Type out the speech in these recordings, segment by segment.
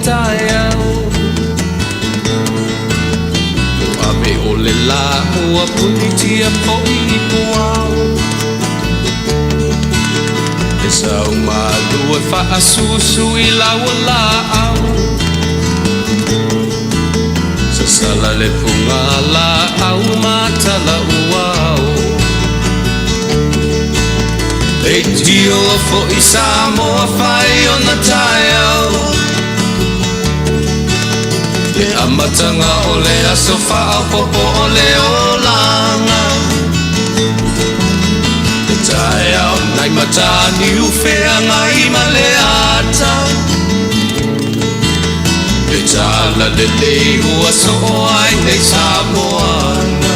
taeao. Ua ave o le lā ua punitia foi i puao. E sau malu e faasusu i lau laau. Sasala le puga laau matala uao. Leitio foi Samoa fai ona taeao. Le amataga o le aso faaopoopo o le olaga. Le taeao nai Mataniu feagai ma le ata. Le tala lelei ua soo ai nei Samoana.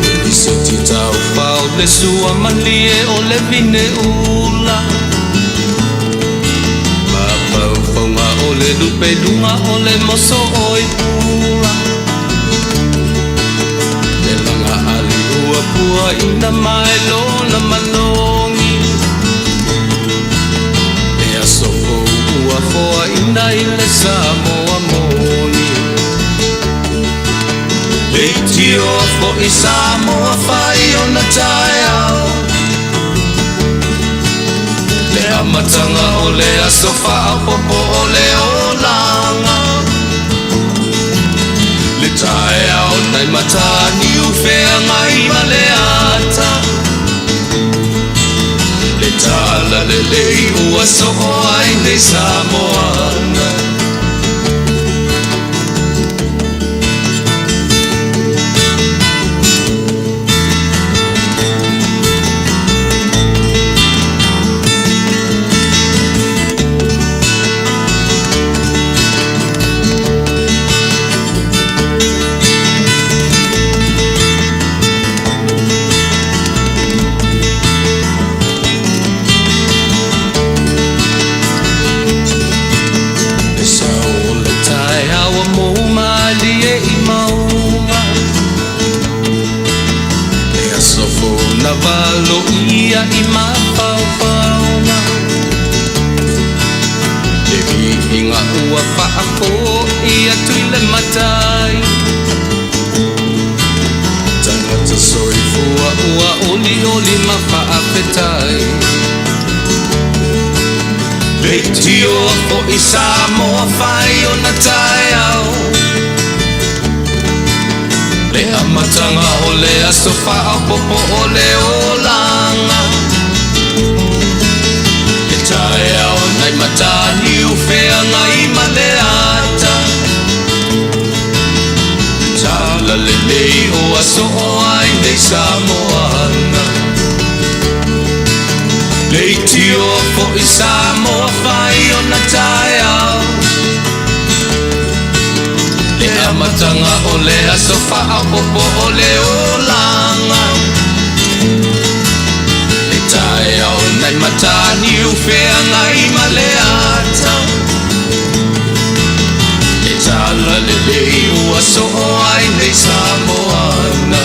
E lisiti taufao le sua malie o le vine ula. Mafaufauga o le lupe luga o le moso oi pula. Le laga ali ua puaina mai lona malogi. Le aso fou ua foaina i le Samoa moni. Leitio foi Samoa fai ona taeao. Le amataga o le aso faaopoopo o le olaga. Le taeao nai Mataniu feagai ma le ata. Le tala lelei ua soo ai nei Samoana. Le sao o le taeao ua mou malie i mauga. Le aso fou na valoia i mafaufauga. Le viiga ua faafoi atu i le matai. Tagata soifua ua olioli ma faafetai. Leitio foi Samoa fai ona taeao. Le amataga o le aso faaopoopo o le olaga. Le taeao nai Mataniu feagai ma le ata. Le tala lelei ua soo ai nei Samoana. Leitio foi Samoa fai ona taeao. Le amataga o le aso faaopoopo o le olaga. Le taeao nai Mataniu feagai ma le ata. Le tala lelei ua soo ai nei Samoana.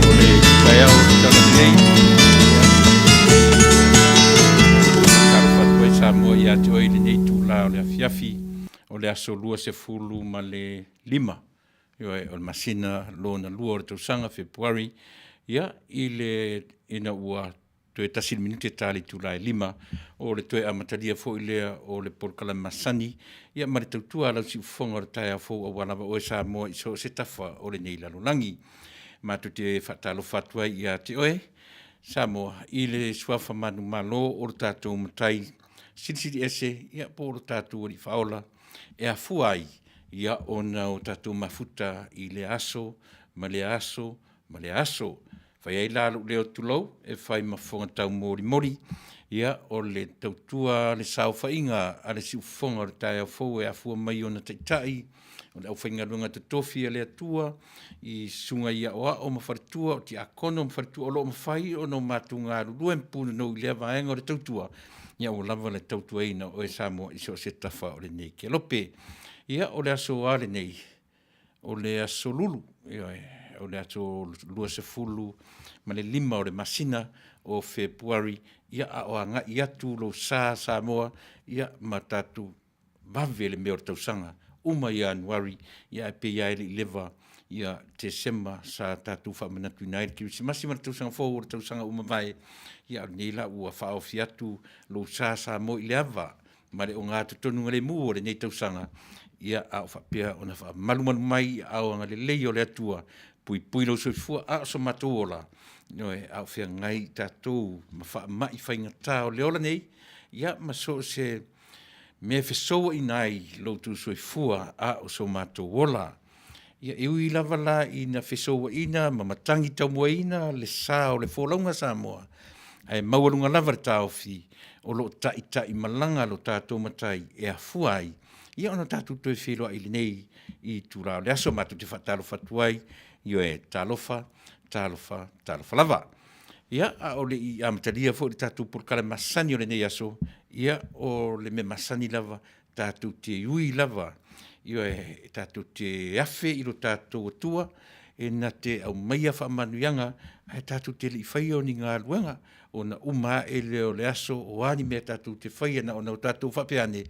O le taeao o le Talalelei, faatalofa atu ai Samoa ia te oe i lenei itula o le afiafi o le aso 25, ioe, o le masina lona lua o le tausaga February, ia, i le ina ua Toe tasi le minute ta le itula e lima o le toe amatalia foi lea o le polokalame masani, ia ma le tautua a lau siufofoga o le taeao fou aua lava oe Samoa i so o se tafa o lenei lalolagi. Matou te faatalofa atu ai ia te oe Samoa i le suafa manumalo o lo tatou Matai Silisili Ese, ia po o lo tatou Alii Faaola e afua ai ia ona o tatou mafuta i lea aso ma lea aso ma lea aso. Fai ai la lou leo tulou e fai ma fofoga taumolimoli, ia, o le tautua a le saofaiga a le siufofoga o le taeao fou e afua mai ona taitai, o le aufaigaluega totofi a le Atua i susuga i aoao ma faletua, o tiakono ma faletua o lo o mafai ona o matou galulue ma punonou i lea vaega o le tautua. Ia ua lava le tautuaina o oe Samoa i so o se tafa o lenei kelope. Ia o le aso a lenei, o le aso Lulu, ioe, o le aso 25 o le masina o Fepuari, ia a o agai atu lou sa Samoa, ia ma tatou vave le mea o le tausaga, uma Ianuari, ia ae pei lava e le i leva ia Tesema sa tatou faamanatuina ai le Kerisimasi ma le Tausaga Fou o le tausaga ua mavae, ia a o lenei la ua faaofi atu lou sa Samoa i le ava ma le ogatotonugalemu o lenei tausaga, ia a o faapea ona faamalumalu mai i aao agalelei o le Atua, puipui lou soifua a o so matou ola, ioe, a o feagai tatou ma faamai faigata o le ola nei, ia ma so o se mea e fesouaina ai lo outou soifua a o so matou ola. Ia, e ui lava la ina fesouaina ma matagi taumuaina le sa o le folauga a Samoa, ae maualuga lava le taofi o lo o taitaimalaga lo tatou Matai e afua ai ona tatou toe feiloai i lenei itula o le aso. Matou te faatalofa atu ai, ioe, talofa, talofa, talofa lava. Ia, a o le i amatalia foi le tatou polokalame masani o lenei aso, ia, o le mea masani lava, tatou te ui lava, ioe, tatou te afe i lo tatou Atua e na te aumaia faamanuiaga ae tatou te le i faia o ni galuega, ona uma ae lea o le aso, o a ni mea tatou te faia na ona tatou faapea ane,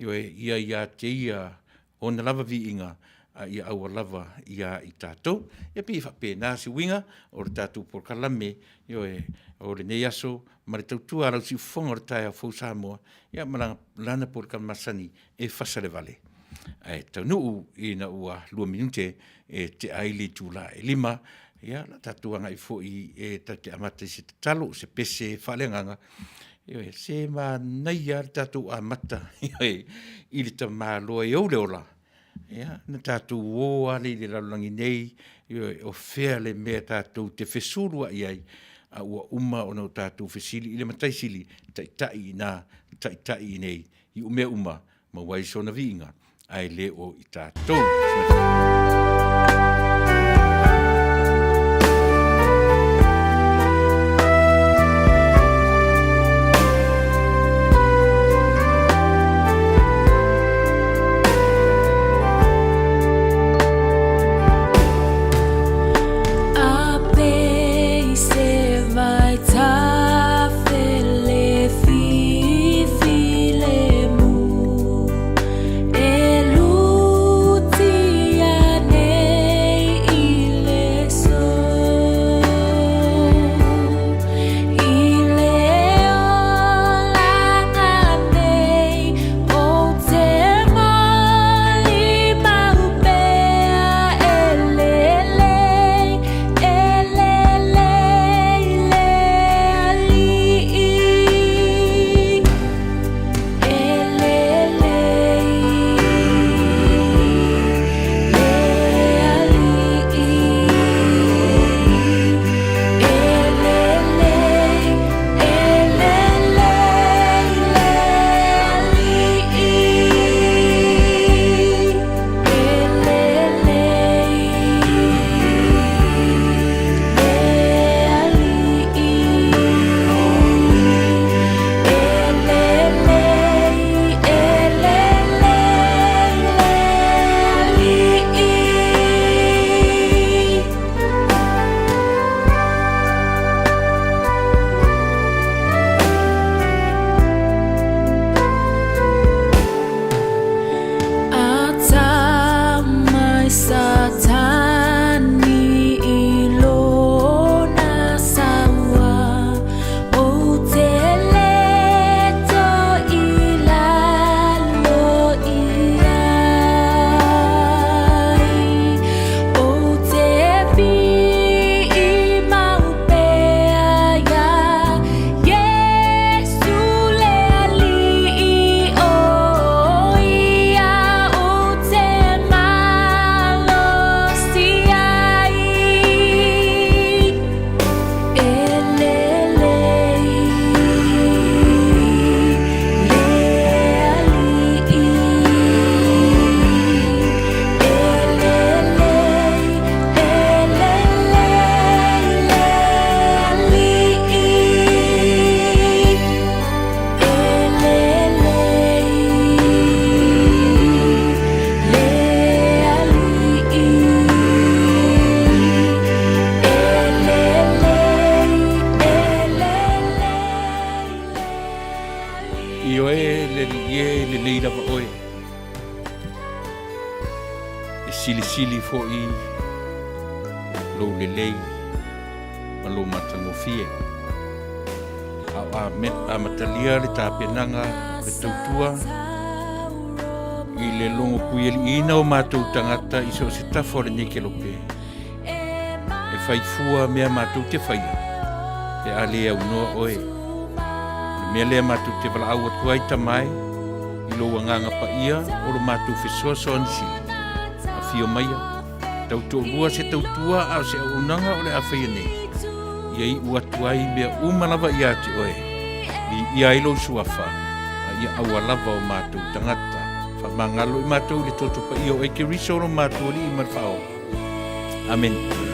ioe, ia ia te Ia Ona lava viiga, a ia aua lava ia i tatou. Ia pei e faapena se uiga o le tatou polokalame, ioe, o lenei aso ma le tautua a lau siufofoga o le taeao fou Samoa, ia ma lana polokalame masani e fasa i le vale, ae taunuu ina ua 2 minute e tea ai le itula e 5, ia o le a tatou agai foi e tatou te amata i se tatalo, o se pese faaleagaga. Ioe, se manaia lava le tatou amata i le tamaloa e ou le ola, ia ona tatou o lava lea i le lalolagi nei, ioe, o fea le mea tatou te fesuluai ai, a ua uma ona tatou fesili i le Matai Sili, taitai i ina, taitai i inei, i mea uma, maua ai sona viiga, ae le o i tatou. Alii e, e lelei lava oe. E silisili foi lou lelei ma lou matagofie. A o amatalia le tapenaga o le tautua i le logo puialiiina o matou tagata i so o se tafa o lenei kelope, e fai fua mea matou te faia pe a le aunoa oe. O le mea lea matou te valaau atu ai Tama e, i lou Agaga Paia o lo matou fesoasoani sili. Afio maia, tautoalua se tautua a o se auaunaga o le a faia nei, ia iu atu ai mea uma lava ia te oe, viia ai lou suafa, a ia aua lava o matou tagata. Faamagalo i matou i le toto paia o Keriso lo matou Alii ma le Faaola. Amene.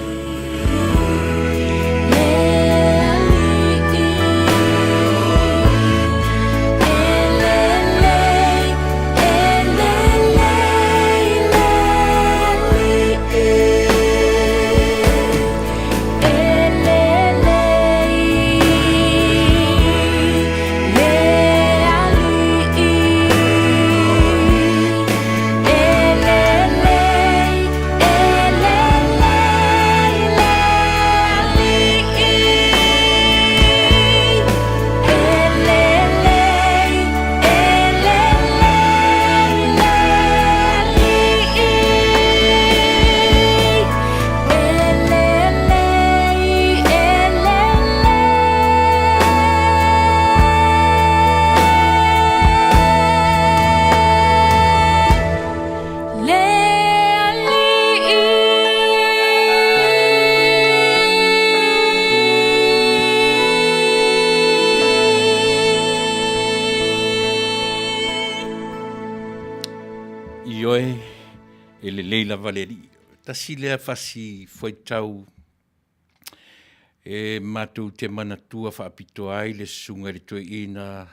Ioe, e lelei lava le Alii. Tasi lea fasi fuaitau e matou te manatua faapitoa ai le susuga i le toeaina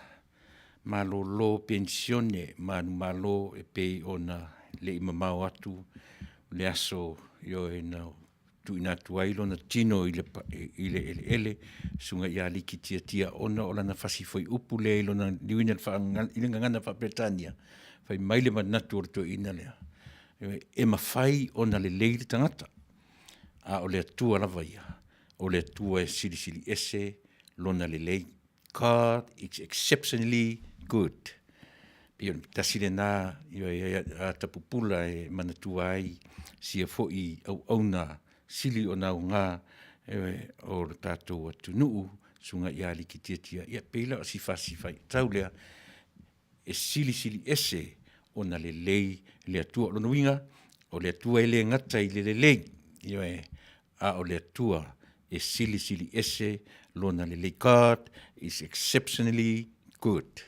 malolo penisione manumalo e pei ona le i mamao atu le aso ioe na tuuina atu ai lona tino i le, i le eleele, susuga ia Liki Tiatia ona o lana fasi fuaiupu lea i lona liuina i le gagana faa-Peretania, fai mai le manatu o le toeaina lea, e mafai ona lelei le tagata, a o le Atua lava ia, o le Atua e silisili ese lona lelei. God is exceptionally good. Pei o le tasi lena ata pupula e manatua ai sia foi auauna sili ona aoga o le tatou atunuu, Susuga ia Liki Tiatia, ia pei la o si fasi faitau lea e silisili ese ona lelei le Atua. O lona uiga, o le Atua e le gata i le lelei, ioe, a o le Atua e silisili ese lona lelei. God is exceptionally good.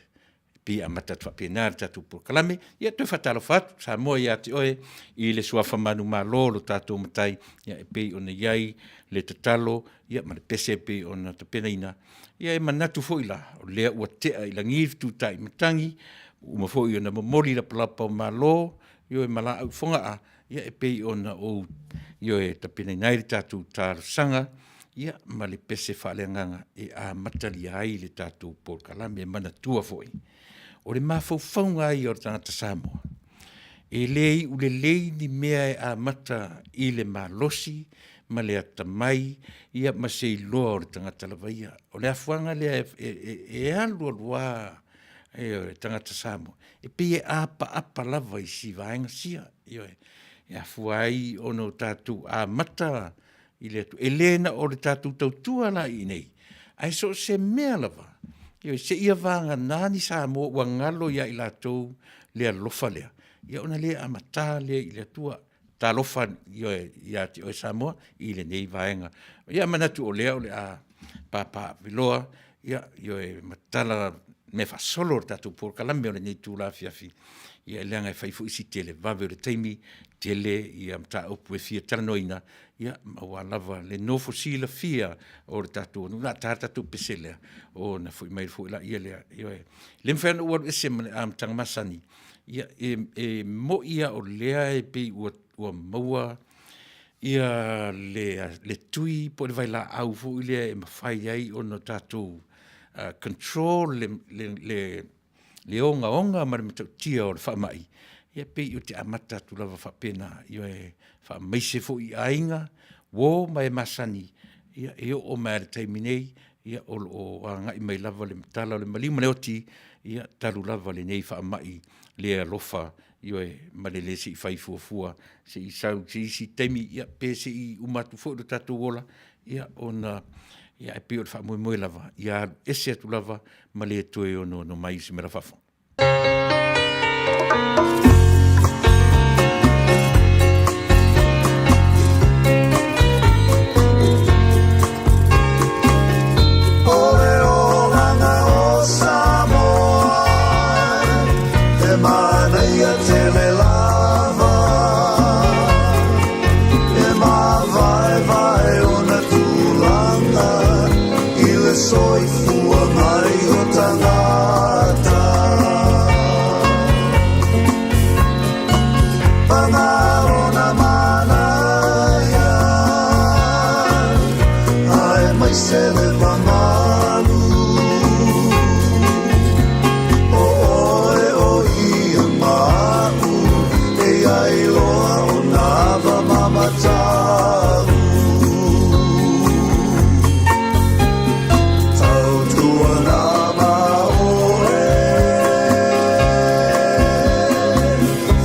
Pei e amata atu faapena le tatou polokalame. Ia, toe faatalofa atu Samoa ia te oe i le suafa manumalo o lo tatou Matai, ia, e pei ona i ai le tatalo, ia, ma le pese e pei ona tapenaina. Ia e manatu foi la, o lea ua tea i lagi le fetutai matagi, ua uma foi ona momoli lapalapa o malo, ioe, ma laau i Fogaa, ia e pei ona ou, ioe, tapenaina ai le tatou talosaga, ia, ma le pese faaleagaga e amatalia ai le tatou polokalame. E manatua foi, o le mafaufauga lava ia o le tagata Samoa, e le iu lelei ni mea e amata i le malosi ma le atamai, ia ma se iloa o le tagata lava ia. O le afuaga lea e alu alu lava le tagata Samoa, e pei e apaapa lava i si vaega sia, ioe, e afua ai ona o tatou amata i le Atua. E le na o le tatou tautua la i inei, ae so o se mea lava, ioe, seia vagana ni Samoa ua galo ia i latou le alofa lea, ia ona le amata lea i le Atua. Talofa, ioe, ia te oe Samoa i lenei vaega. Ia manatu o lea o le a papaaveloa, ia, ioe, ma tala mea faasolo o le tatou polokalame o lenei itula afiafi, ia leaga e fai foi si televave o le taimi, tele ia mataupu e fia talanoaina, ia, aua lava le nofo silafia o le tatou atunuu. O le a ta le tatou pese lea, ona foi mai foi lea lea. Ioe. E le mafai ona ou alu ese ma le amataga masani, ia, e moi lava o lea e pei ua maua ia le tui po o le vailaau foi lea e mafai ai ona tatou control le le ogaoga ma le matautia o le faamai, ia pei ou te amata atu lava faapena, ioe, faamaise foi i aiga, uo ma e masani, ia e oo mai lava i le taimi nei, ia o lo o agai mai lava le tala o le maliu ma le oti, ia talu lava lenei faamai le alofa, ioe, ma le le se i fai fuafua se i sau i se isi taimi, ia pe se i uma atu foi lo tatou ola, ia ona, ia ae pei o le faamoemoe lava, ia alu ese atu lava ma le toe onoono mai i se mea la fafo. O le olaga o Samoa E manaia tele lava E mavaevae ona tulaga I le soifua mai o tagata Paga lona manaia Aemaise le mamalu O oe o ia ma a'u E i ai loa ona ava ma matau Tautuana ma oe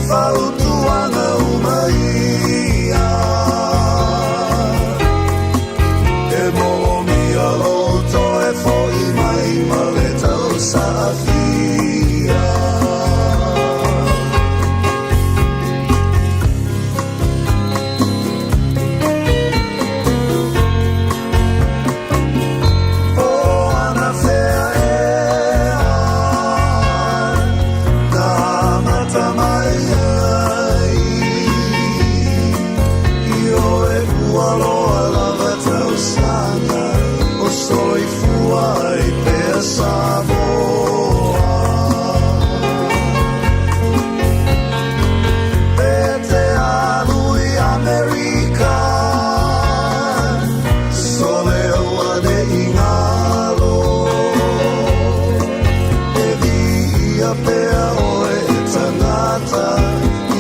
Fautuaga uma ia E moomia lou toe fo'i mai ma le tausaafia. O anafea ea na amata mai ai Ioe ua loa lava tausaga o soifua ai pea Samoa. Pe te alu i Amerika, sole auane'i ngalo. E viia pea oe e tangata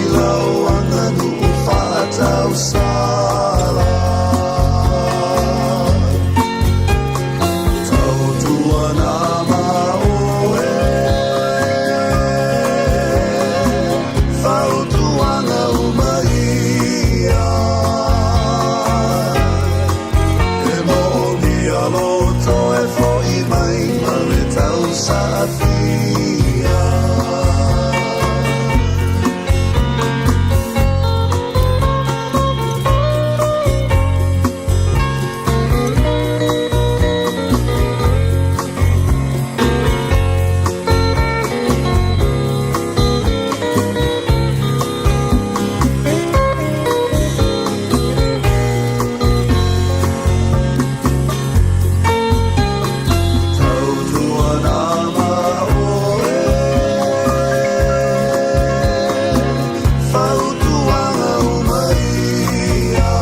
i lau aganuu faatausala. Tautuana ma oe, fautuaga uma ia. E moomia lou toe fo'i mai ma le tausaafia. Tautuana ma oe, fautuaga uma ia.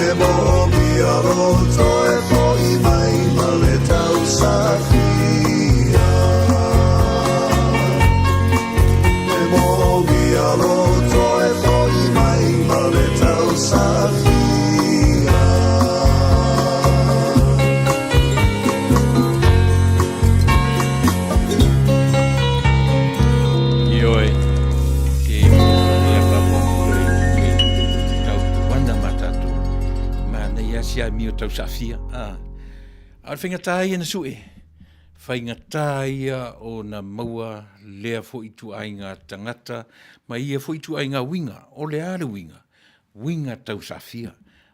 E moomia lou toe fo'i mai ma le tausaafia. E moomia lou toe fo'i mai ma le tausaafia. Ioe, ke ia lava toe tautuana ma tatou. Manaia si amio tausaafia. Ah. A o le faigata ia na sue, faigata ia ona maua lea foi ituaiga tagata ma ia foi ituaiga uiga. O le a le uiga? Uiga tausaafia.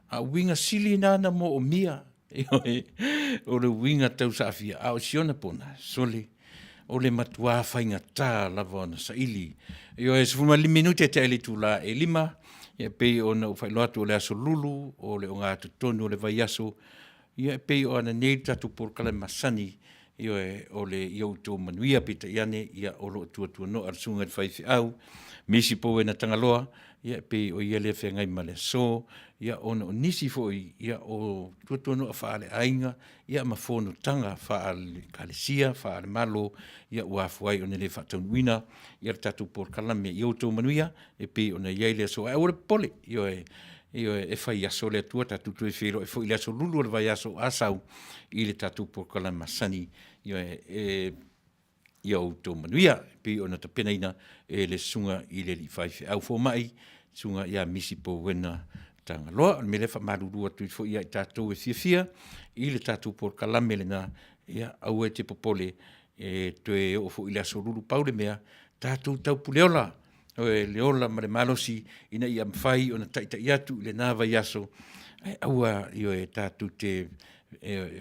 A o uiga sili na na moomia, ioe, o le uiga tausaafia. A o siona pona, sole, o le matuā faigata lava ona saili. Ioe, 15 minute tea i le itula e 5, ia pei ona ou faailoa atu o le aso Lulu, o le ogatotonu o le vaiaso, ia e pei o ana nei le tatou polokalame masani. Ioe, o le ia outou manuia, peitai ane, ia o lo o tuatuano'a le susuga i le faifeau Misi Powena Tagaloa, ia e pei o ia lea e feagai ma le aso, ia ona o nisi foi ia o tuatuano'a faaleaiga, ia ma fonotaga faale-Ekalesia, faale-Malo, ia ua afua ai ona le faataunuuina le tatou polokalame. Ia outou manuia e pei ona i ai le aso, ae aua le popole, ioe, ioe, e fai aso le Atua, tatou toe feiloai foi i le aso Lulu o le vaiaso o a sau i le tatou polokalame masani, ioe, ia outou manuia e pei ona tapenaina e le Susuga i le alii Faifeau Fomai, Susuga ia Misi Powena Tagaloa. O le mea lea e faamalulu atu ai foi ia i tatou e fiafia i le tatou polokalame lena, ia aua e te popole, e toe oo foi i le aso Lulu. Pau le mea, tatou taupuleola, ioe, le ola ma le malosi ina ia mafai ona taitai atu i lena vaiaso, ae aua, ioe, tatou te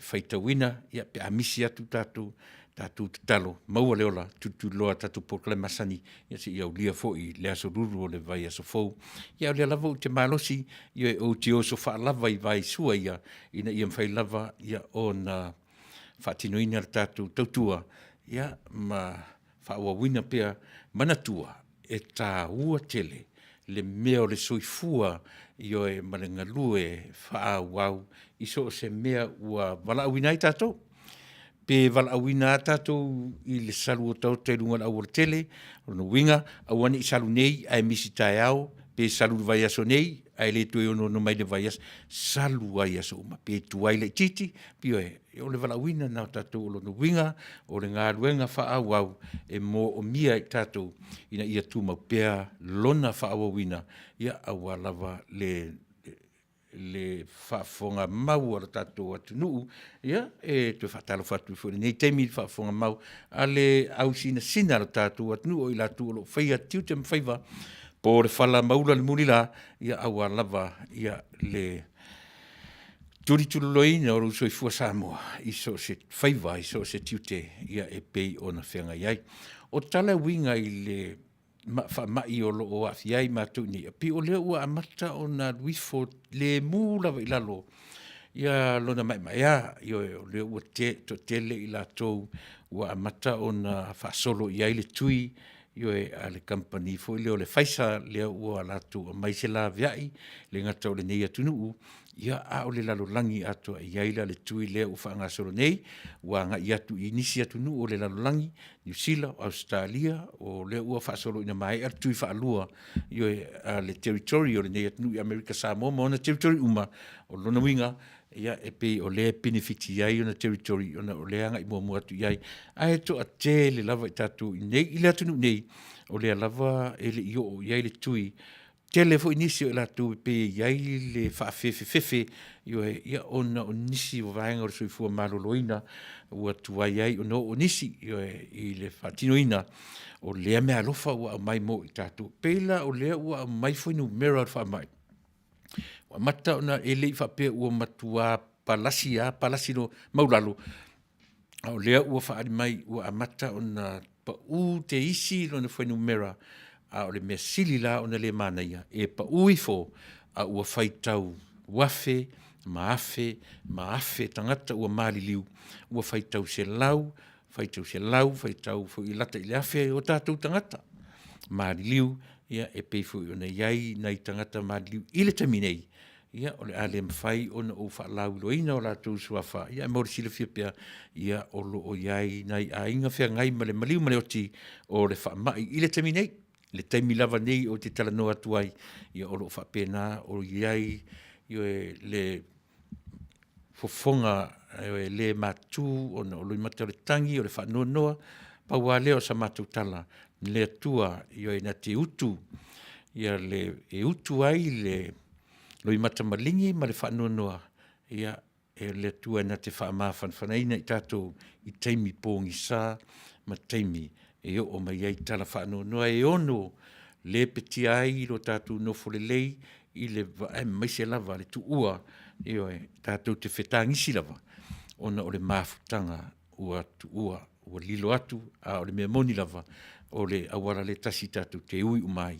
faitauina pe a misi atu tatou, tatou tatalo, maua le ola, tulituliloa e tatou polokalame masani seia aulia foi le aso Lulu o le vaiaso fou. Ia a o lea lava ou te malosi, ioe, ou te oso faalava i vaisua ia ina ia mafai lava ona faatinoina le tatou tautua ma faaauauina pea. Manatua, e taua tele le mea o le soifua, ioe, ma le galue faaauau i so o se mea ua valaauina ai tatou. Pe valaauina lava tatou i le salu otaota i luga o le aualatele, o lona uiga, aua ne i salu nei ae misi taeao, pe salu i le vaiaso nei ae le toe onoono mai i le vaiaso, salu lava i aso uma, pe tuai laitiiti, ioe, o le valaauina lena o tatou. O lona uiga, o le galuega faaauau e moomia e tatou ina ia tumau pea lona faaauauina aua lava le faafofoga mau a le tatou atunuu. Ia, e toe faatalofa atu foi i lenei taimi i le faafofoga mau a le ausinasina a le tatou atunuu, o i latou o lo o faia tiute ma faiva, po o le fala ma ula le mulila, aua lava le tulituliloaina o lou soifua Samoa i so o se faiva i so o se tiute e pei ona feagai ai. O tala e uiga i le faamai o lo o aafia ai matou i inei, e pei o lea ua amata ona alu ifo lemu lava i lalo lona maemaea. Ioe, o lea ua toatele i latou ua amata ona faasolo i ai le tui, ioe, a le kamupani foi lea o le Pfizer, lea ua latou aumai se laveai, e le gata o lenei atunuu, a o le lalolagi atoa. E i ai la le tui lea ua faagasolo nei ua agai atu i nisi atunuu o le lalolagi, Niu Sila, Ausetalia, o lea ua faasolo ina maea le tui faalua, ioe, a le territory o lenei atunuu i Amerika Samoa ma ona territory uma. O lona uiga, e pei o lea e penefiti ai ona territory ona o lea e agai muamua atu i ai, ae toatele lava i tatou i inei i le atunuu nei o lea lava e le i oo i ai le tui. Tele foi nisi o i latou e pei e i ai le faafefefefe, ioe, ia ona o nisi o vaega o le soifua maloloina ua tuai ai ona oo nisi, ioe, i le faatinoina o lea meaalofa ua aumai mo i tatou. E pei la o lea ua aumai fuainumera o le faamai, ua amata ona, e le i faapea ua matua palasi lava palasi maualalo, a o lea ua faaali mai ua amata ona pau teisi lona fuainumera, a o le mea sili la ona le manaia, e pau ifo a ua faitau afe ma afe ma afe tagata ua maliliu, ua faitau selau, faitau selau, faitau foi lata i le 1000 o tatou tagata maliliu, e pei foi ona i ai nai tagata maliliu i le taimi nei, o le a le mafai ona ou faalauiloaina o latou suafa, ae mo le silafia pea, o lo o i ai nai aiga feagai ma le maliu ma le oti o le faamai i le taimi nei. I le taimi lava nei ou te talanoa atu ai, o lo o faapena ona i ai le fofoga le matu ona o loimata o le tagi, o le faanoanoa. Pau lava lea o sa matou tala, le Atua na te utu, e utu ai le loimata maligi ma le faanoanoa, ia, e le Atua na te faamafanafanaina i tatou i taimi pogisa ma taimi e oo mai ai tala faanoanoa e ono lepetia ai lo tatou nofo lelei aemaise lava le tuua, ioe, tatou te fetagisi lava ona o le mafutaga ua tuua, ua lilo atu, a o le mea moni lava, o le auala lea e tasi tatou te ui uma ai.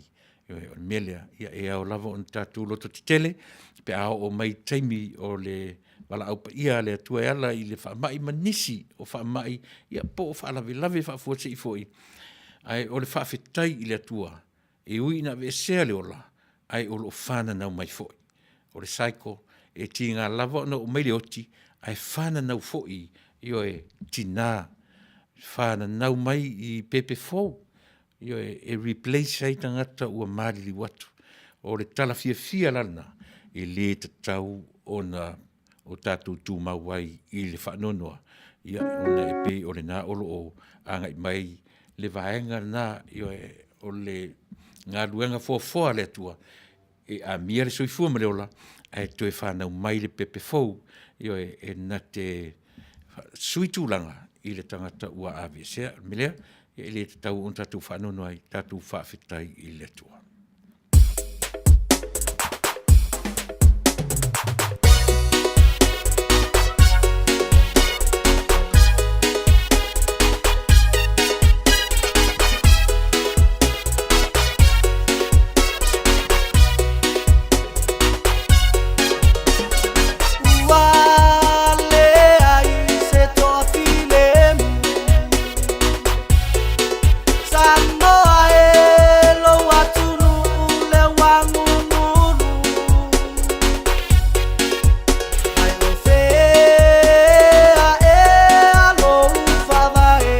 Ioe. O le mea lea, e ao lava ona tatou lototetele pe a oo mai i taimi o le Valaau paia a le Atua e ala i le faamai ma nisi o faamai, ia po o faalavelave faafuasei foi, ae o le faafetai i le Atua, e ui ina aveesea le ola, ae o lo o fananau mai foi. O le cycle, e tiga lava ona oo mai le oti, ae fananau foi, ioe, tina, fananau mai i pepe fou, ioe, e replace ai tagata ua maliliu atu. O le tala fiafia la lena, e le tatau ona o tatou tumau ai i le faanoanoa, ia ona e pei o lena o lo o agai mai le vaega lena, ioe, o le galuega foafoa a le Atua, e amia le soifua ma le ola, ae toe fanau mai le pepe fou, ioe, e na te sui tulaga i le tagata ua aveesea. O le mea lea, e le tatau ona tatou faanoanoa ai, tatou faafetai i le Atua. Ua leai se toafilemu Samoa e lou atunuu lea ua gugulu Ae o fea ea lou faavae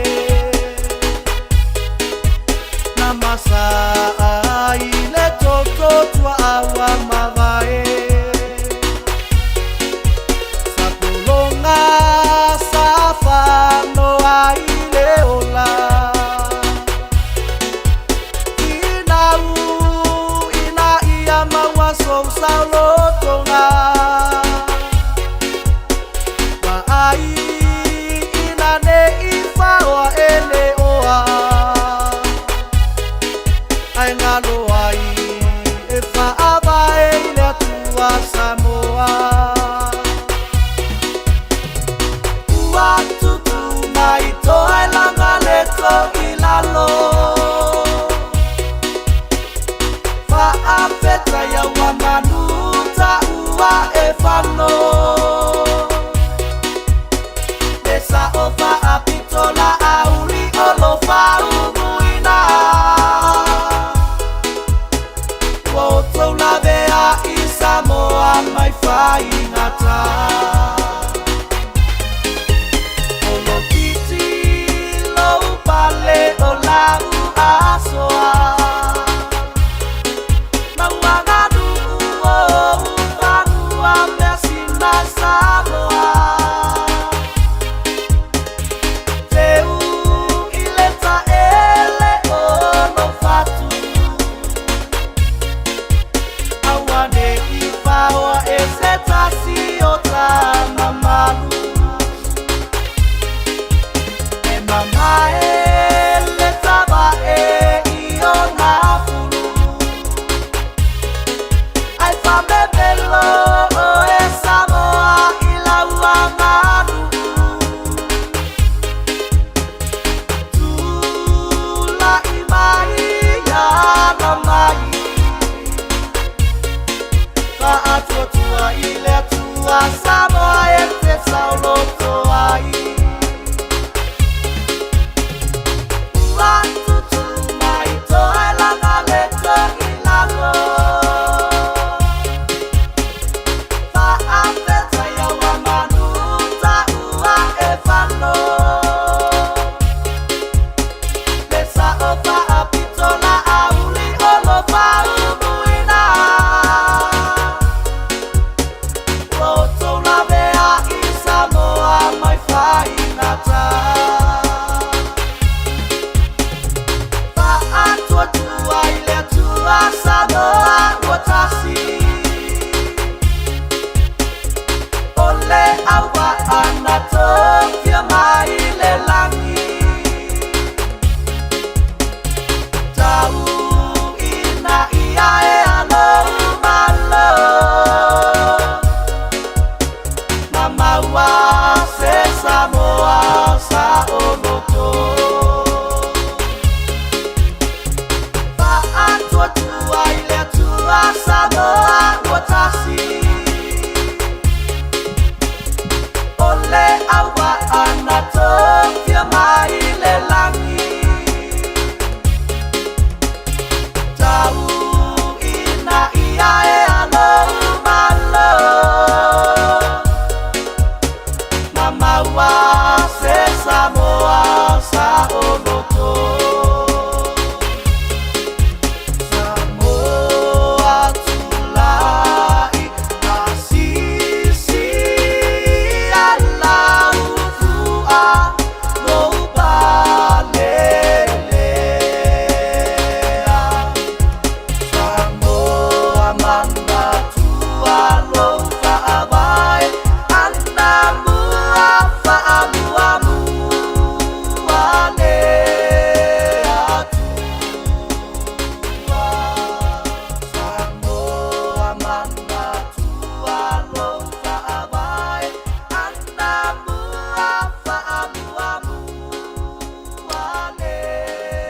Na masaa i le toto tuaa ua mavae Sapologa sa fanoa i le ola Finau ina ia maua sou saolotoga Vaai ina ne i faoa e le oa Ae galo ai e faavae i le Atua Samoa Ua tutu mai toailaga le to i lalo Faafetai ua manu taua e fano Le sao faapito la auli o lo faumuina Ua outou lavea i Samoa mai faigata O lo titi lou pale o lau asoa Mauaganuu o ufanua measina Samoa Teu i le taele o lou fatu Aua ne i faoa e se tasi o tamamalu E mamae le tavae i ona fulu Ae faamemelo oe Samoa i lau aganuu Tulai mai ala mai Faatuatua i le Atua Samoa e te saoloto ai Ua tutu mai toailaga le to i lalo Faafetai ua manu taua e fano Le sao faapito la auli o lo faumuina Ua outou lavea i Samoa mai fai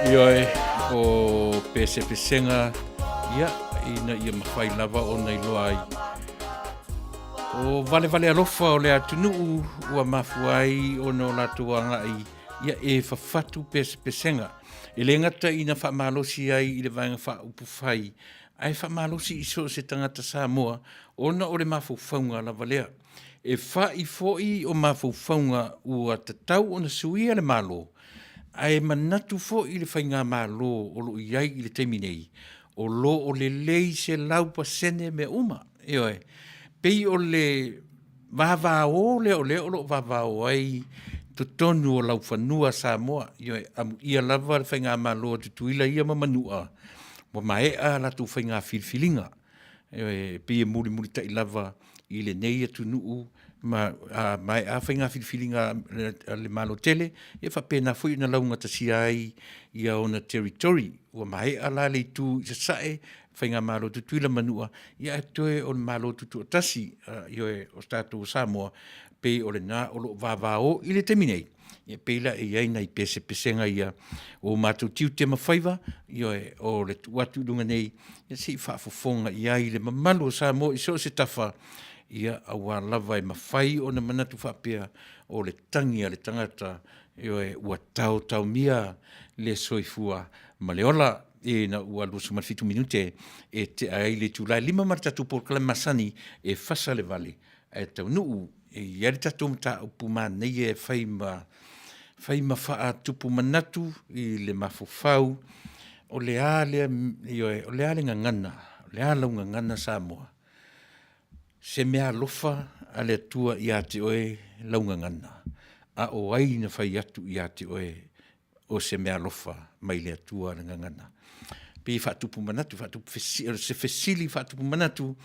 Ioe, o pesepesega, ia, ina ia mafai lava ona iloa ai. O valevale alofa o le atunuu ua mafua ai ona o latou agai ia e fafatu pesepesega. E le gata ina faamalosi ai i le Vaega Faaupufai, ae faamalosi i so o se tagata Samoa ona o le mafaufauga lava lea. E fa'i foi o mafaufauga ua tatau ona suia le Malo, ae manatu foi le Faigamalo o lo o i ai i le taimi nei, o lo o lelei 100% mea uma. Ioe. Pei o le vavao lea o lea o lo o vavao ai totonu o laufanua Samoa. Ioe, amuia lava le Faigamalo a Tutuila ia ma Manua, ua maea a latou faiga filifiliga. Ioe, e pei e mulimulitai lava i lenei atunuu ma a maea lava faiga filifiliga a le Malo tele, ia faapena foi ona laugatasia ai ia ona territory. Ua maea la le itu i Sasae, Faigamalo Tutuila ma Manua, ia ae toe o le Malo Tutoatasi, ioe, o tatou o Samoa, pei o lena o lo o vavao i le taimi nei, e pei la e i ai nai pesepesega ia o matou tiute ma faiva, ioe, o le tuu atu i luga nei, ia se i faafofoga i ai le mamalu o Samoa i so o se tafa, ia aua lava e mafai ona manatu faapea, o le tagi a le tagata, ioe, ua taotaomia le soifua ma le ola. Ina ua 27 minute e tea ai le itula e 5 ma le tatou polokalame masani e fasa le vale ae taunuu e i ai le tatou mataupu manaia e fai ma fai ma faatupu manatu i le mafaufau o le a lea, ioe, o le a le gagana, o le a lau gagana Samoa? Se meaalofa a le Atua ia te oe lau gagana, a o ai na fai atu ia te oe o se meaalofa mai le Atua le gagana? Pei e faatupu manatu, faatupu o se fesili faatupu manatu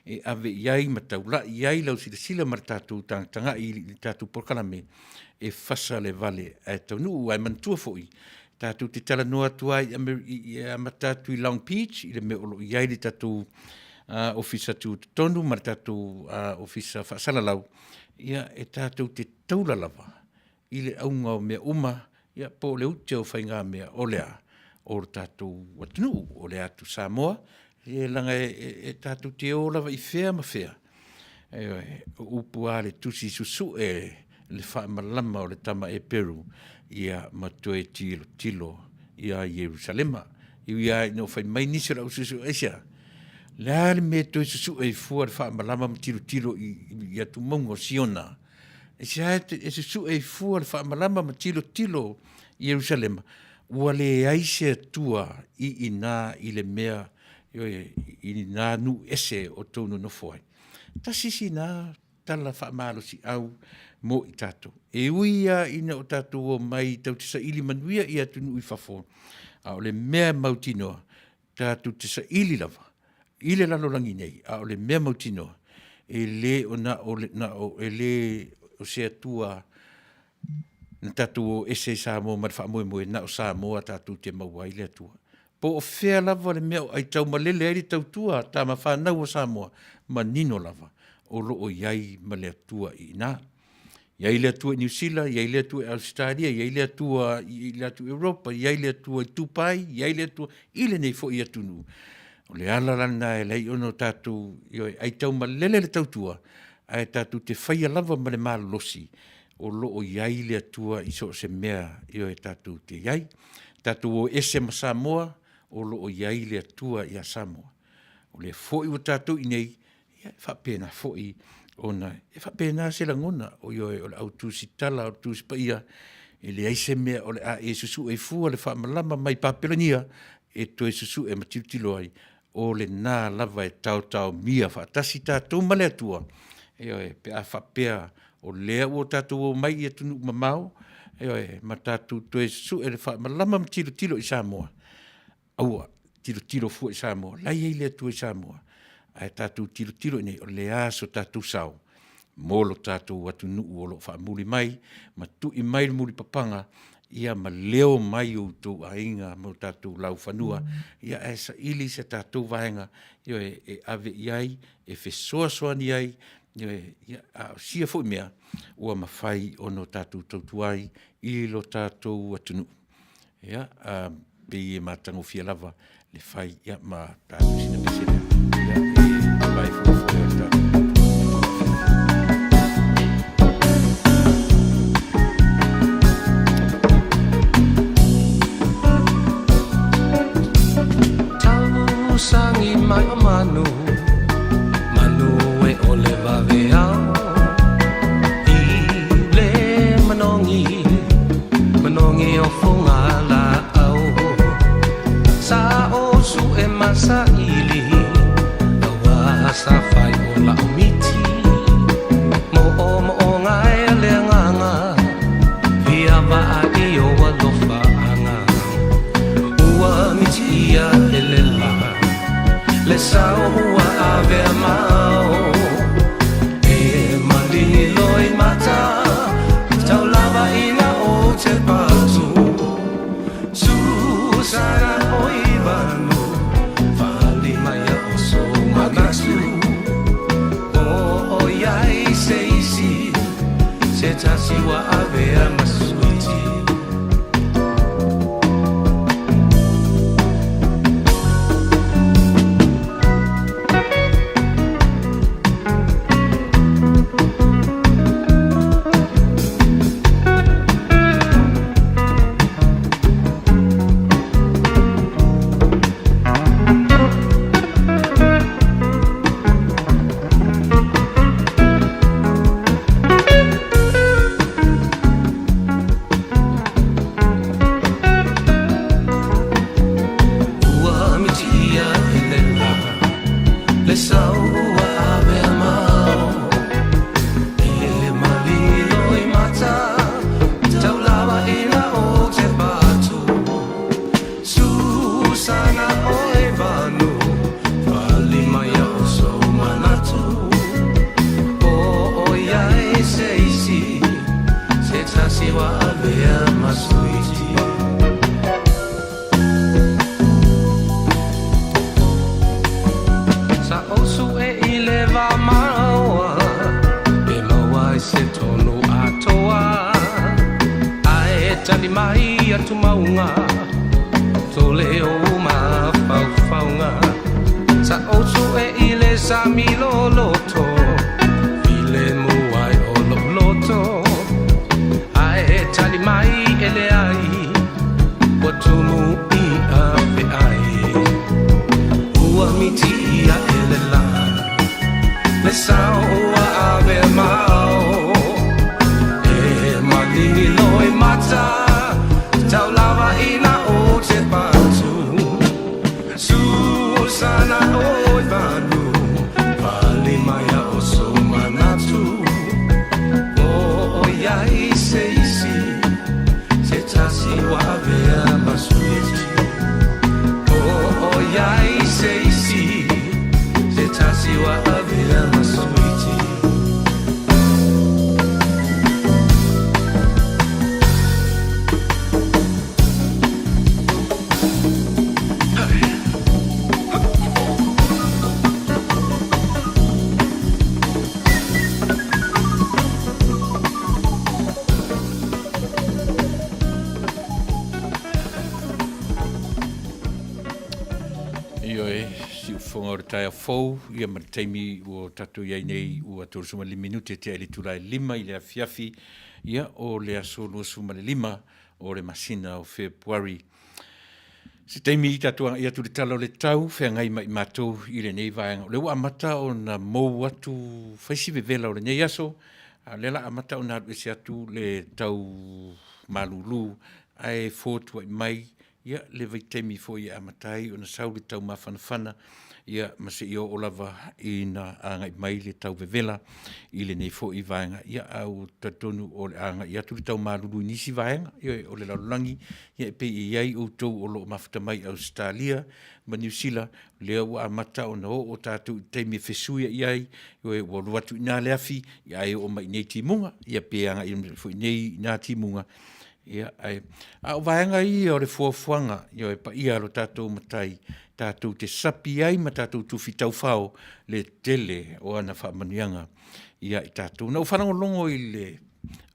e ave i ai ma taulai i ai lau silasila ma le tatou tagatagai i le tatou polokalame e fasa le vale ae taunuu. Ae manatua foi, tatou te talanoa atu lava i e amata atu i Long Beach i le mea o lo o i ai le tatou Ofisa Tutotonu ma le tatou Ofisa Faasalalau, ia e tatou te taula lava i le auga o mea uma, ia po o le ute o faigamea o le a? O le tatou atunuu, o le atu Samoa, ia leaga e tatou te o lava i fea ma fea, ioe, o upu lava a le Tusi Susue le faamalama o le tama Eperu, ia ma toe tilotilo ia Ierusalema. E ui lava ina ua fai mai nisi o le au suesue'e, aisea? Le a le mea e toe susue ai fua le faamalama ma tilotilo i atumauga o Siona? Aisea e susue ai fua le faamalama ma tilotilo i Ierusalema? Ua leai se Atua i ina i le mea, ioe, i na nuu ese o tou nonofo ai. Tasi sina tala faamalosiau mo i tatou. E ui lava ina o tatou omai tatou te saili manuia i atunuu i fafo, a o le mea e mautinoa, tatou te saili lava i le lalolagi nei, a o le mea mautinoa, e le o na o le, na o, e le o se Atua na tatou o ese i Samoa ma le faamoemoe na o Samoa tatou te maua ai le Atua. Po o fea lava le mea o aitaumalele ai le tautua a tama fanau a Samoa, manino lava o lo o i ai ma le Atua i ina. I ai le Atua i Niu Sila, i ai le Atua i Ausetalia, i ai le Atua i le atu Europa, i ai le Atua i Tupai, i ai le Atua i lenei foi atunuu. O le ala la lena e ala ai ona o tatou, ioe, aitaumalele le tautua, ae tatou te faia lava ma le malolosi o lo o i ai le Atua i so o se mea, ioe, tatou te i ai. Tatou o ese ma Samoa, o lo o i ai le Atua ia Samoa. O lea foi ua tatou i inei, ia, e faapena foi ona, e faapena se lagona, ioe, o le Au Tusitala, o le Tusi Paia, E leai se mea o le a e susu'e ai fua le faamalama mai Papelonia e toe susu'e ma tilotilo ai, o lena lava e taotaomia faatasi tatou ma le Atua, ioe, pe a faapea o lea ua tatou omai i atunuu mamao, ioe, ma tatou toe susue le faamalama ma tilotilo i Samoa, aua, tilotilo fua i Samoa, o la e i ai le Atua i Samoa, ae tatou tilotilo i inei o le a so tatou sao mo lo tatou atunuu o lo o faamuli mai ma tui mai le mulipapaga ia ma leo mai o outou aiga ma o tatou laufanua, ia ae saili se tatou vaega, ioe, e ave i ai, e fesoasoani ai, ioe, ia, a o sia foi mea ua mafai ona tatou tautua ai i lo tatou atunuu. Ia, pei e matagofie lava le fai ia ma tatou sina pese lea, ia, e vae fuafua o le tatou. Tausagi mai o manu, manu e o le vaveao i le manogi, manogi o fogalaau. Sa o su'e masaili, aua sa fai o la'u miti, mo'omo'oga e le agaga, fia vaai o alofaaga. Ua mitiia e le la, le sao ua avea mao, e maligi i mata, tau lava ina o te patu. Susana o ivanu, fali mai o so manatu. O o iai se isi, se tasi ua avea masuiti. Ua mitiia e le la, le sau ua avea mao, e maligi i mata, tau lava ina o te patu. Susana o e vanu, fali mai o so manatu. O o iai se isi, se tasi ua avea masuiti. Sa o su'e i le va maoa, e maua ai se tonu atoa. Ae tali mai atu mauga, tole o mafaufauga. Sa o su'e i le sami loloto, filemu ai o lo'u loto. Ae tali mai e leai, ua tumu i afeai. Ua mitiia e le la, le sao ua avea mao, e maligi i mata, tau lava ina o te patu. Susana o vanu, fali mai o so manatu. O o iai se isi, se tasi ua avea masuiti. O o iai se isi, se tasi ua avea masuiti. Ioe, siufofoga o le taeao fou, ia ma le taimi ua tatou i ai nei ua 35 minute tea i le itula e 5 i le afiafi, ia o le aso 25 o le masina o Fepuari. Se taimi tatou agai atu i le tala o le tau, feagai ma i matou i lenei vaega. O lea ua amata ona mou atu fai si vevela o lenei aso, a o lea la amata ona alu ese atu le tau. malulu ae fotuai mai ia le vaitaimi foi e amata ai ona sau le taumafanafana ia ma seia oo lava ina agai mai le tau vevela i lenei foi vaega. Ia a ua talitonu o le a agai atu le tau malulu i nisi vaega, ioe, o le lalolagi, ia e pei e i ai outou o lo o mafuta mai i Ausetalia ma Niu Sila, lea ua amata ona oo tatou i taimi e fesuiai ai, ioe, ua alu atu i ina le afi, ae oo mai i inei i timuga, ia pe agai foi i inei i na timuga. Ia, ae, a o vaega ia o le fuafuaga, ioe, paia e lo tatou Matai, tatou te sapi ai ma tatou tufi taufao le tele o ana faamanuiaga ia i tatou. Na ou faalogologo i le,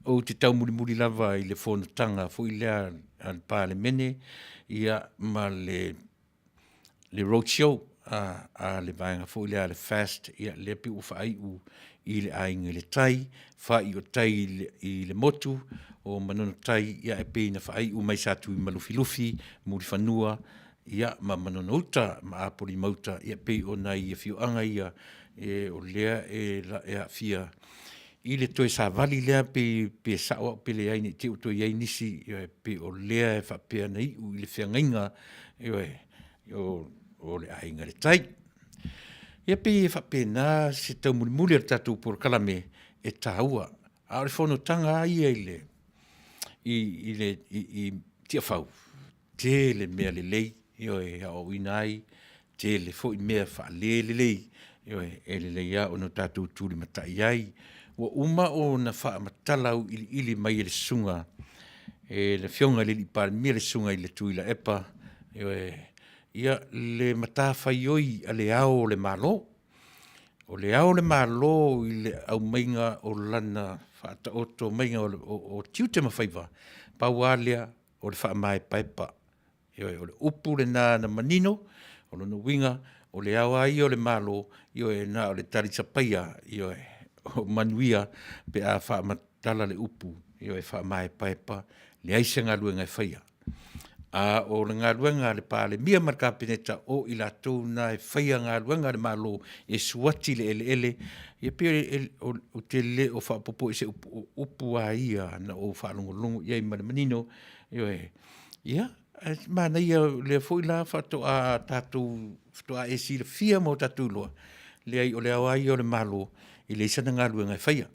ou te taumulimuli lava i le fonotaga foi lea a le Palemene ma le road show a le vaega foi lea a le FAST, lea pei ua faaiu i le Aiga i le Tai, faaiuotai i le motu o Manono Tai, ae pei na faaiu mai sa Tuimalufilufi, Mulifanua ma Manono Uta ma Apolima-uta, e pei o nai afioaga ia o lea e aafia i le toe savali lea pe sao au pe leai ne i te i ua toe i ai nisi, ioe, pei o lea e faapea na iu i le feagaiga, ioe, o le Aiga i le Tai. Ia pei e faapena se taumulimuli o le tatou polokalame e taua, a o le fonotaga lava ia i Tiafau, tele mea lelei, ioe, e aoaoina ai, tele foi mea faale-lelei, ioe, e lelei lava ona tatou tulimatai ai. Ua uma ona faamatala auiliili mai e le Susuga e le Afioga i le Palemia le Susuga ia Tuilaepa, ioe, le matafaioi a Le Ao o le Malo. O Le Ao o le Malo i le aumaiga o lana faataoto maiga o tiute ma faiva, pau lava lea o le faamaepaepa. Ioe, o le upu lena na manino, o lona uiga, o Le Ao lava ia o le Malo, ioe, na o le talisapaia, ioe, o manuia pe a faamatala le upu, ioe, faamaepaepa, leai se galuega e faia. A o le galuega a le Palemia ma le Kapeneta, o i latou na e faia galuega a le Malo, e suati le eleele. Ia pei ou te le o faaopoopoa i se upu, o upu lava ia na ou faalogologo i ai ma le manino, ioe. Ia, ae manaia o lea foi la faatoa tatou, faatoa e silafia ma o tatou iloa, leai o Le Ao lava ia o le Malo, e leai sana galuega e faia,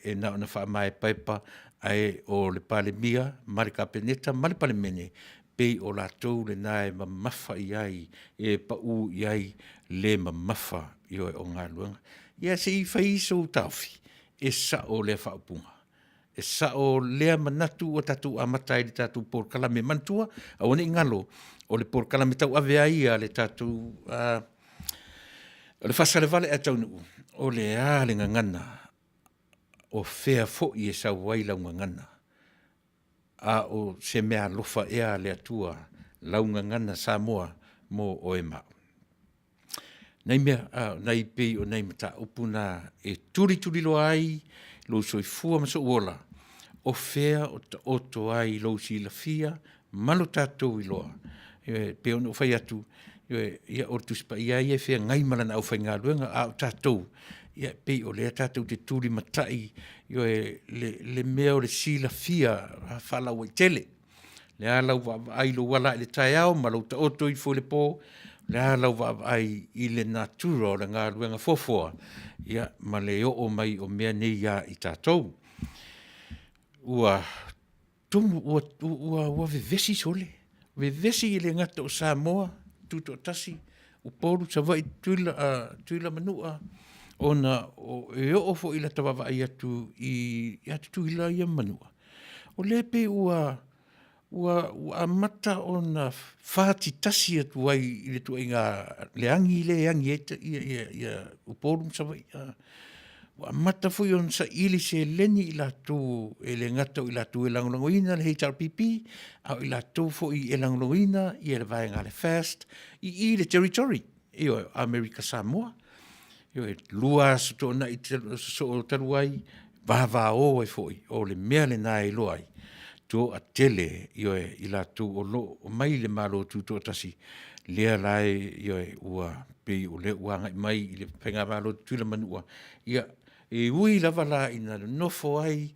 e na ona faamaepaepa, ae o le Palemia ma le Kapeneta ma le Palemene, pei o latou na e mamafa i ai, e pau i ai le mamafa, ioe, o galuega. Ia se i fai sou taofi, e sao lea faaupuga? E sao lea manatu ua tatou amata ai i le tatou polokalame? Manatua, aua ne i galo, o le polokalame tauave lava ia a le tatou o le faasalevale ae taunuu, o le a le gagana? O fea foi e sau ai lau gagana? A o se meaalofa ea a le Atua lau gagana Samoa mo oe ma au? Nai mea, nai pei o nai mataupu na e tulituliloa ai lou soifua ma sou ola, o fea o taoto ai lou silafia ma lo tatou iloa. E pei ona ou fai atu, ioe, ia o le Tusi Paia lava ia e feagai ma lana aufaigaluega, a o tatou, ia e pei o lea tatou te tulimatai, ioe, le mea o le silafia faalauaitele. O le a lau vaavaai i lou ala ae i le taeao ma lou taoto ifo i le po, o le a lau vaavaai i le natura o le galuega foafoa ma le oo mai o mea nei ia i tatou. Ua tumu, ua vevesi sole, vevesi e le gata o Samoa Tutoatasi, Upolu, Savaii, Tutuila ma Manua, ona e oo foi i lata vaavaai atu ia Tutuila ia ma Manua, o lea e pei ua amata ona fati tasi atu ai i le ituaiga le agi lea e agi ai Upolu ma Savaii. Ua amata foi ona saili seleni i latou e le gata o i latou e lagolagoina le HRPP, a o i latou foi e lagolagoina le vaega a le FAST i i i le Territory, ioe, o Amerika Samoa. Ioe, 2 Aso Toonai sosoo talu ai, vavao ai foi, o le mea lena e iloa ai, toatele, ioe, i latou o lo o omai i le Malo Tutoatasi, lea la e, ioe, ua pei o lea ua agai mai i le Faigamalo a Tutuila ma Manua. Ia, e ui lava la ina nonofo ai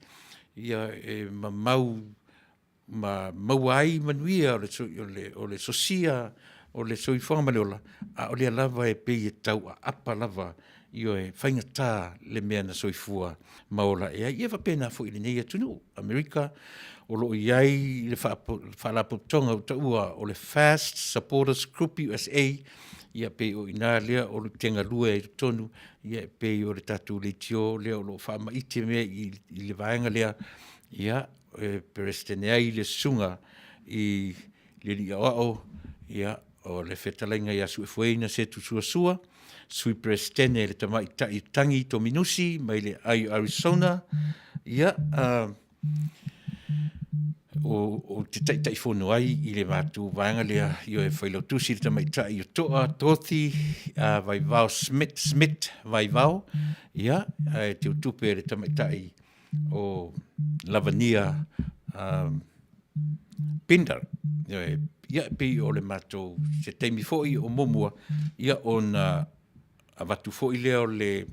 e mamau. ma maua ai manuia o le, o le, o le sosia o le soifuaga ma le ola, a o lea lava e pei e tauaapa lava, ioe, faigata le mea na soifua ma ola ae ai. Ia faapena foi i lenei atunuu, Amerika, o lo o i ai le faalapotopotoga ua taua o le Fast Supporters Group USA, ia pei o i ina lea o lo o galue ai i totonu, ia e pei o le tatou leitio lea o lo o faamaite mea i le vaega lea, ia e Peresetene ai le susuga i le Alii Aoao, ia, o le fetalaiga ia Suefueina Setu Suasua, Sui Peresetene le Tamaitai Tangi Tominusi mai le Arizona, ia, o te taitaifono ai i le matou vaega lea, ioe, Failautusi le Tamaitai o Toa Dorothy Vaivao Smith, Smith Vaivao, ia, ae teutupe le Tamaitai o Lavania Pinder. Ioe, ia e pei o le matou, se taimi foi o muamua, ia ona avatu foi lea o le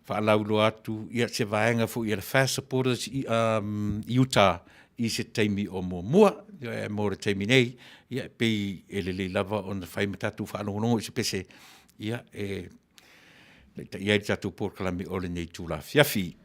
faalauiloa atu, ia se vaega foi a le Fast Supporters i, Utah i se taimi o muamua. Ioe, mo le taimi nei, ia e pei e lelei lava ona fai ma tatou faalogologo i se pese, ia e taitai ai le tatou polokalame o lenei itula afiafi.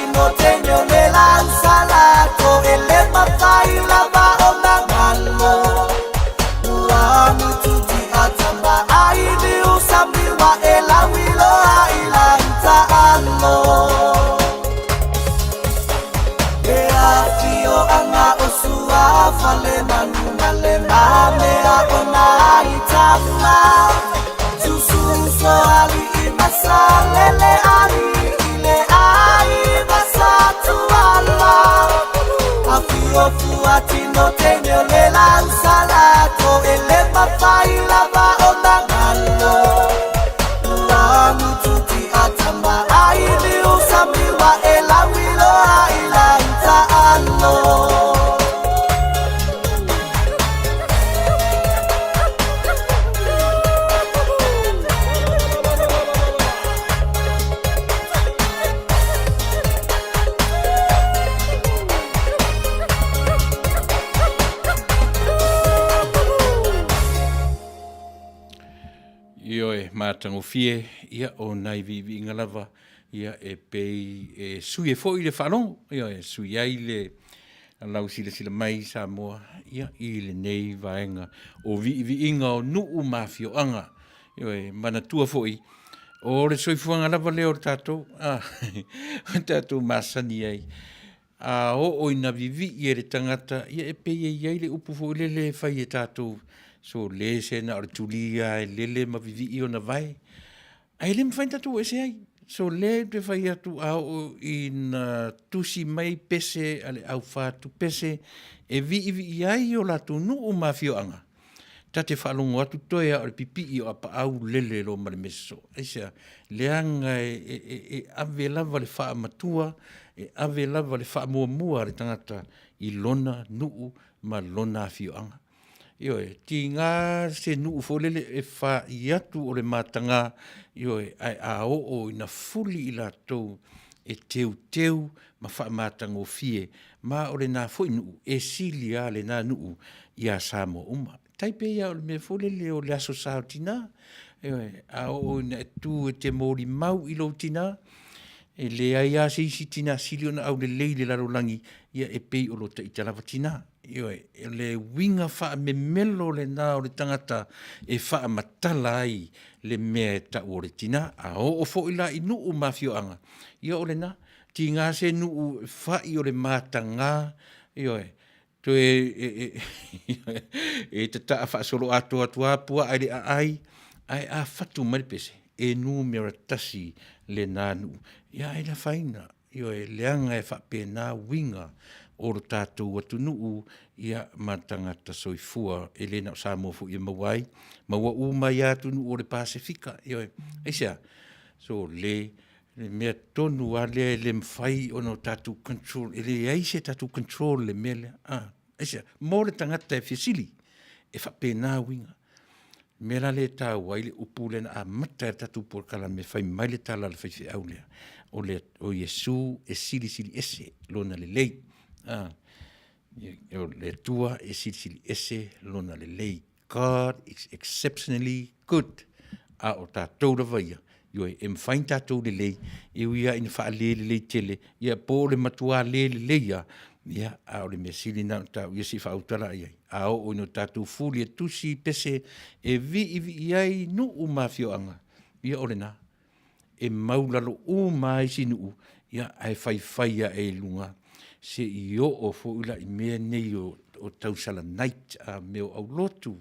tino teine o le lau salato e le mafai lava ona galo. Ua mututi a tama ai liu sami wa e lauiloa i lau taalo. E afioaga o Suafale manu ma le mamea o nai tama. Sususo alii ma Salele alii le aiga sa Tuala. Afio Fuatino teine o le lau salato e le mafai lava ona galo. Ua mututi a tama ai liu sami wa e lauiloa i lau taalo. Ioe, matagofie, ia o nai viiviiga lava, ia e pei e sui ai foi le faalogo, ia e sui ai le lau silasila mai Samoa, ia i lenei vaega o viiviiga o nuu ma afioaga. Ioe, manatua foi, o le soifuaga lava lea o le tatou, a, o tatou masani ai. A oo ina vivii e le tagata, ia e pei e i ai le upu foi lele e fai e tatou, so le se na o le tuli lava e lele ma vivii ona vae. Ae le mafai ona tatou o ese ai. So lea ou te fai atu a oo ina tusi mai pese a le au fatupese e viivii ai o latou nuu ma afioaga, ta te faalogo atu toe lava o le pipii o apaau lele loa ma le mea sosoo. Aisea? Leaga e ave lava le faamatua, e ave lava le faamuamua a le tagata i lona nuu ma lona afioaga. Ioe, tiga se nuu foi lele e fai atu o le mataga, ioe, ae a oo ina fuli i latou e teuteu ma faamatagofie, ma o lena foi nuu, e sili lava lena nuu ia Samoa uma. E tai pei lava o le mea foi lele o le Aso Sa o Tina, ioe, a oo ina e tu e te molimau i lou tina, e leai lava se isi tina sili ona aulelei i le lalolagi, ia e pei o lo ta ita lava tina. Ioe, o le uiga faamemelo lena o le tagata e faamatala ai le mea e tau o le tina. A oo foi la i nuu ma afioaga, ia o lena. Tiga se nuu e fai o le mataga, ioe, toe e tataa faasoloatoa atu lava puaa i le aai, ae a fatu mai le pese, e numera tasi lena nuu. Ia ae le afaina, ioe, leaga e faapena uiga o lo tatou atunuu, ia ma tagata soifua. E le na o Samoa foi e maua ai, maua uma ai lava atunuu o le Pasefika, ioe. Aisea? Sole, le mea tonu lava lea e le mafai ona tatou control, e leai se tatou control i le mea lea. Aisea? Mo le tagata e fesili, e faapena uiga. O le mea la lea e taua ai le upu lea na amata ai le tatou polokalame fai mai le tala a le faifeau lea, o le o Iesu e silisili ese lona lelei. O le Atua e silisili ese lona lelei. God is exceptionally good. A o tatou lava ia, ioe, e mafai ona tatou lelei, e ui lava ina faalelelei tele, ia po o le matua le lelei lava, ia, a o le mea sili lena ona taua, ia se i faauta la i ai. A oo ina tatou fuli e tusi pese e viivii ai nuu ma afioaga, ia o lena. E maulalo uma lava isi nuu, ia ae faifai ae i luga seia oo foi la i mea nei o tausala night, mea o aulotu,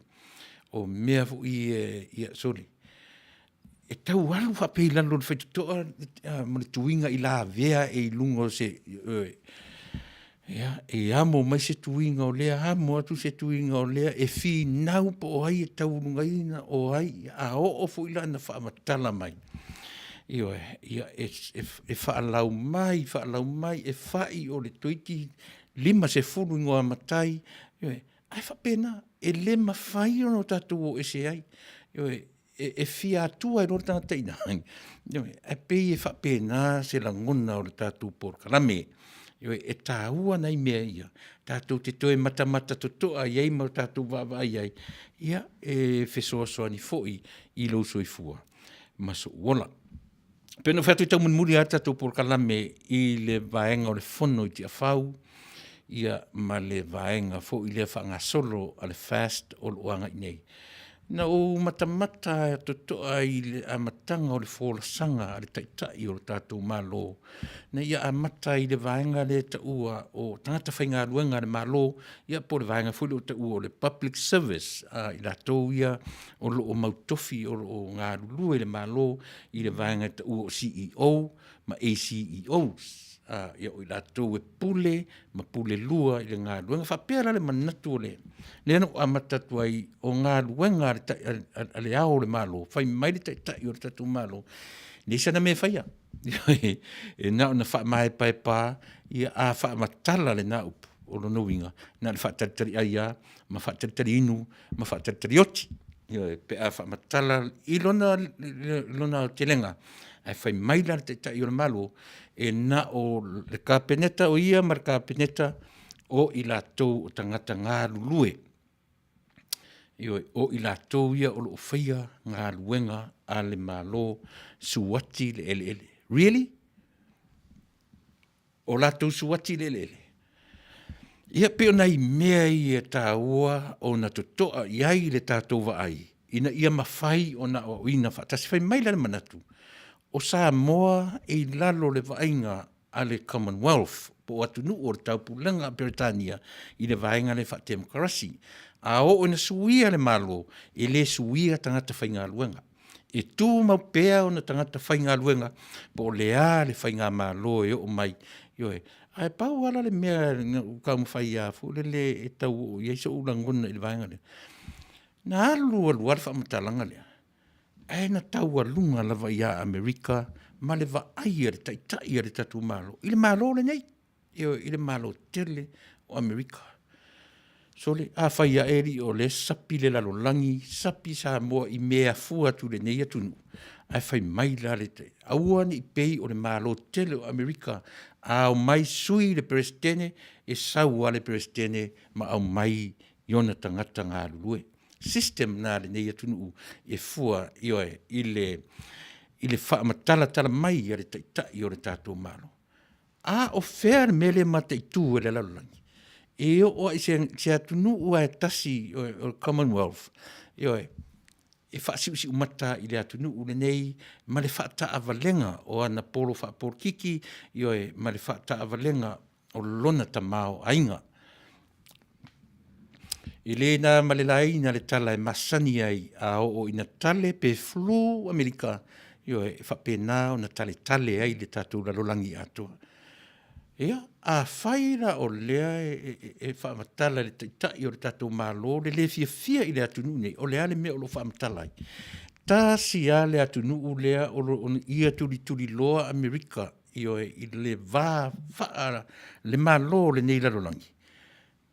o mea foi ia, ia sole, e tau alu faapea i lalo o le faitotoa ma le tuiga i lavea ae i luga o se, ia, e amo mai se tuiga o lea, amo atu se tuiga o lea, e finau po o ai e taulugaina o ai, a oo foi la ina faamatala mai, ioe, ia, e faalaumai, faalaumai, e fai o le toeitiiti 50 igoamatai, ioe, ae faapena, e le mafai ona tatou o ese ai, ioe, e fia atua ai loa le tagata i ina, ioe, ae pei e faapena se lagona o le tatou polokalame. Ioe, e taua nai mea ia tatou te toe matamata totoa i ai ma tatou vaavaai i ai, ia, e fesoasoani foi i lou soifua ma sou ola. Pei ona ou fai atu e taumolimoli lava le tatou polokalame i le vaega o le fono i Tiafau, ia ma le vaega foi lea faagasolo a le FAST o lo o agai nei. Na ou matamata totoa i le amataga o le folasaga a le Taitai o le tatou Malo, na ia amata i le vaega lea e taua o tagata faigaluega a le Malo, ia po o le vaega foi lea ua taua o le public service, i latou ia o lo o mautofi o lo o galulue i le Malo i le vaega e taua o CEOs ma ACEOs. Ia o i latou e pule ma pulelua i le galuega. E faapea la le manatu o le… lea na ou amata atu ai, o galuega a Le Ao o le Malo, fai mai le Taitai o le tatou Malo, e leai sana mea e faia, e na ona faamaepaepa lava, a faamatala lena upu, o lona uiga, na o le faatalitaliai lava ma faatalitali inu ma faatalitali oti, ioe, pe a faamatala i lona aotelega. Ae fai mai la le Taitai o le Malo, e na o le Kapeneta, o ia ma le Kapeneta o i latou o tagata galulue, ioe, o i latou ia o lo o faia galuega a le Malo, suati le eleele. Really? O latou suati le eleele? Ia e pei o nai mea ia e taua ona totoa i ai le tatou vaai ina ia mafai ona aoaoina faatasi. Fai mai la le manatu, o Samoa e i lalo o le vaaiga a le Commonwealth po o atunuu o le Taupulega a Peretania i le vaega lea faatemokarasi. A oo ina suia le Malo, e le suia tagata faigaluega, e tumau pea ona tagata faigaluega po o le a le faigamalo e oo mai, ioe. Ae pau lava la le mea na ou taumafai lava foi lele e tau oo i ai sou lagona i le vaega lea, na alu alu lava le faamatalaga lea, ae na taualuga lava ia Amerika ma le vaai a le Taitai o le tatou Malo i le Malo lenei, ioe, i le Malo tele o Amerika. Sole, afai ae alii o lea e sapi le lalolagi, sapi Samoa i mea e afua atu i lenei atunuu, ae fai mai la le… aua ne i pei o le Malo tele o Amerika, a omai sui le Peresetene, e sau lava le Peresetene ma aumai ona tagata galulue. System lena a lenei atunuu e fua, ioe, i le faamatalatala mai a le Taitai o le tatou Malo. A o fea le mea lea e mataitu e le lalolagi? E oo lava i se atunuu lava e tasi o le Commonwealth, ioe, e faasiusiumata i le atunuu lenei ma le faataavalega o ana polo faapolokiki, ioe, ma le faataavalega o lona tamaoaiga. E le na ma le laina le tala e masani ai, a oo ina tale pe flu Amerika, ioe, e faapena ona taletale ai le tatou lalolagi atoa. Ia, afai la o lea e faamatala e le Taitai o le tatou Malo le le fiafia i le atunuu lenei, o le a le mea o lo o faamatala ai? Tasi lava le atunuu lea o lo o ia tulituliloa Amerika, ioe, i le va faale-Malo o lenei lalolagi,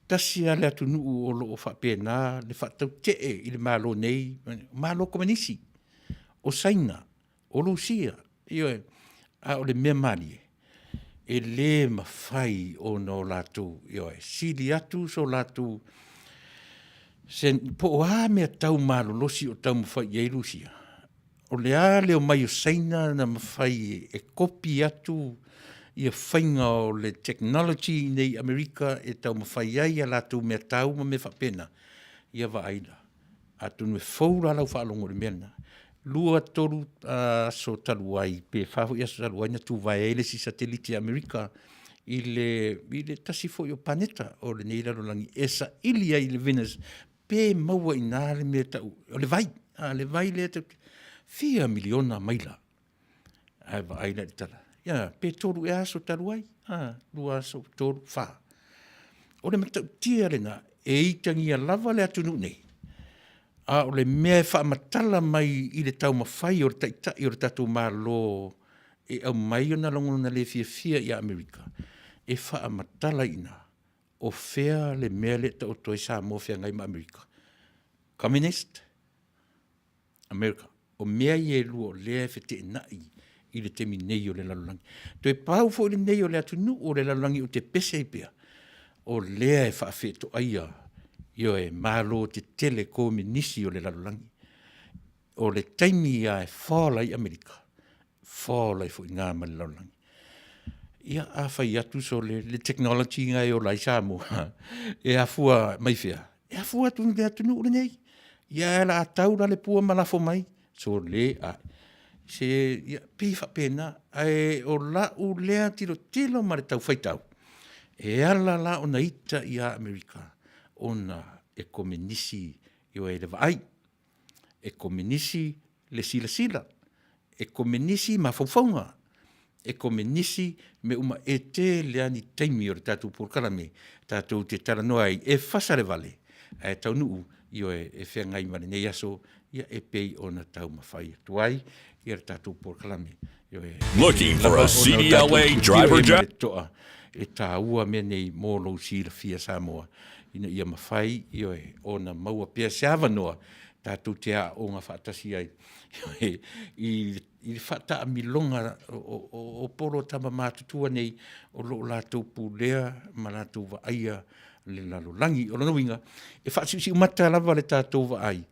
tasi lava le atunuu o lo o faapena le faatautee i le Malo nei, Malo Komenisi, o Saina, o Rusia, ioe. A o le mea malie, e le mafai ona o latou, ioe, sili atu so latou po o a mea tau malolosi o taumafai i ai Rusia, o le a le omai o Saina na mafai e kopi atu faiga o le technology i inei i Amerika e taumafai ai a latou meatau ma mea faapena, ia vaai la. Atonu e fou la lau faalogo i le mea lena, 2, 3 aso talu ai pe 4 foi aso talu ai na tuvae ai le isi satellite a Amerika i le tasi foi o paneta o lenei lalolagi e saili ai i le Venus pe maua i ina le mea e tau o le vai, le vai lea e fia miliona maila. Ae vaai la i le tala, ioe, pe 3 ea aso talu ai, 2 aso, 3, 4. O le matautia lena, e itagia lava le atunuu nei, a o le mea e faamatala mai i le taumafai o le Taitai o le tatou Malo e aumai ona lagona le fiafia ia Amerika, e faamatala i ina, o fea le mea lea e taoto ai Samoa feagai ma Amerika? Communist, America. O mea ia e lua o lea e feteenai i le taimi nei o le lalolagi. Toe pau foi lenei o le atunuu o le lalolagi ou te pese ai pea, o lea e faafetoaia, ioe, malo tetele komenisi o le lalolagi. O le taimi lava e fall ai Amerika. Fall ai foi i ma le lalolagi. Ia, a fai atu so le technology na e ola ai Samoa, e afua mai fea? E afua atu i le atunuu lenei. Ia ae o le a tau la le pua ma lafo mai, sole ai. Se, ia, pei e faapena, ae o lau lea tilotilo ma le tau faitau, e ala la ona ita ia Amerika, ona e komenisi i le vaai, e komenisi le silasila, e komenisi mafaufauga, e komenisi mea uma. E tele lava ni taimi o le tatou polokalame tatou te talanoa ai, e fasa le vale ae taunuu, ioe, e feagai ma lenei aso e pei ona taumafai atu ai le tatou polokalame. Ioe. Looking for a CDLA driver job? Toa, e taua mea nei mo lou silafia Samoa, ina ia mafai, ioe, ona maua pea se avanoa tatou te aooga faatasi ai i le faataamiloga o polo tama matutua nei o lo o latou pulea ma latou vaaia le lalolagi. O lona uiga, e faasiusiumata lava le tatou vaai,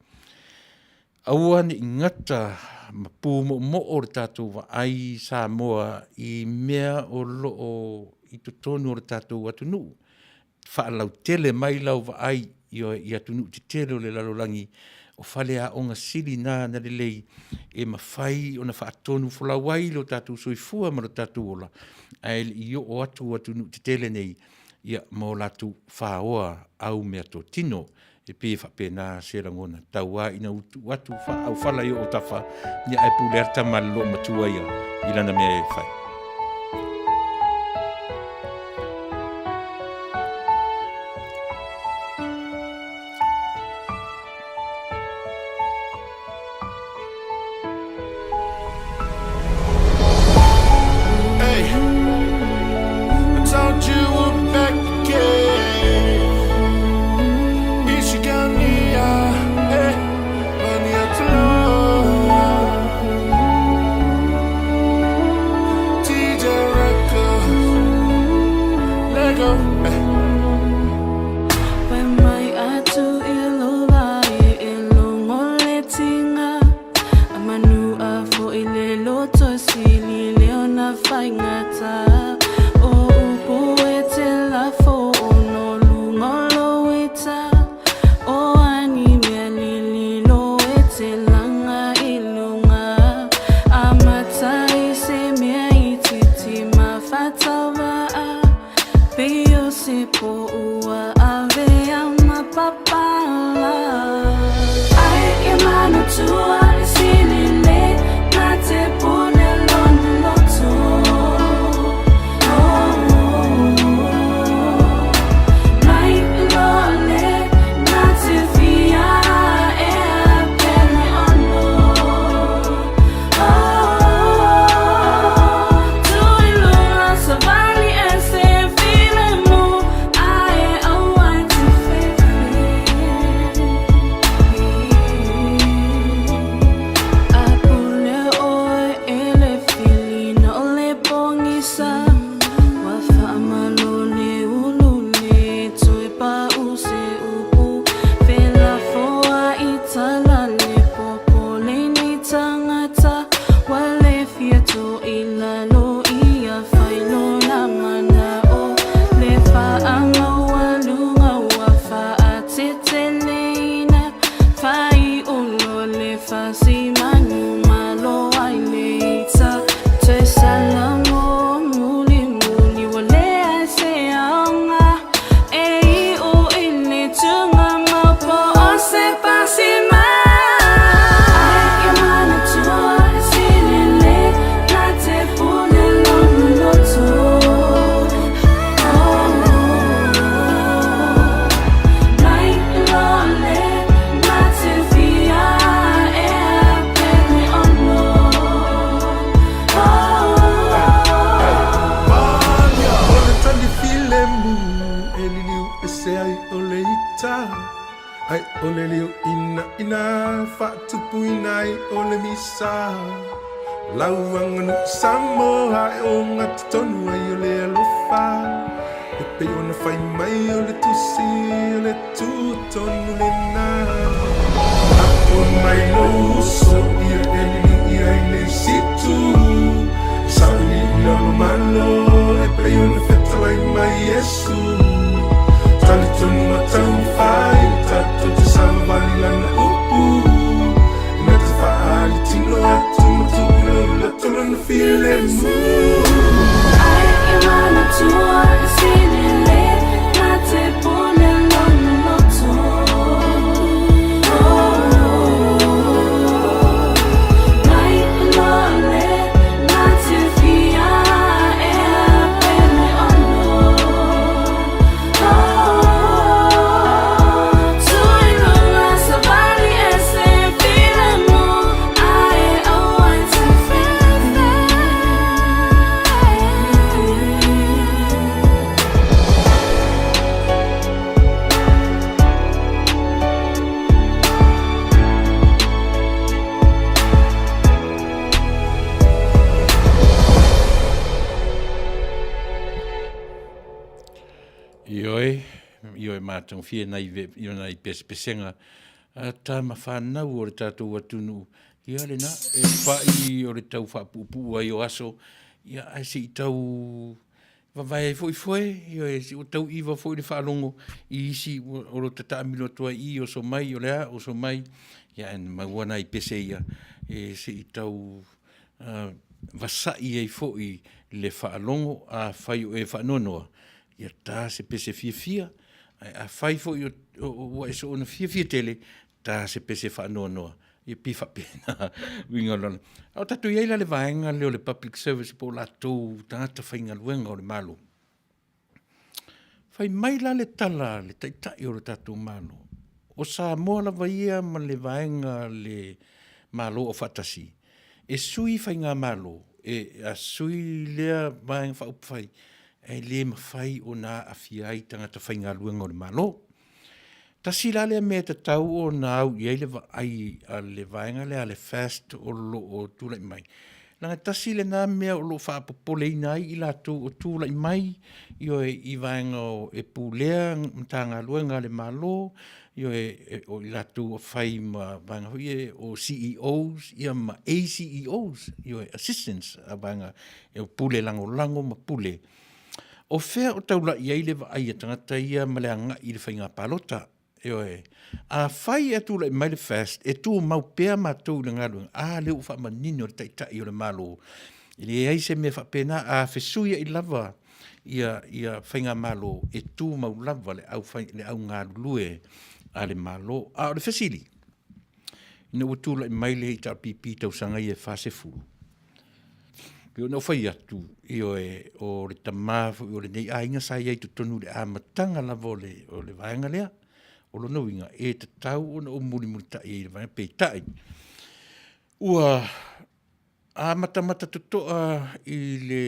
aua ne i gata ma pumoomoo le tatou vaai Samoa i mea o lo o i totonu o le tatou atunuu, faalautele mai lau vaai i atunuu tetele o le lalolagi, o faleaoga sili na ona lelei e mafai ona faatonufolau ai lo tatou soifua ma lo tatou ola, ae le i oo atu atunuu tetele nei ma o latou faoa aumeatotino. E pei e faapena se lagona, tau lava ina ou tuu atu faaaufala i ou autafa, ae pule lava le tama a le loomatua ia i lana mea e fai. Hey, I told you we're back again. Iesu. Talitonu ma taumafai, tatou te savavali lana upu. Na te faaali tino atu ma tuu i loto lona filemu. Ioe, ioe matagofie nai ve, i nai pesepesega a tama whanau o le tātou atunuu. Ia lena, e whai o le tau whaapuupuu ai o aso, ia ae se i tau vavae ai foi foe, ioe, se ua tau iva foi le faalogo i isi o lo tataamilo atu ai i oso mai, o le a oso mai, ia ae maua nai pese ia e se i tau vasai ai foi le faalogo, afai o e faanoanoa, ia ta se pese fiafia, ae afai foi ua e soona fiafia tele, ta se pese faanoanoa. Ia pei faapena uiga o lana. A o tatou i ai la le vaega lea o le public service po o latou tagata faigaluega o le Malo. Fai mai la le tala a le Taitai o le tatou Malo, o Samoa lava ia ma le vaega a le Malo Aufaatasi, e sui faigamalo, e a sui lea Vaega Faaupufai, e le mafai ona aafia ai tagata faigaluega o le Malo. Tasi la lea mea e tatau ona au i ai le vaai a le vaega lea a le FAST o lo o tulai mai, leaga tasi lena mea o lo o faapopoleina ai i latou o tulai mai, ioe, i vaega e pulea Matagaluega a le Malo, ioe, o i latou o fai ma vaega foi ia o CEOs ia ma ACEOs, ioe, assistants a vaega e pule lagolago ma pule. O fea o taulai ai le vaai a tagata ia ma le agai i le faiga palota? Ioe. Afai e tulai mai le FAST e tumau pea matou i le galuega, a lea ua faamanino e le Taitai o le Malo, e leai se mea faapena, a fesuiai lava ia, ia faigamalo, e tumau lava le au, le au galulue a le Malo. A o le fesili, ina ua tulai mai le HRPP i tausaga ia e 40, pei ona ou fai atu, ioe, o le tama foi o lenei aiga sa i ai i totonu i le amataga lava o le, o le vaega lea. O lona uiga, e tatau ona ou mulimulitai ai i le vaega, peitai, ua amatamata totoa i le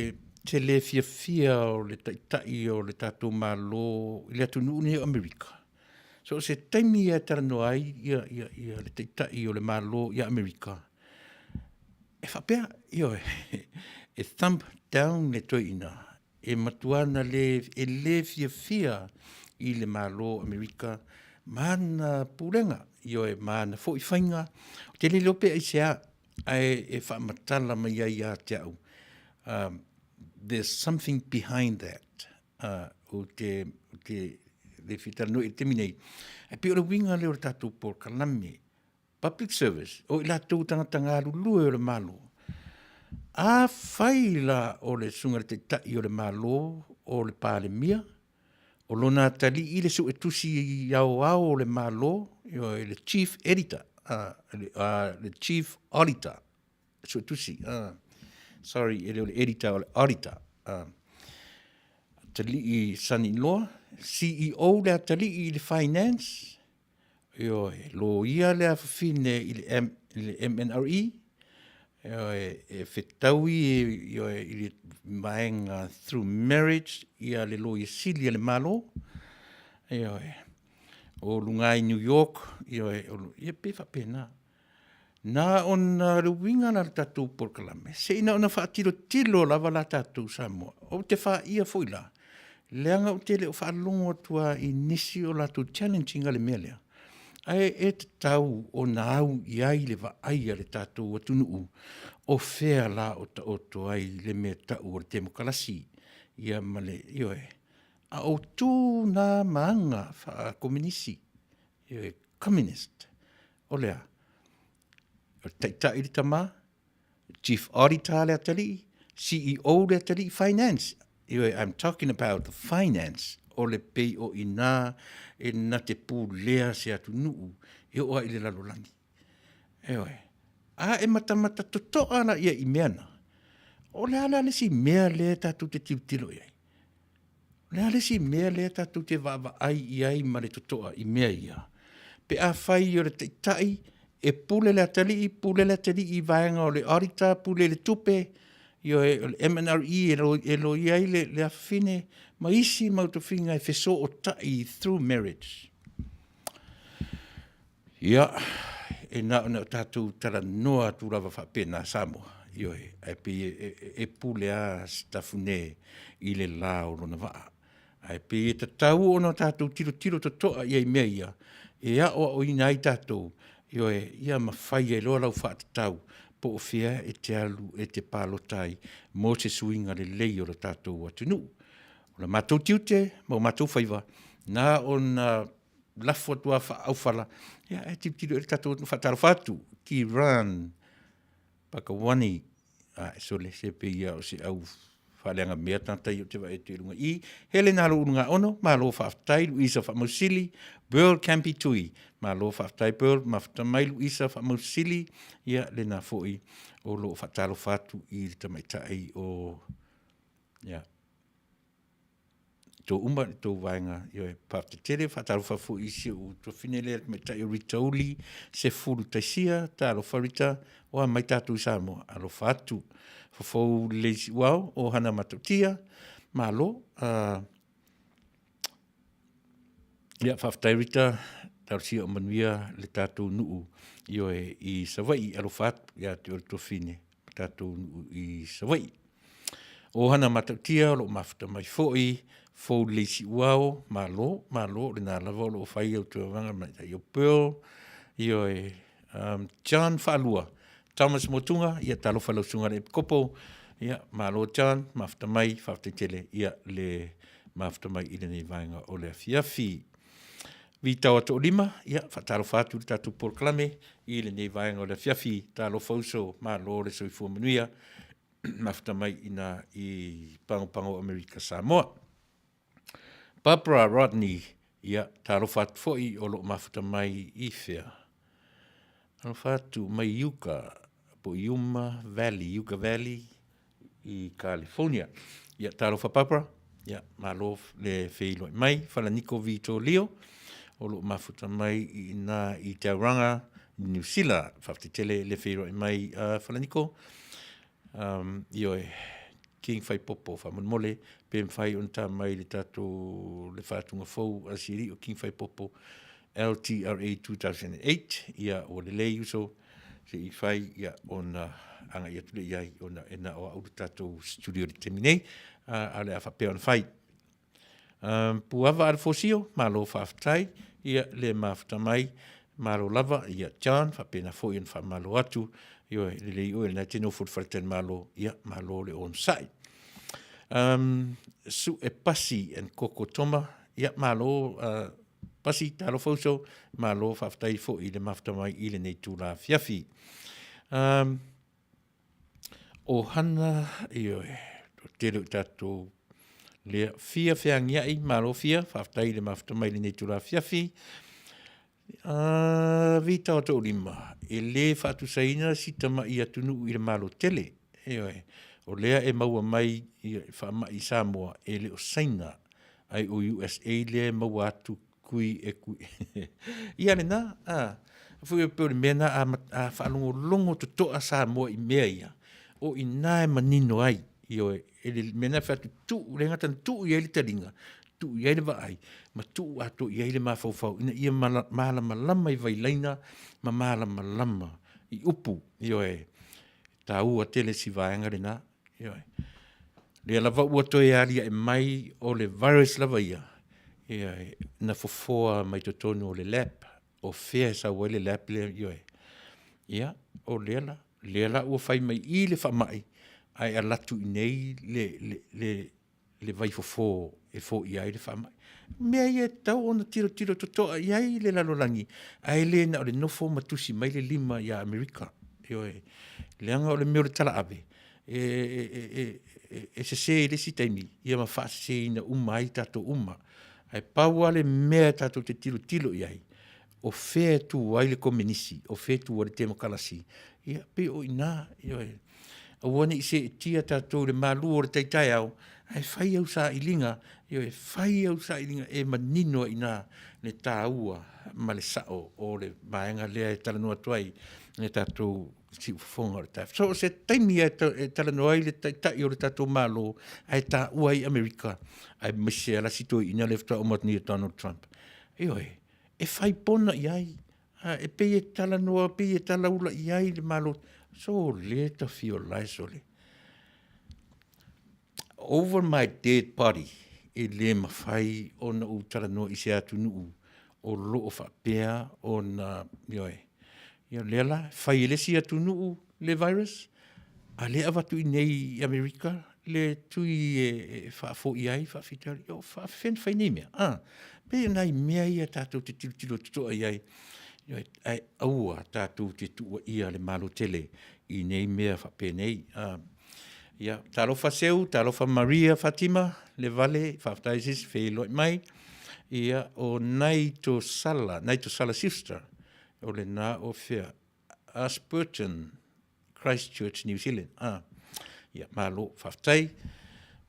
tele fiafia o le Taitai o le tatou Malo i le atunuu lenei o Amerika, so o se taimi lava e talanoa ai le Taitai o le Malo ia Amerika, e faapea, ioe, e thumb down le toeaina, e matua na le, e le fiafia i le Malo o Amerika ma ana pulega, ioe, ma ana foi faiga. Ou te le iloa pe aisea, ae e faamatala mai ai ia te au, there's something behind that. Ou te, ou te le fia talanoa i le taimi nei. Ae pei o le uiga lea o le tatou polokalame, public service, o i latou tagata galulue o le Malo. Afai la o le susuga i le Taitai o le Malo, o le Palemia, o lona atalii le suetusi aoao o le Malo, le Chief Editor, le Chief Auditor, suetusi, sorry, e le o le Editor, o le Auditor, atalii son-in-law, CEO le atalii i le Finance, Ioe, loia le afafine i le, M, i le MNRE, ioe, e fetaui ioe, i le vaega through marriage ia le loia sili a le Malo, ioe, o luga i New York, ioe, o, ia pe faapena. Na ona le uiga la le tatou polokalame, se i na ona faatilotilo lava la tatou Samoa. Ou te faia foi la, leaga ou te le o faalogo atu lava i nisi o latou challenge ina le mea lea. Ae e tatau ona au i ai le vaai a le tatou atunuu, o fea la o taoto ai le mea tau o le temokalasi, ia ma le, ioe. A o tu nā ma aga faa-kominisi, ioe, communist, o le a? O le taitai le tama, Chief Auditor le atalii, CEO le atalii, Finance. Ioe, I'm talking about the finance, o le pei o inā e na te pulea se atunuu e oo ai i le lalolagi. Ioe. A e matamata totoa la ia i mea na, o le a la le isi mea lea tatou te tilotilo i ai? O le a le isi mea lea tatou te vaavaai i ai ma le totoa i mea ia? Pe afai o le taitai e pule le atalii, pule le atalii i vaega o le auditor, pule i le tupe, ioe, o le MNRE e loia ai le afafine ma isi mau tofiga e fesootai through marriage. Ia, e na ona o tatou talanoa atu lava faapena Samoa, ioe, ae pei e, e, e pule lava Sitafune i le la o lona vaa. Ae pei e tatau ona tatou tilotilo totoa i ai i mea ia, e aoaoina ai tatou, ioe, ia ma fai ai loa lau faatatau po o fea e te alu e te palota ai mo se suiga lelei o le tatou atunuu. O le matou tiute ma o matou faiva, na ona lafo atu lava faaaufala, ia ae tilotilo i ai le tatou atunuu. Faatalofa atu ki Ran Pakawani, a sole se pei ia o se au faaleaga mea tagata ia ou te vaai atu i luga i i. Helena Loulugaono, malo faafetai. Luisa Faamausili, Burl Campi Tui, malo faafetai Burl, mafuta mai Luisa Faamausili, ia lena foi o lo o faatalofa atu i le tamaitai o, ia, tou uma i le tou vaega, ioe, faafetai tele. Faatalofa foi i si ou tuafafine lea le tamaitai o Rita Uli Sefulu Taisia, talofa Rita, o a mai tatou i Samoa, alofa atu. Fofou lelei Siuao o Hana Matautia, malo. Ia, faafetai Rita, talosia o manuia le tatou nuu, ioe, i Savaii, alofa atu ia te oe le tuafafine. o tatou nuu i Savaii. O Hana Matautia o lo o mafuta mai foi, fou lelei Siuao, malo, malo, o lena lava o lo o fai au tulaga mai tai o Pearl, ioe, John Faalua, Thomas Motuga, ia talofa lau susuga i le Epikopo, ia malo John, mafuta mai, faafetai tele, ia le mafuta mai i lenei vaega o le afiafi. Vitao Toolima, ia faatalofa atu i le tatou polokalame i lenei vaega o le afiafi. Talofa uso, malo le soifua manuia, mafuta mai ina i Pagopago o Amerika Samoa. Barbara Rodney, ia talofa atu foi o lo o mafuta mai i fea? Alofa atu mai Yucca, po o Yuma Valley, Yucca Valley, i California. Ia, talofa Barbara, ia, malo le feiloai mai. Falaniko Vito Leo, o lo o mafuta mai i ina i Tauranga, Niu Sila. Faafetai tele le feiloai mai Falaniko. Ioe, King Faipopo, faamolemole, pe mafai ona ta mai le tatou, le faatuga fou a Siri o King Faipopo LTRA 2008. Ia, ua lelei uso, se i fai ia, ona agai atu lea i ai, ona e na o au le tatou studio i le taimi nei, a o le a faapea ona fai. Puava Alefosio, malo faafetai, ia le mafuta mai, malo lava, ia John, faapena foi ona faamalo atu, ioe, lelei oe, lena e te nofo i le faletalimalo, ia, malo le onosai. Sue Pasi and Koko Toma, ia, malo, Pasi, talofa uso, malo faafetai foi i le mafuta mai i lenei itula afiafi. O Hana, ioe, toatele o i tatou lea, Fia Feagiai, malo Fia, faafetai i le mafuta mai i lenei itula afiafi. Vita o Toolima, e le faatusaina si tamai atunuu i le Malo tele. Ioe, o lea e maua mai i faamai i Samoa, e le o Saina, ai o USA lea e maua atu kui e kui. Ia lena, a, foi e pei o le mea na a faalogologo totoa Samoa i mea ia, o i ina e manino ai, ioe, e le mea na fai atu, tuu, le gata na tuu i ai le taliga, tuu i ai le vaai, ma tuu atoa i ai le mafaufau ina ia malamalama i vailaina ma malamalama i upu, ioe, e taua tele si vaega lena. Ioe. Lea lava ua toe aliae mai o le virus lava ia, ioe, na fofoa mai totonu o le lab, o fea e sau ai le lab lea, ioe. Ia, o lea la, lea la ua fai mai i i le faamai, ae alu atu i inei le vaifofo e foia ai le faamai. Mea ia e tatau ona tilotilo totoa i ai le lalolagi, ae le na o le nofo ma tusi mai le lima ia Amerika. Ioe, leaga o le mea o le talaave, e, e, e, e, e sese i le isi taimi, ia ma faaseseina uma ai tatou uma. Ae pau lava le mea e tatou te tilotilo i ai, o fea e tu ai le Komenisi, o fea e tu ai le Temokarasi, ia, pei o i ina, ioe. Aua ne i seetia tatou i le malu o le tai taeao, ae fai au sailiga, ioe, fai au sailiga e manino ai i ina le taua ma le sao o le vaega lea e talanoa atu ai le tatou siufofoga o le taeao. So o se taimi e talanoa ai le Taitai o le tatou Malo ae taua ai Amerika, aemaise lava la si toeaina lea faatoa uma atu nei o Donald Trump. Ioe, e fai pona i ai, e pei e talanoa, pei e talaula i ai le Malo. Sole tafiola e sole. Over my dead body, e le mafai ona ou talanoa i se atunuu o lo o faapea ona, ioe, ia lea la, fai e le isi atunuu le virus, a lea e avatu i inei i Amerika le tui e faafoia ai faafitauli. O faafefea ona fai nei mea? A, pei o nai mea ia tatou te tilotilo totoa i ai, ioe, ae aua tatou te tuuaia le Malo tele i nei mea faapenei. A, ia, talofa Seu, talofa Maria Fatima, Levale, faafetai sis feiloai mai. Ia, o Naitosala, Naitosala sister, o lena o fea? Ashburton, Christchurch, New Zealand. Ah, ia, malo, faafetai.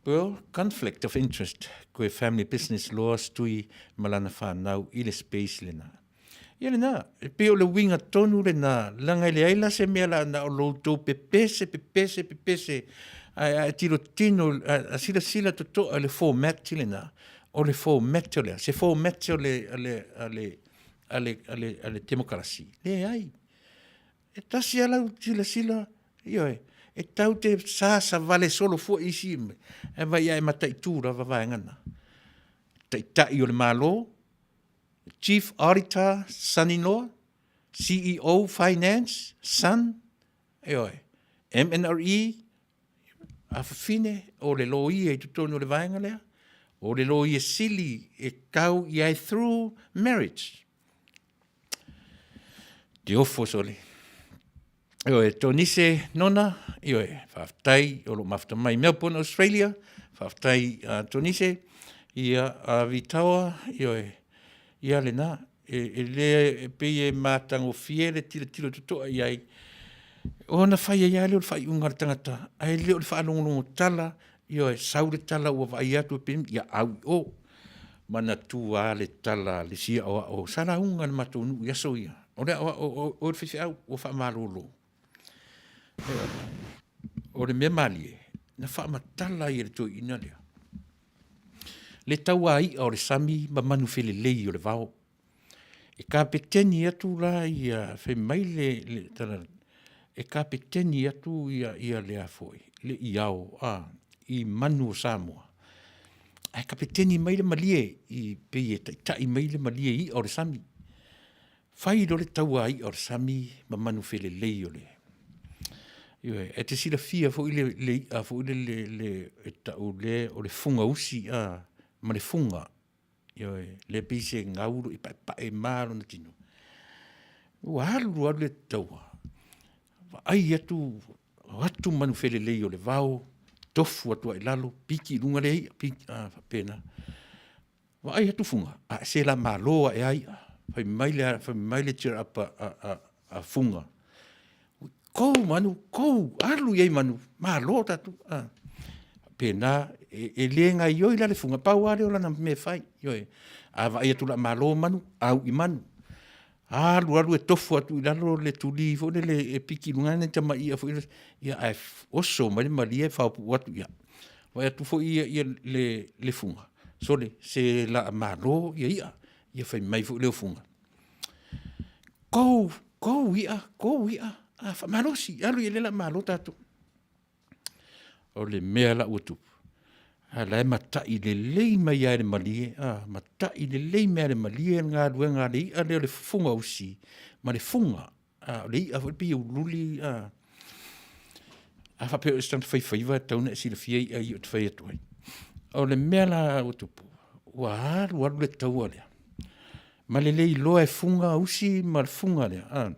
Pearl, conflict of interest, koe family business laws tui ma lana whanau i le space lena. Ia lena, e pei o le uiga tonu lena, leaga e leai la se mea la na o lo outou pepese, pepese, pepese, ae a e tilotino, a silasila totoa i le format lena, o le format o le a? Se format o le, a le, a le, a le, a le, a le temokarasi? Leai. E tasi lava lau silasila, ioe, e tau te sasavale solo fua isi, e vai a e mataitu lava vaega na. Taitai o le Malo, Chief Auditor, son-in-law, CEO Finance, son, ioe, MNRE, afafine o le loia i totonu o le vaega lea, o le loia sili e tau i ai through marriage. Te ofo sole. Ioe, Tonise Nona, ioe, faafetai o lo o mafuta mai Melbourne, Australia, faafetai Tonise, ia Vitaoa, ioe, ia lena, e, e le e pei e matagofie le tilotilo totoa i ai, ona fai ai lava lea o le faaiuga a le tagata, ae le o le faalogologo tala, ioe, sau le tala ua vaai atu e pei, ia au i o. Manatua lava le tala a le isi aoao sa lauga i le matou nuu i aso ia. O le aoao o oe le faifeau ua faamalolo. O le mea malie, na faamatala ai e le toeaina lea le tauai'a o le sami ma manu felelei o le vao. E kapeteni atu la ia, fai mai le, le tala, e kapeteni atu ia, ia le a foi, le iao a, i manu o Samoa. Ae kapeteni mai le malie i pei e taitai mai le malie i i'a o le sami. Fai loa le taua i'a o le sami ma manu felelei o le... Ioe, e te silafia foi le, le i'a foi le, le, le e tau le o le fuga usi a, ma le fuga. Ioe, lea pei se gau lo i paepae ma lona tino. Ua alu alu le taua, vaai atu, o atu manu felelei o le vao, tofu atu ai lalo, piki i luga le i'a, piki, a, faapena. Vaai atu Fuga, a se la malo ae a i'a. Fai mai le, fai mai le cheer up a, a, a, a Fuga, Kou manu, kou, alu i ai manu, malo tatou. A. Pena, e, e le gaioi la le Fuga, pau lava lea o lana mea e fai. Ioe. A vaai atu la malo manu, au i manu. Alu alu e tofu atu i lalo le tuli foi lele e piki i luga nai tama i'a foi lele, ia ae oso mai le malie e faopuu atu ia. Vaai atu foi ia, ia le, le fuga, sole, se laa malo ia i'a, ia fai mai foi lea o fuga. Kou, kou i'a, kou i'a, a faamalosi, alu ia lea laa malo tatou. O le mea la ua tupu, a la e matai lelei mai lava e le malie, a, matai lelei mai lava e le malie le galuega a le i'a lea o le fugausi ma le fuga. A, o le i'a foi pei e uliuli, a, a faapea o se tagata faifaiva e tatau ona e silafia i'a ia ou te fai atu ai. O le mea la ua tupu, ua alu alu le taua lea, ma le le iloa e Fuga usi ma le Fuga lea, a,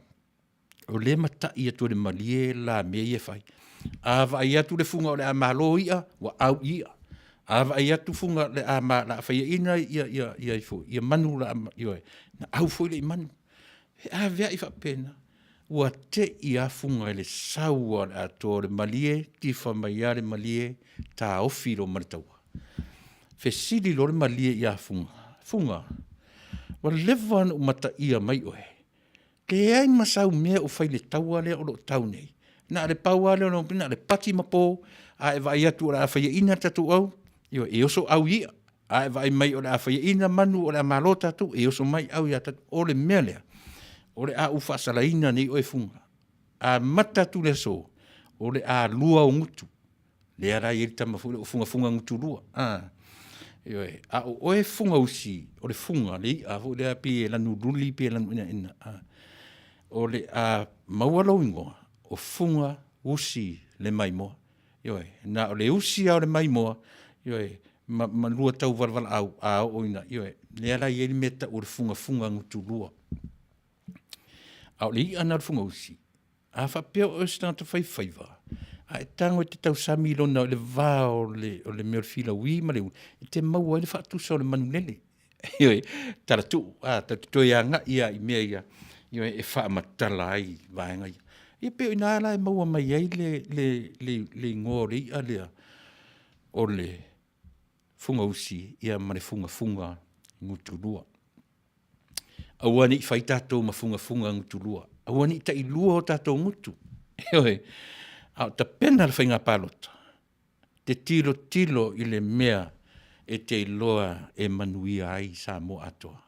o lea e matai atu e le malie la mea ia e fai. A vaai atu le Fuga o le a malo ia, ua au i ia. A vaai atu Fuga o le a faiaina ia manu, ioe, ona au foi lea i manu. E aveai faapena, ua te i lava Fuga i le sau lava o le atoa o le malie, tifa mai lava le malie, taofi loa ma le taua. Fesili loa le malie ia Fuga, Fuga, ua leva ona ou mataia mai oe, leai ma sau mea o fai i le taua lea o lo o tau nei. Na o le pau lava lea o lou na o le pati ma po, a e vaai atu o le a faiaina le tatou au, ioe, e oso au i ia. A e vaai mai o le a faiaina manu o le a malo tatou, e oso mai au ia tatou. O le mea lea, o le a ou faasalaina nei oe Fuga, amata atu i le aso, o le a lua ou gutu. Lea la e i ai le tama foi lea o Fugafuga-gutulua, a, ioe. A o oe Fugausi, o le fuga, le i'a foi lea pei e lanu luli pe lanu enaena, o le a maua lou igoa o Fugausi le maimoa. Ioe, na o le usi lava o le maimoa, ioe, ma lua tau valavalaau, a oo ina, ioe, lea la e i ai le mea e tau o le fugafuga gutulua. A o le i'a lena o le fugausi, a faapea o oe o se tagata faifaiva, a e tago e te tausami i le va o le mea o le filaui ma le uli, e te maua ai le faatusa o le manulele. Ioe, talatuu, tatou te toe agai lava i mea ia, ioe, e faamatala ai vaega ia. Ia pei o i ina la e maua mai ai le igoa o le i'a lea o le fugausi ma le fugafuga gutulua. Aua ne i fai tatou ma fugafuga gutulua, aua ne i tailua o tatou gutu, ioe, a o tapena le faiga palota, e te tilotilo i le mea e te iloa e manuia ai Samoa atoa.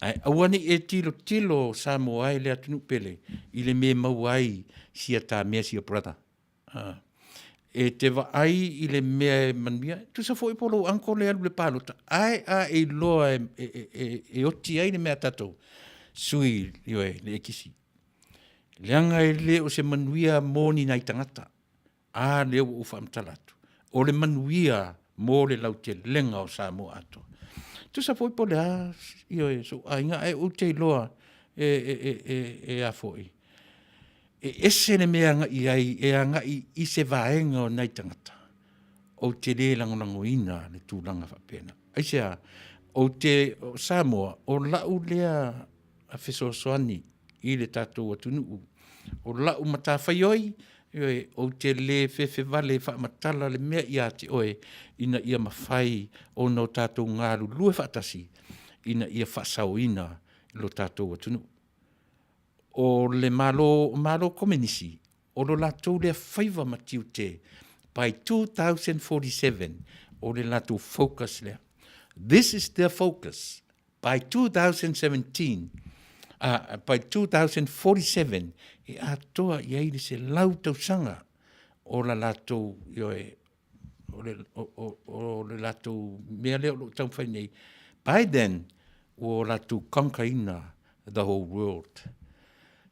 Ae aua ne i e tilotilo Samoa e le atunuu pele i le mea e maua ai sia ta mea sia brother. E te vaai i le mea e manuia ai, tusa foi po o lou uncle e alu i le palota, ae a e iloa e oti ai le mea a tatou, sui, ioe, le ekisi. Leaga e le o se manuia mo ni nai tagata. A lea ua ou faamatala atu, o le manuia mo le lautelega o Samoa atoa. Tusa foi po o le a sou aiga, ae ou te iloa e ese le mea e agai i ai, e agai i se vaega o nai tagata, ou te le lagolagoina le tulaga faapena. Aisea? Ou te, o Samoa, o lau lea fesoasoani i le tatou atunuu. O lau matafaioi, ioe, ou te le fefe vale e faamatala le mea ia te oe, ina ia mafai ona o tatou galulue faatasi ina ia faasaoina lo tatou atunuu. O le Malo, o Malo Komenisi, o lo latou lea faiva ma tiute by 2047, o le latou focus lea. This is their focus by 2017, by 2047, e atoa i ai le 100 tausaga o la latou, ioe, o le latou mea lea o lo o taumafai nei. By then, ua latou conquer ina the whole world.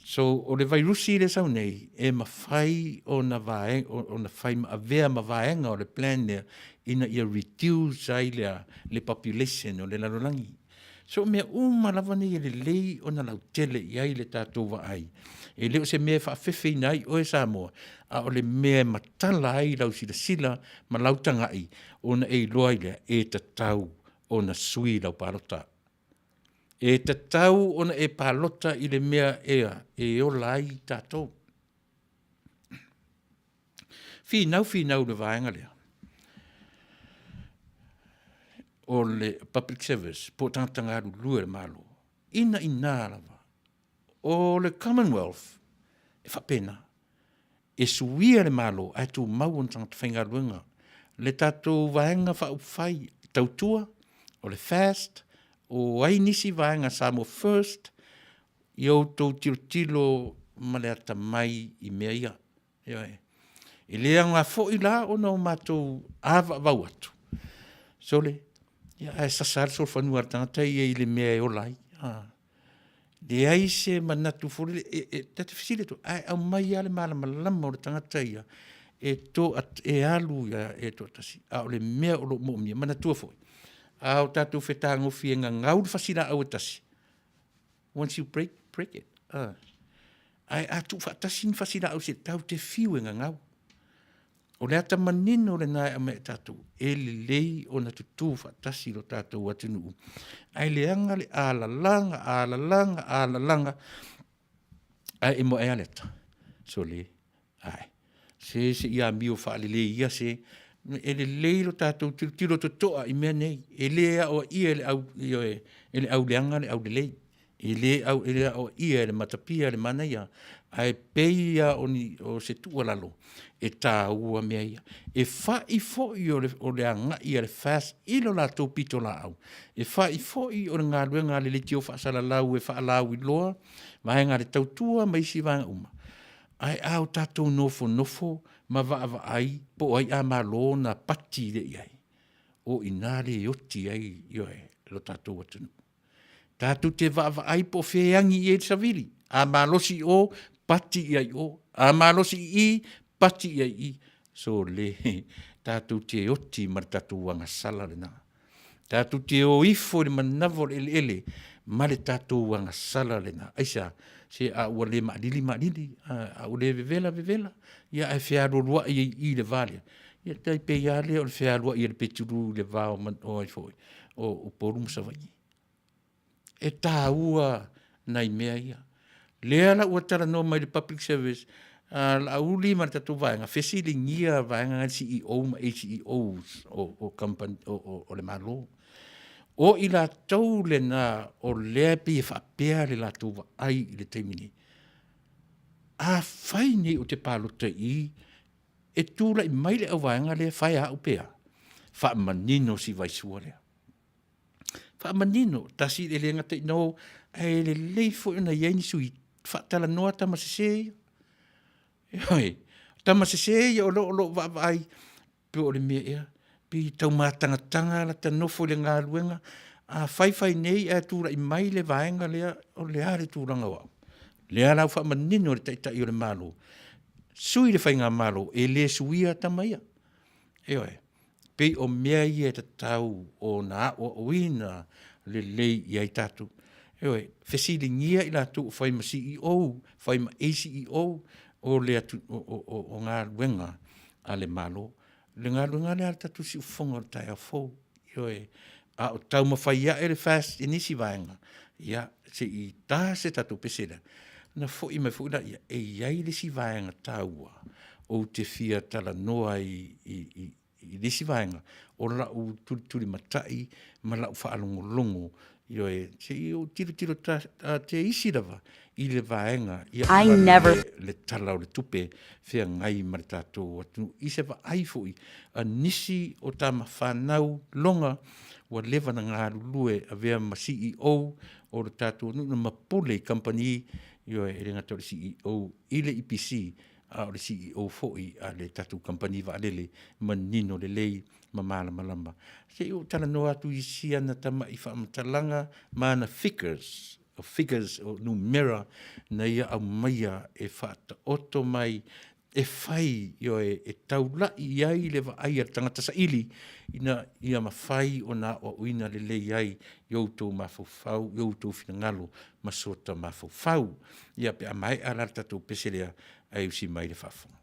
So, o le vairusi lea e sau nei, e mafai ona fai ma avea ma vaega o le plan lea ina ia reduce ai le population o le lalolagi. So, o mea uma lava nei e lelei ona lautele i ai le tatou vaai. E le o se mea e faafefeina ai oe Samoa, a o le mea e matala ai lau silasila ma lau tagai ona e iloa ai lea, e tatau ona sui lau palota. E tatau ona e palota i le mea e ola ai tatou. Finau, finau i le vaega lea o le public service po o tagata galulue a le Malo, ina ina lava o le Commonwealth e faapena, e suia le Malo ae tumau ona tagata faigaluega. Le tatou Vaega Faaupufai Tautua, o le FAST, o ai nisi vaega Samoa First, ia outou tilotilo ma le atamai i mea ia. Ioe. E le aoga foi la ona o matou avaavau atu, sole, ia ae sasa lava le solofanua a le tagata ia i le mea e ola ai. Leai se manatu foi lele, ta te fesili atu, ae aumai lava le malamalama o le tagata ia. E to, e alu ia e toatasi, a o le mea o lo o moomia, manatua foi, a o tatou fetagofi e gagau le fasilaau e tasi, once you break, break it. Ae a tuufaatasi ni fasilaau se tatou te fiu e gagau. O le ata manino lena e aumai e tatou, e lelei ona tutu faatasi lo tatou atunuu, ae leaga le alalaga, alalaga, alalaga, ae e moe a le ata? Sole, ae, se se i amio faalelei ia se, e lelei lo tatou tilotilo totoa i mea nei, e le aoaia e le au, ioe, e le auleaga le aulelei. E le aoaia e le matapia le manaia, ae pei lava o se tuualalo, e taua mea ia. E fai foi o le agai a le FAST i le latou pitolaau, e fai foi o le galuega a le Leitio Faasalalau e faalauiloa vaega a le Tautua ma isi vaega uma, ae a tatou nofonofo ma vaavaai po o ai a malo ona pati lea i ai, o i ina lea e oti ai, ioe, lo tatou atunuu. Tatou te vaavaai po o fea e agi i ai le savili, a malosi i o, pati i ai i o, a malosi i i, pati i ai i i. Sole, tatou te oti ma le tatou agasala lena. Tatou te o ifo i le manava o le eleele ma le tatou agasala lena. Aisea? Se a ua le maalili maalili, a ua le vevela vevela, ia ae fealualuai ai i i i le va lea, ia e tai pei lava lea o le fealuai o le Petulu i le va o ai foi, o Upolu ma Savaii. E taua nai mea ia. Lea la ua talanoa mai i le Public Service a Laauli ma le tatou vaega, fesiligia vaega na i CEO ma ACEOs o kamupani o le Malo. O i latou na o lea e pei e faapea le latou vaai i le taimi nei. Afai nei ou te palota i i, e tulai mai le auvaega lea e fire au pe a? Faamanino si vaisua lea, faamanino, tasi e le gata ina o, ae lelei foi ona i ai ni sui faatalanoa tama sese ia. Ioe, o tama sese ia o lo o vaavaai po o le mea ea, pei e tau matagataga lata nofo i le galuega, a fai fai nei ae tulai mai le vaega lea, o le a le tulaga o au? O lea la ua faamanino e le Taitai o le Malo, sui le faigamalo, e le suia tama ia. Ioe, pei o mea ia e tatau ona aoaoina lelei i ai tatou. Ioe, fesiligia i latou o fai ma CEO, fai ma ACEO o galuega a le Malo. Le galuega lea a le tatou siufofoga o le taeao fou, ioe, a o taumafai ae le FAST i nisi vaega, ia se i ta se tatou pese lea, ona foi mai foi lea, e i ai le isi vaega taua ou te fia talanoa ai i le isi vaega o lau tulitulimatai ma lau faalogologo, ioe, se i ou tilotilo teisi lava i le vaega I never le Tala o le Tupe feagai ma le tatou atunuu i se vaai foi a nisi o tama fanau loga ua leva ona galulue avea ma CEO o le tatou atunuu ma pule i kamupani, ioe, e le gata o le CEO i le EPC, a o le CEO foi a le tatou kamupani vaalele, manino lelei ma malamalama. Se i ou talanoa atu i si ana tamai faamatalaga ma ana figures, o figures o numera na ia aumaia e faataoto mai e fai, ioe, e taulai i ai le vaai a le tagata saili ina ia mafai ona aoaoina lelei ai i outou mafaufau, i outou finagalo ma sota mafaufau. Ia, pe a maea la le tatou pese lea, ae usi mai le faafofoga.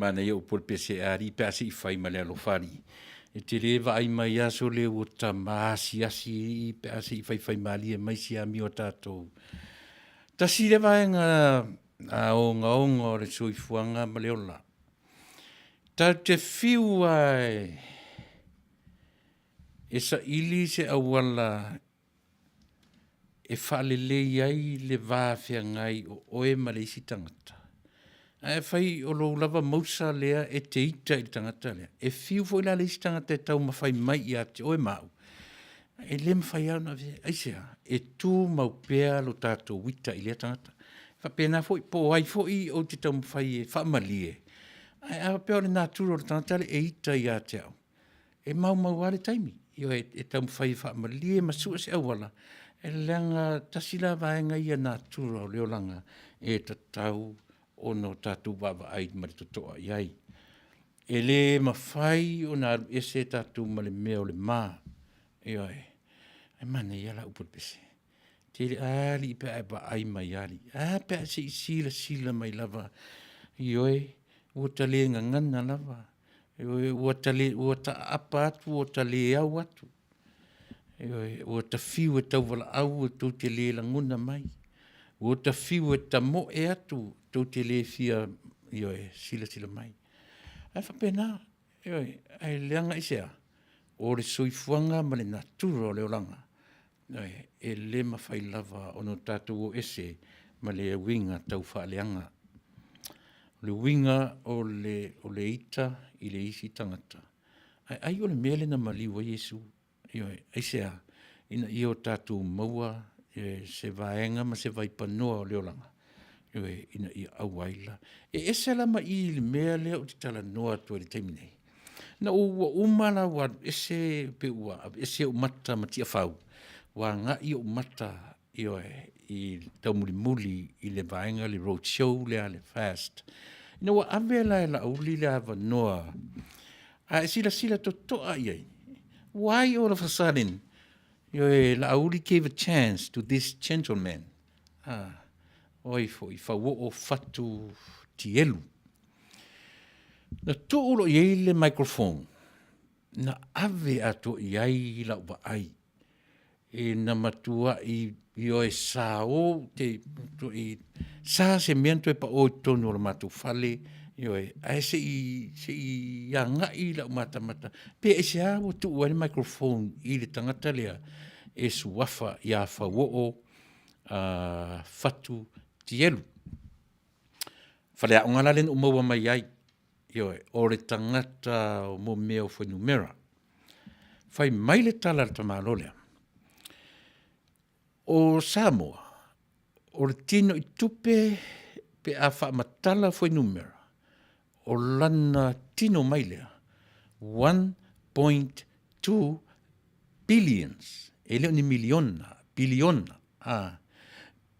Manaia upu o le pese alii pe a se i fai ma le alofa alii. E te le vaai mai aso le ua ta maasiasi i pe a se i faifai malie mai si amio a tatou. Tasi lea vaega ogaoga o le soifuaga ma le ola. Tatou te fiu lava e saili se auala e faalelei ai le va feagai o oe ma le isi tagata, ae afai o lou lava mausa lea e te ita i le tagata lea, e fiu foi la le isi tagata e taumafai mai ia te oe ma au, e le mafai lava ona avea. Aisea? E tumau pea lo tatou ita i lea tagata. E faapena foi po o ai foi ou te taumafai e faamalie, ae a faapea o le natura o le tagata lea e ita ia te au, e maumau lava le taimi, ioe, e taumafai e faamalie ma sue se auala, leaga tasi la vaega ia natura o le olaga e tatau ona o tatou vaavaai ma le totoa i ai. E le mafai ona alu ese tatou ma le mea o le ma, ioe. Ae manaia la upu o le pese, te alii pe a e vaai mai alii, ae a pe a se i silasila mai lava, ioe, ua ta le gagana lava, ioe, ua ta aapa atu ua ta le au atu, ioe, ua ta fiu e tauvalaau tou te le lagona mai, ua ta fiu e tamoe atu tou te le fia, ioe, silasila mai. Ae faapena, ioe, ae leaga aisea? O le soifuaga ma le natura o le olaga, ioe, e le mafai lava ona tatou o ese ma le uiga taufaaleaga. O le uiga o le ita i le isi tagata, ae ai o le mea lea na maliu ai Iesu. Ioe. Aisea? Ina ia o tatou maua se vaega ma se vaipanoa o le olaga, ioe, ina ia aua ai la. E ese la ma i i le mea lea ou te talanoa atu ai i le taimi nei. Na ua uma la ua alu ese pe ua aveese ou mata ma Tiafau, ua agai ou mata, ioe, i taumulimuli i le vaega le road show lea a le FAST. Ina ua ave la e Laauli le avanoa, a e silasila totoa i ai, why all of a sudden, ioe, Laauli gave a chance to this gentleman, ah, oi foi, Fauoo Fatu Tielu. Na tuu loa i ai le microphone, na ave atoa i ai lau vaai ina matuai ioe sao te matuai sa se mea na toe pao i totonu o le matou fale, ioe, ae se i agai lau matamata pe aisea ua tuu ai le microphone i le tagata lea e suafa ia Fauoo Fatu Tielu. Faleaoga la lea na ou maua mai ai, ioe, o le tagata mo mea o fuainumera. Fai mai le tala a le tamaloa lea, o Samoa, o le tino i tupe pe a faamatala fuainumera, o lana tino mai lea, 1.2 billions, e le o ni miliona, piliona, a,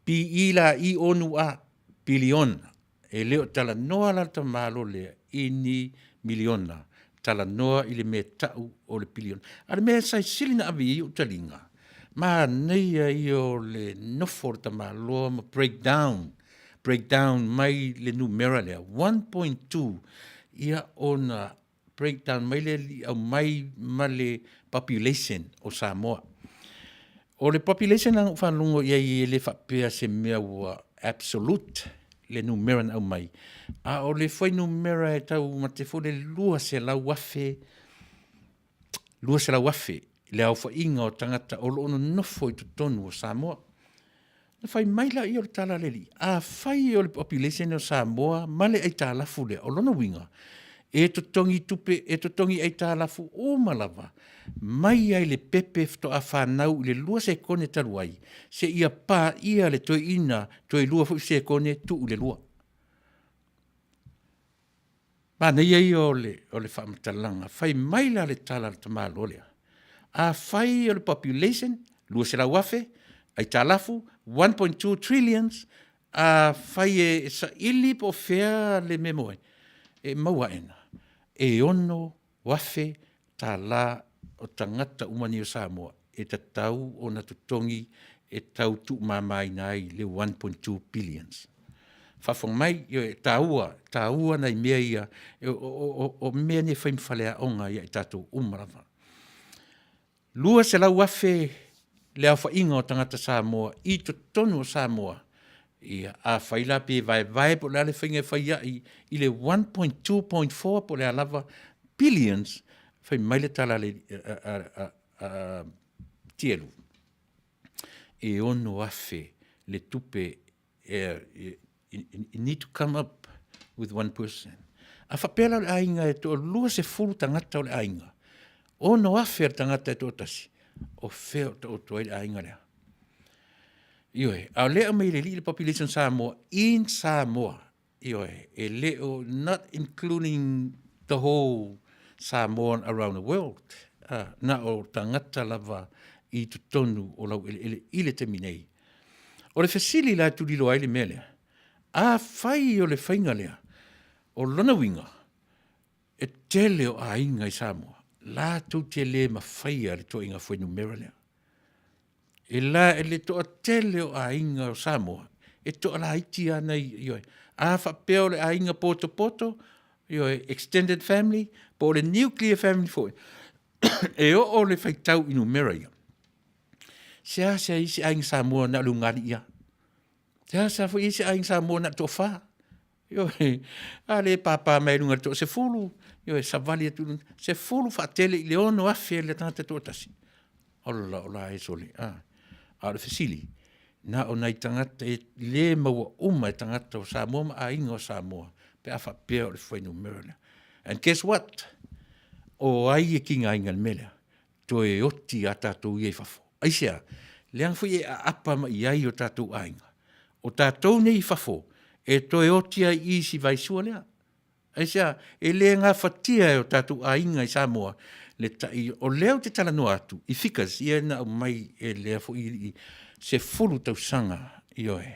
P I L I O N A, piliona. E le o talanoa la le tamaloa lea i ni miliona, talanoa i le mea tau o le piliona. A o le mea sa sili ona ave i ai ou taliga, manaia ia o le nofo o le tamaloa ma break down, break down mai le numera lea 1.2 ia ona break down mai lea aumai ma le population o Samoa. O le population na ou faalogo i ai e le faapea se mea ua absolute le numera na aumai, a o le fuainumera e taumate foi le 200,000, 200,000 le aofaiga o tagata o lo o nonofo i totonu o Samoa. Na fai mai lea o le tala a le alii, afai o le population o Samoa ma le aitalafu lea, o lona uiga, e totogi tupe, e totogi aitalafu uma lava mai lava i le pepe faatoa fanau i le 2 sekone talu ai, seia paia le toeaina toe 2 foi sekone tuu i le 2. Manaia ia o le faamatalaga, fai mai la le tala a le tamaloa lea, afai o le population 200,000, aitalafu 1.2 trillions, afai e saili po o fea le mea e maua ai, e maua aena, e $6,000 o tagata uma nei o Samoa e tatau ona totogi e tau tuumamaina ai le 1.2 billions. Faafofoga mai, ioe, e taua, taua nai mea ia, o mea nei e fai ma faleaoga ia i tatou uma lava. 200,000 le aofaiga o tagata Samoa i totonu o Samoa, ia afai la pe vaevae po o le a le faiga e fai ai i le 1.2.4 po o le a lava billions, fai mai le tala a Tielu, e 6,000 le tupe you need to come up with one person. A faapea la o le aiga e toa-20 tagata o le aiga, 6,000 a le tagata e toatasi, o fea o taoto ai le aiga lea? Ioe, a o lea e aumai e le Alii le population Samoa in Samoa. Ioe, e le o, not including the whole Samoan around the world. Ah, na o tagata lava i totonu o laueleele i le taimi nei. O le fesili la e tulilo ai le mea lea, afai o le faiga lea, o lona uiga, e tele o aiga i Samoa, latou te le mafaia le toaiga fuainumera lea. E la, e le toatele o aiga o Samoa, e toalaiti lava nai, ioe. A faapea o le aiga potopoto, ioe, extended family, po o le nuclear family foi, e oo le faitau i numera ia. Seasea isi aiga Samoa na o le ugaliia. Seasea foi isi aiga Samoa na o le toafa. Ioe, a lea e papa mai luga i le toasefulu, ioe, savali atu i luga, sefulu faatele i le 6,000 le tagata e toatasi. Ola ola e sole, a. A o le fesili, na o nai tagata e le maua uma e tagata o Samoa ma aiga o Samoa pe a faapea o le fuainumera lea. And guess what? O ai e tigaina i le mea lea? Toe oti a tatou ia i fafo. Aisea? Leaga foi e aapa mai i ai o tatou aiga. O tatou nei i fafo, e toe oti ai i si vaisua lea. Aisea? E le gafatia e o tatou aiga i Samoa le tai, o lea ou te talanoa atu i figures ia na aumai e lea foi alii, 10 tausaga, ioe,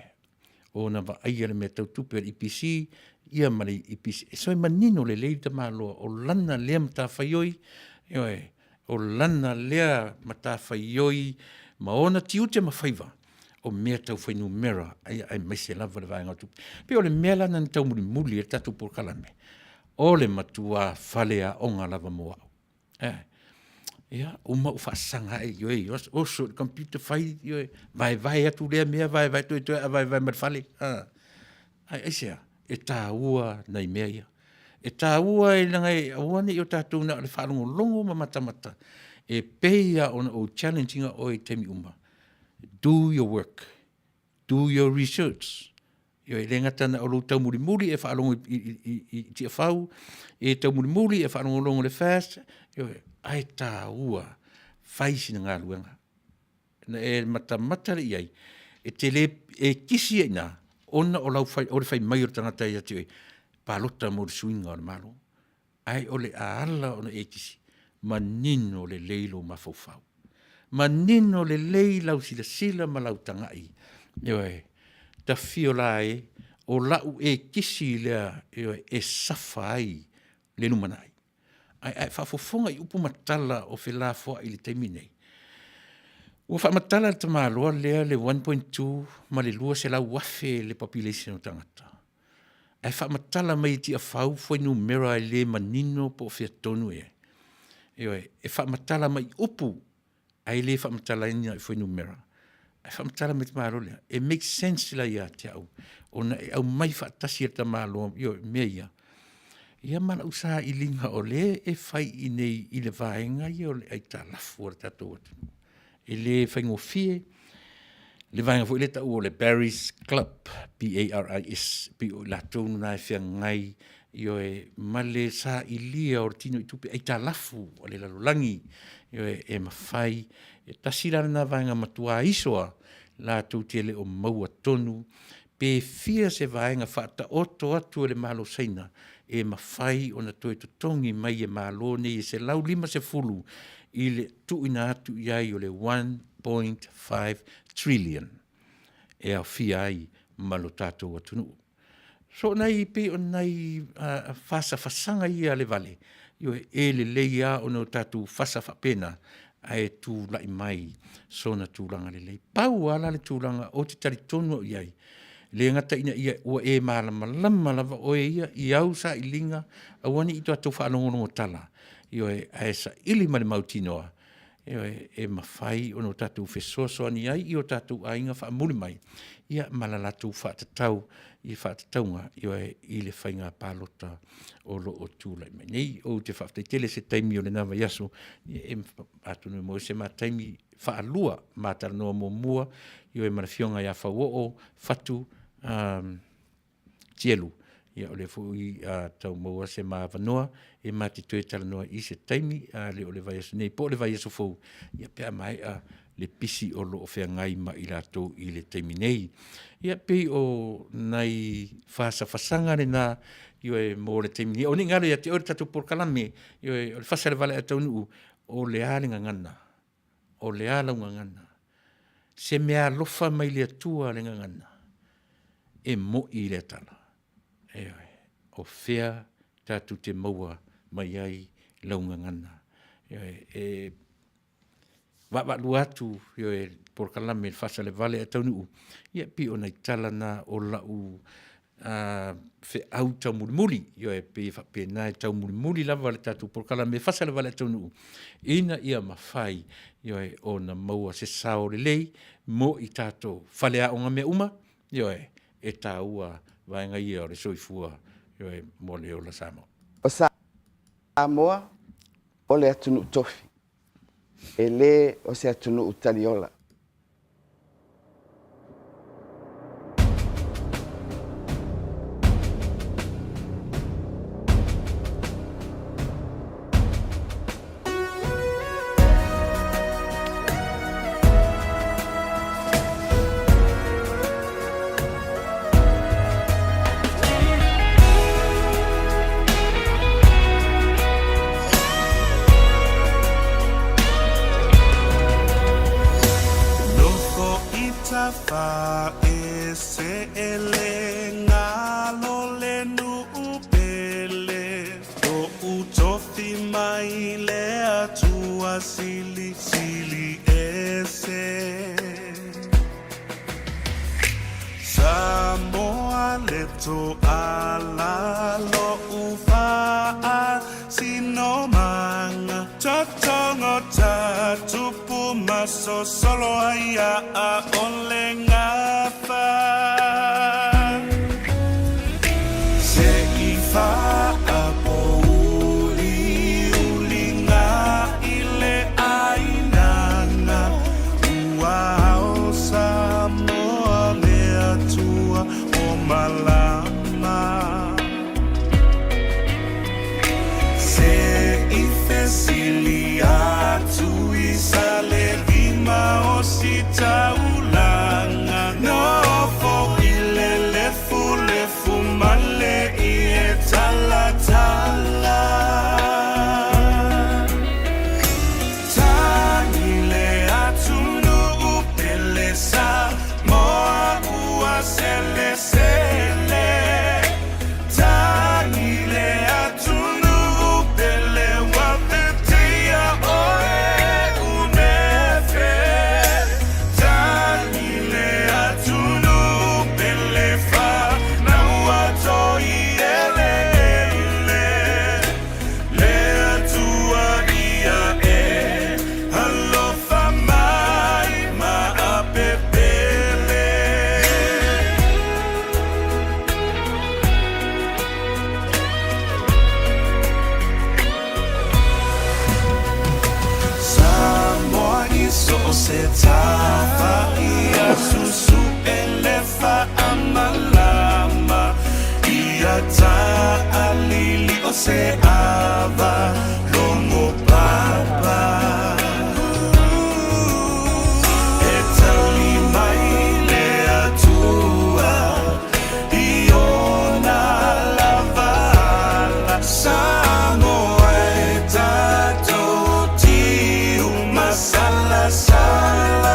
ona vaaia le mea tau tupe a le EPC ia ma le EPC. So e manino lelei le tamaloa o lana lea matafaioi, ioe, o lana lea matafaioi ma ona tiute ma faiva o mea tau fuainumera aemaise lava le vaega o tupe. E pei o le mea la lena na taumulimuli ai le tatou polokalame, o le matua faleaoga lava mo au. Eh, ia, uma ou faasaga ae, ioe, oso i le computer fai, ioe, vaevae atu lea mea, vaevae toe toe a vaevae ma le fale. Ah. Ai, aisea, e taua nai mea ia. E taua e leaga e aua ne i o tatou na o le faalogologo ma matamata, e pei lava ona ou challenge ina oe i taimi uma. Do your work. Do your research. Ioe, e le gata na o lou taumulimuli e faalogo i Tiafau, e taumulimuli e faalogologo i le FAST, ioe, ae taua, fai sina galuega. Na e matamata lea i ai, e te le, e kisi ai i ina, ona o lau fai, o le fai mai o le tagata ia te oe, palota mo le suiga o le Malo. Ae o le a ala ona e kisi, manino lelei lou mafaufau. Manino lelei lau silasila ma lau tagai, ioe, tafio la e, o lau ekisi lea, ioe, e safa ai le lumanai. Ae a e faafofoga i upu ma tala o felafoai i le taimi lenei, ua faamatala e le tamaloa lea le 1.2 ma le 200,000 le population o tagata, ae faamatala mai e Tiafau fuainumera e le manino po o fea tonu e ai. Ioe, e faamatala mai i upu ae le faamatalaina i fuainumera, ae faamatala mai le tamaloa lea, e make sense la ia te au, ona e aumai faatasi e le tamaloa, ioe, mea ia. Ia ma lau sailiga o lea e fai i inei i le vaega ia o le aitalafu a le tatou atunuu. E le faigofie le vaega foi lea e taua o le Paris Club, P-A-R-I-S, pei o i latou na e feagai, ioe, ma le sailia o le tinoitupe aitalafu a le lalolagi, ioe, e mafai, e tasi la lena vaega matua iso lava latou te le o maua tonu pe fia se vaega faataoto atu e le Malo o Saina e mafai ona toe totogi mai e Malo nei e 150 i le tuuina atu i ai o le 1.5 trillion e aofia ai ma lo tatou atunuu. So o nai, pei o nai fasafasaga ia a le vale, ioe, e lelei lava ona o tatou fasa faapena, ae tulai mai sona tulaga lelei. Pau lava la le tulaga ou te talitonu au i ai, Le gata ina ia ua e malamalama lava oe ia i au sailiga, aua ne i tatou faalogologo tala, ioe, ae saili ma le mautinoa, ioe, e mafai ona o tatou fesoasoani ai i o tatou aiga faamuli mai, ia ma la latou faatatau i faatatauga, ioe, i le faiga palota o lo o tulai mai nei. Ou te faafetai tele se taimi o lena vaiaso, ia, atonu e maua ai se ma taimi faalua ma talanoa muamua, ioe, ma le Afioga ia Fauoo Fatu Tielu. Ia, o lea foi a tau maua se ma avanoa e ma te toe talanoa i se taimi, a le o le vaiaso nei po o le vaiaso fou, ia pe a maea le pisi o lo o feagai ma i latou i le taimi nei. Ia, pei o nai fasafasaga lena, ioe, mo le taimi nei. Aua ne i galo ia te oe le tatou polokalame, ioe, o le fasa i le vale ae taunuu, o le a le gagana, o le a lau gagana? Se meaalofa mai le Atua le gagana, e moi lea tala. Ioe. O fea tatou te maua mai ai lau gagana? Ioe. E vaavaalua atu, ioe, polokalame faasalevale ae taunuu, ia e pei o nai tala na o lau feau taumulimuli, ioe, pei e faapena e taumulimuli lava le tatou polokalame e fasa le vale ae taunuu, ina ia mafai, ioe, ona maua se sao lelei mo i tatou, faleaoga mea uma, ioe, e taua vaega ia o le soifua, ioe, mo le ola Samoa. O Samoa o le atunuu tofi, e le o se atunuu taliola. Nofo i tafa e se le ngalo le nuu pele Toʻu tofi mai le Atua silisili ese Samoa le toala loʻu faasinomaga Totogo ta tupu ma sosolo ai a ʻole gafa Se i faapouliuliga i le ʻāinana Ua ao Samoa le Atua o malama Se i fesili atu i Salelima o Sitaulaga Nofo i le lefulefu ma le ie talatala Tagi le atunuu pele Samoa ua selesele Tagi le atunuu pele ua veteia oe unefe Tagi le atunuu pele fanau toi eleele Le Atua ia e alofa mai ma apepele. Samoa i so o se tafa ia susu e le faamalama ia taalili o se ava logo papa E tali mai le Atua i ona lava ala Samoa e tatou tiu masalasala.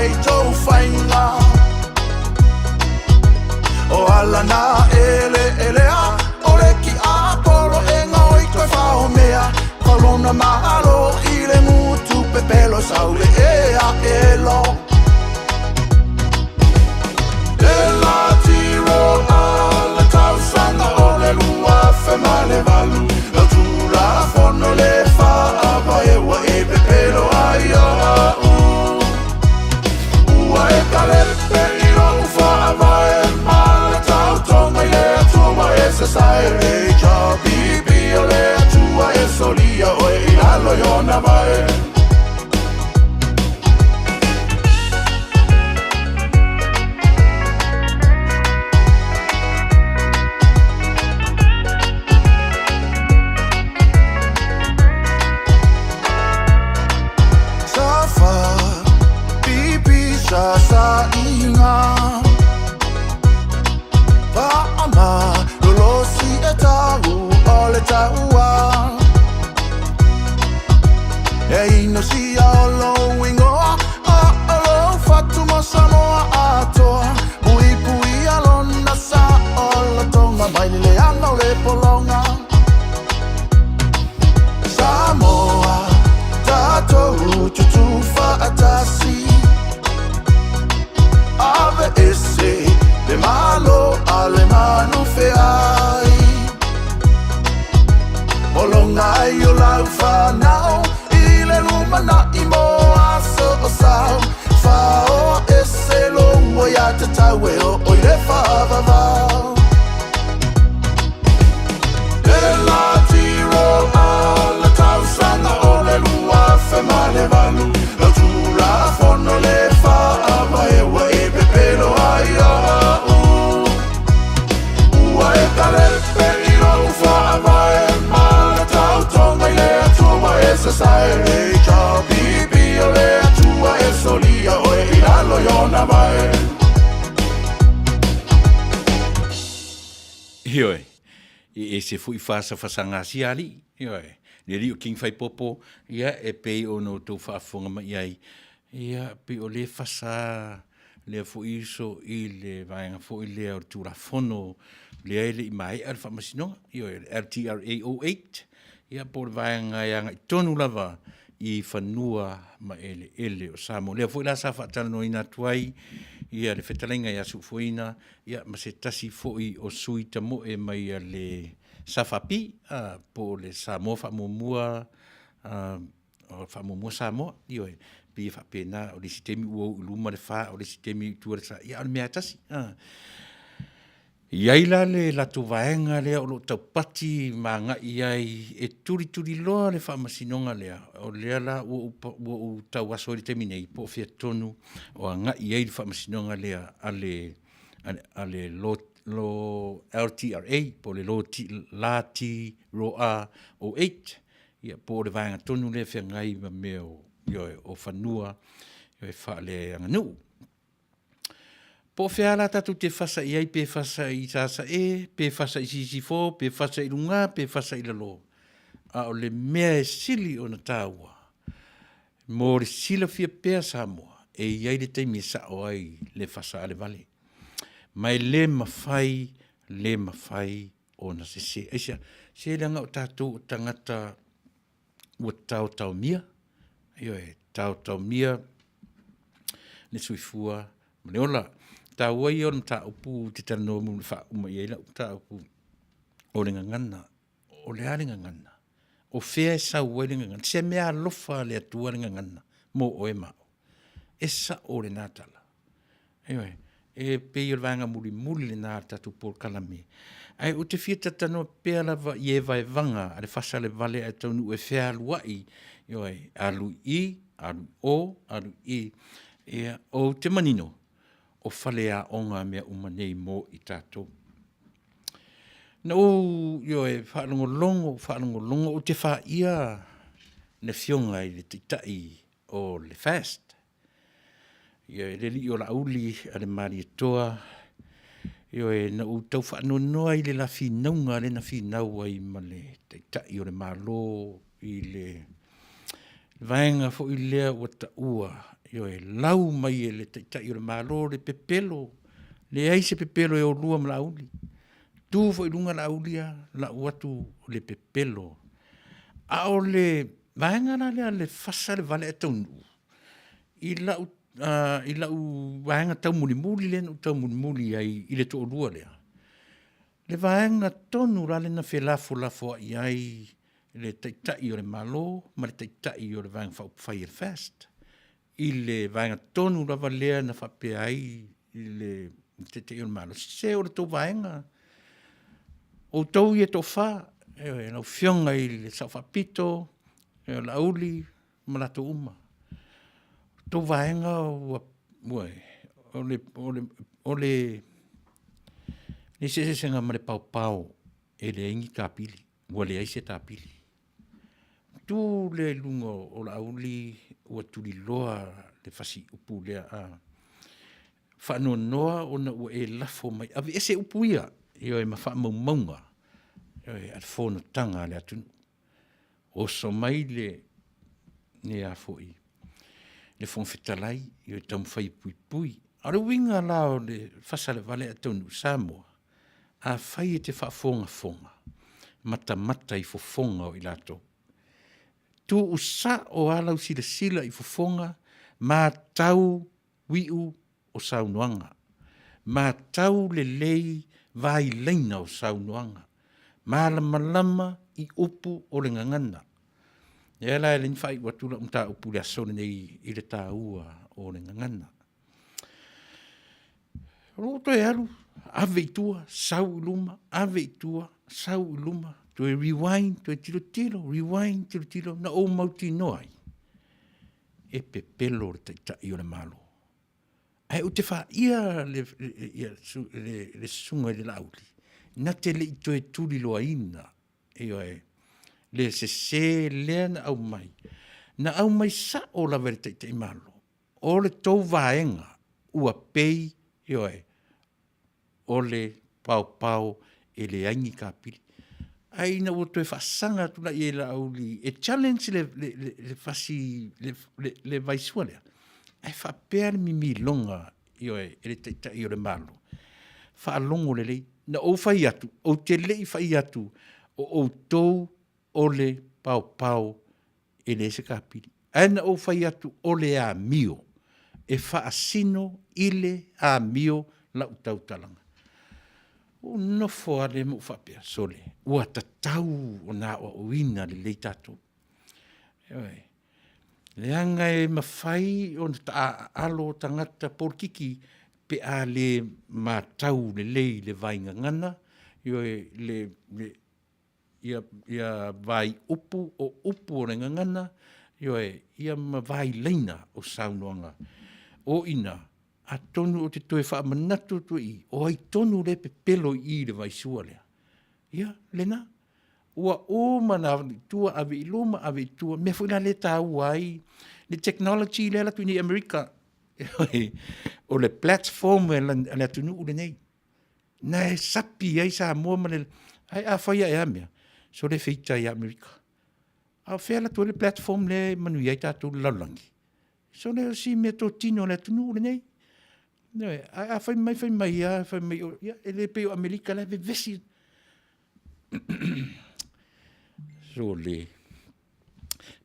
ai tou faiga. O ala na eleelea o le kiapolo e gaoi toe faomea Kolona malo i le gutu pepelo saule e a elo. Le latiro a le tausaga o le 2008, lau Tulafono le Faavae ua e pepelo ai au. Ua e kalepe i lou faavae ma le tautoga i le Atua ua e sasae. HRPP o le Atua e solia oe i lalo i ona vae. Safa, pipi sa sa inga Faama, lolosi e tau o le taua E inosia o lou ingoa A o lou fatu mo Samoa atoa Puipuia lona sa o lotoga Mai le leaga o le pologa Samoa, tatou tutū faatasi Ave ese le malo a le manu feai Pologa ai o lau fanau i le lumanai mo aso o sau Faoa ese lou aiatatau e oo i le faavavau Le latiro a le tausaga o le 2008, lau Tulafono le Faavae ua e pepelo ai au. Ua e kalepe i lou faavae ma le tautoga i le Atua ua e sasae. HRPP o le Atua e solia oe i lalo i ona vae. Ioe, e ese foi fasafasaga a sia alii, ioe, le alii o King Faipopo, ia e pei ona outou faafofoga mai i ai, ia pei o lea fasa lea foi uso i le vaega foi lea o le Tulafono lea e le i maea le faamasinoga, ioe, le LTRA 08, ia po o le vaega e agai tonu lava i fanua ma eleele o Samoa. Lea foi la sa faatalanoaina atu ai ia le fetalaiga ia Suufoina ia ma se tasi foi o sui tamoe mai a le SFP po o le Samoa Faamuamua, Faamuamua Samoa, ioe, pei e faapena, o le isi taimi ua ou i luma le fa, o le isi taimi i tua le sa, ia a o le mea lava e tasi. I ai la le latou vaega lea o lo o taupati ma agai i ai e tulituliloa le faamasinoga lea, o lea la ua ou tau aso ai i le taimi nei, po o fea tonu o agai i ai le faamasinoga lea a le a le Law LTRA po o le Law T Raw R 08, ia po o le vaega tonu lea e feagai ma mea o, ioe, o fanua e faaleaganuu. Po o fea la tatou te fasa i ai, pe fasa i Sasae, pe fasa i Sisifo, pe fasa i luga, pe fasa i lalo. A o le mea e sili ona taua, mo le silafia pea Samoa, e i ai le taimi e sao ai le fasa a le vale. Ma e le mafai, le mafai ona sese. Aisea? Se leaga o tatou o tagata ua taotaomia, ioe, taotaomia le soifua ma le ola. E taua ia o le mataupu ou te talanoa mulimuli faauma i ai lau mataupu, o le gagana. O le a le gagana? O fea e sau ai le gagana? Se mea alofa a le Atua le gagana mo oe ma au. E sao lena tala. Ioe, e pei o le vaega mulimuli lena a le tatou polokalame. Ae ou te fia talatalanoa pea lava i evaevaga a le fasa le vale ae taunuu e fealuai, ioe, alu i i, alu i o, alu i i. Ia, ou te manino, o faleaoga mea uma nei mo i tatou. Na ou, ioe, faalogologo, faalogologo, ou te faia le Afioga i le Taitai o le FAST, ioe, le alii o Laauli a le Malietoa, ioe, na ou tau faanoanoa i le la finauga lea na finau ai ma le Taitai o le Malo i le vaega foi lea ua taua. Ioe, lau mai e le Taitai o le Malo le pepelo, leai se pepelo e olua ma Laauli. Tu foi i luga Laauli ia, lau atu le pepelo. A o le vaega la lea le fasa le vale ae taunuu, i lau i lau vaega taumulimuli lea na ou taumulimuli ai i le toalua lea, le vaega tonu la lea na felafolafoai ai le Taitai o le Malo ma le Taitai o le Vaega Faaupufai a le FAST i le vaega tonu lava lea na faapea ai le Taitai o le Malo, se o le tou vaega, outou ia e toafa, ioe, lau Afioga i le Sao Faapito, Laauli ma latou uma. O le tou vaega ua, o le eseesega ma le paopao e leai ni tapili, ua leai se tapili. Ona tu lea i luga o Laauli ua tuliloa le fasiupu lea, faanoanoa ona ua e lafo mai, aveese upu ia, ioe ma faamaumauga, ioe, a le fonotaga a le atunuu. Oso mai le Fofoga Fetalai, e taumafai e puipui. A o le uiga la o le fasa o le vale ae taunuu, Samoa, afai e te faafogafoga, matamata i fofoga o i latou. Tuusao lava lau silasila i fofoga, matau iu o saunoaga, matau lelei vailaina o saunoaga, malamalama i upu o le gagana. O lea la e ala ai ona faaiu atu lau mataupu i le aso lenei i le taua o le gagana. Ou toe alu ave i tua, sau i luma, ave i tua, sau i luma, toe rewind, toe tilotilo, rewind, tilotilo, na ou mautinoa ai, e pepelo le Taitai o le Malo. Ae ou te faia le susuga i le Laauli, na te le i toe tuliloaina, ioe, le sese lea na aumai. Na aumai sao lava e le Taitai Malo, o le tou vaega ua pei, ioe, o le paopao e leai ni kapili. Ae ina ua toe faasaga atu la i ai e Laauli e challenge le fasi, le vaisua lea, ae faapea le mimiloga, ioe, e le Taitai o le Malo, faalogo lelei. Na ou fai atu, ou te le i fai atu o outou o le paopao e leai se kapili, ae na ou fai atu o le amio e faasino i le amio lau tautalaga. Ou nofo lava lea ma ou faapea, sole, ua tatau ona aoaoina lelei tatou. Ioe, leaga e mafai ona taaalo tagata polokiki pe a le matau lelei i le vaigagana, ioe, ia vaiupu o upu o le gagana, ioe, ia ma vailaina o saunoaga. O i ina, atonu ou te toe faamanatu atu ai i i, o ai tonu lea e pepelo i i i le vaisua lea? Ia, lena. Ua uma ona ave i tua, ave i luma ave i tua, mea foi la lea e taua ai le technology lea e alu atu nei i Amerika. O le platform a le atunuu lenei, na e sapi ai Samoa ma le… Ae afai lava e a mea, sole feita ia Amerika. A o fea e alu atu ai le platform lea e manuia ai tatou i le lalolagi? Sole o si meatotino a le atunuu lenei. Ioe, ae a fai mai fai mai lava fai mai ia e le pei o Amerika la e vevesi. Sole,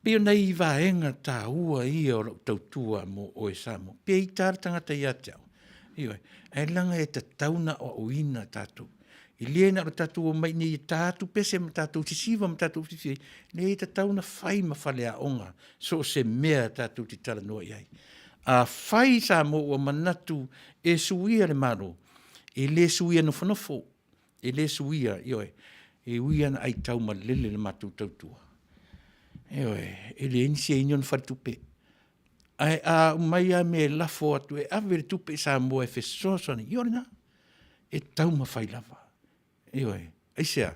pei o nai vaega taua ia o lau tautua mo oe Samoa. Pe ita lava le tagata ia te au, ioe, ae leaga e tatau ona aoaoina tatou. E le na o le tatou omai i inei e ta atu pese ma tatou sisiva ma tatou fiafia ai, leai e tatau ona fai ma faleaoga so o se mea tatou te talanoa i ai. Afai Samoa ua manatu e suia le Malo, e le suia nofonofo, e le suia, ioe, e ui lava ina aitaumalele le matou tautua, ioe, e leai ni seini o ni faletupe, ae a aumai lava mea e lafo atu e ave le tupe i Samoa e fesoasoani, ia o lena, e taumafai lava. Ioe. Aisea?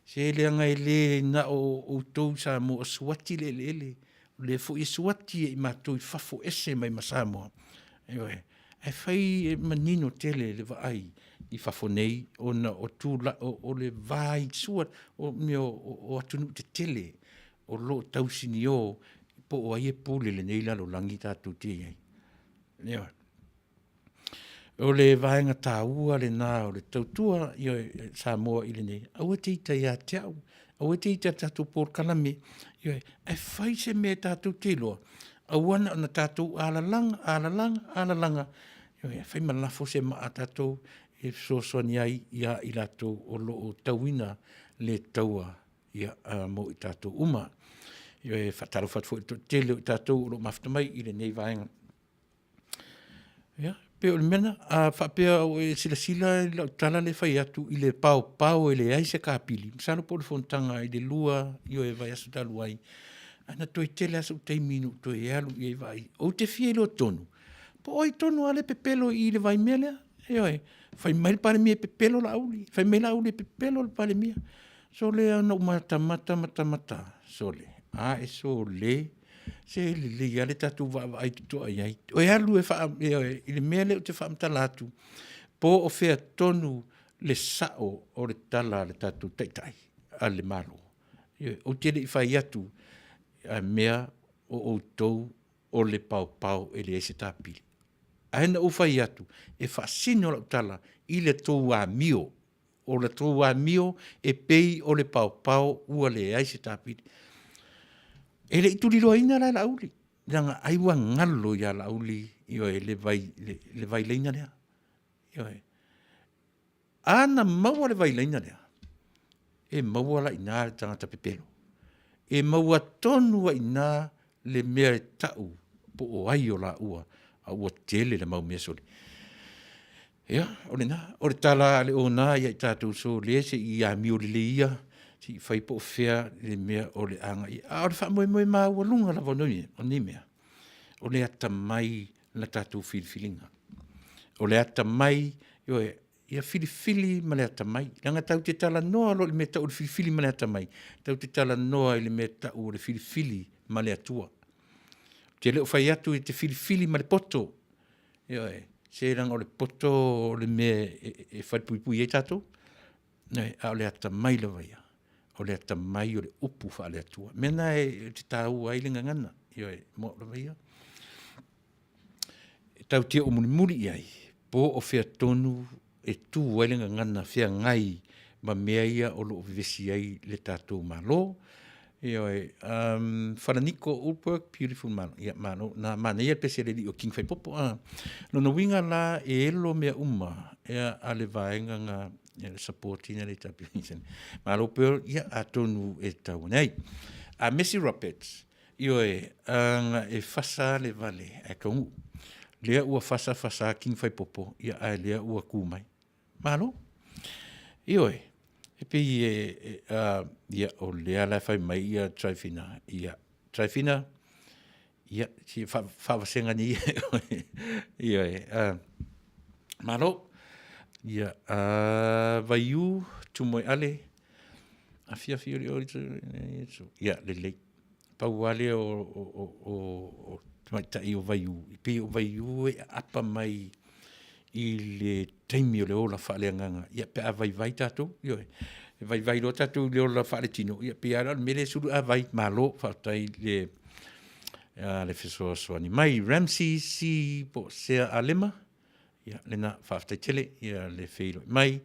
Se leaga e le na o outou Samoa o suati le eleele, o lea foi e suati e i matou i fafo ese mai ma Samoa, ioe, ae fai e manino tele le vaai i fafo nei ona o le vaisua o mea o atunuu tetele o lo o tausinio. Po o ai e pule lenei lalolagi tatou te i ai. Ioe. O le vaega taua lena o le tautua ioe, Samoa i lenei, aua te ita ia te au, aua te ita i le tatou polokalame, ioe, ae fai se mea tatou te iloa, aua na ona tatou alalaga, alalaga, alalaga, ioe, fai ma lafo se maa a tatou e fesoasoani ai ia i latou o lo o tauina le taua ia, mo i tatou uma. Ioe, e faatalofa atu foi i le toatele o i tatou o lo o mafuta mai i lenei vaega. Ia, pei o le mea lena. A faapea ua e silasila i lau tala lea e fai atu i le paopao e leai se kapili, masalo po o le fonotaga i le 2 ioe vaiaso talu ai, ae na toe tele lava sou taimi na ou toe alu i ai vaai. Ou te fia iloa tonu, po o ai tonu lava lea e pepelo i i le vaimea lea. Ioe, fai mai le Palemia e pepelo Laauli, fai mai Laauli e pepelo le Palemia. Sole na ou matamata matamata, sole, ae sole, se lelei lava le tatou vaavaai totoa i ai. E alu e faa, ioe, i le mea lea ou te faamatala atu, po o fea tonu le sao o le tala a le tatou Taitai a le Malo. Ioe, ou te le i fai atu a mea o outou o le paopao e leai se tapili. Ae na ou fai atu, e faasino lau tala i le tou amio o le tou amio e pei o le paopao ua leai se tapili. E le i tuliloaina la e Laauli, leaga ai ua galo ia Laauli, ioe, le vai, le vailaina lea. Ioe. A na maua le vailaina lea, e maua la i ina le tagata pepelo. E maua tonu lava i ina le mea e tau po o ai o laua, a ua tele le mau mea sole. Ia, o lena. O le tala a le ona ia i tatou, sole se i amio lelei ia, se i fai po o fea le mea o le a agai i ai. A o le faamoemoe maualuga lava o nei mea, o le atamai i la tatou filifiliga. O le atamai, ioe, ia filifili ma le atamai, leaga tatou te talanoa loa i le mea e tau o le filifili ma le atamai, tatou te talanoa i le mea e tau o le filifili ma le Atua. Ou te le o fai atu e te filifili ma le poto, ioe, se leaga o le poto o le mea e falepuipui ai tatou, a o le atamai lava ia, o le atamai o le upu faale-Atua. O le mea lena ou te taua ai le gagana, ioe, mo au lava ia. E tatou te oo mulimuli i ai, po o fea tonu e tu ai le gagana feagai ma mea ia o lo o vevesi ai le tatou Malo. Ioe, Falaniko Ulberg, beautiful malo, ia malo, na manaia le pese a le alii o King Faipopo. Lona uiga la e elo mea uma ea a le vaega na le support ina le WSN. Malo Pearl, ia atonu e tau ane ai. A Messi Roberts, Ioe, ana e fasa le vale ae taunuu. Lea ua fasa fasa King Faipopo, ia ae lea ua tu mai. Malo. Ioe, e pei e, e ia, o lea la e fai mai ia Tryphina, ia, Tryphina, ia, si faavasega nei ia e oe. Ioe, malo. Ia, Vaiu, Tumoeale, afiafi olioli, ia, lelei. Pau lava lea o tamaitai o Vaiu, e pei o Vaiu e aapa mai i le taimi o le ola faaleagaga, ia pe a vaivai tatou, ioe. E vaivai loa tatou i le ola faaletino, ia pei lava la o le mea lea e sulu avai, malo faafetai i le fesoasoani mai. Ramsey C po o Sea Alema, ia lena, faafetai tele i le feiloai mai.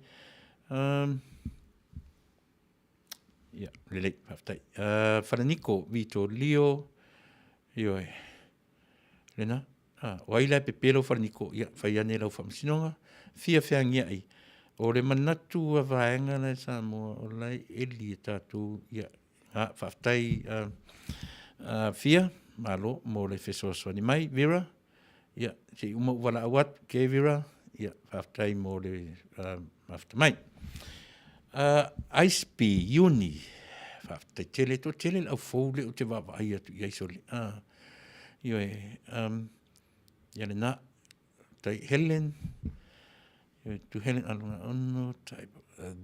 Ia, lelei, faafetai. Falaniko Vito Leo, ioe, lena. O ai la e pepelo Falaniko? Ia, fai ane lau faamasinoga. Fia feagiai, o le manatu a vaega la e Samoa, o la e eli e tatou, ia, faafetai Fia, malo mo le fesoasoani mai. Vera, Ia, se i uma ou valaau atu, okay Vera? Ia, faafetai mo le mafuta mai. Ice P, Iuni, faafetai tele, toatele le au fou lea ou te vaavaai atu i ai sole. Ioe, ia lena, tai Helen, to Helen Alungaono, type,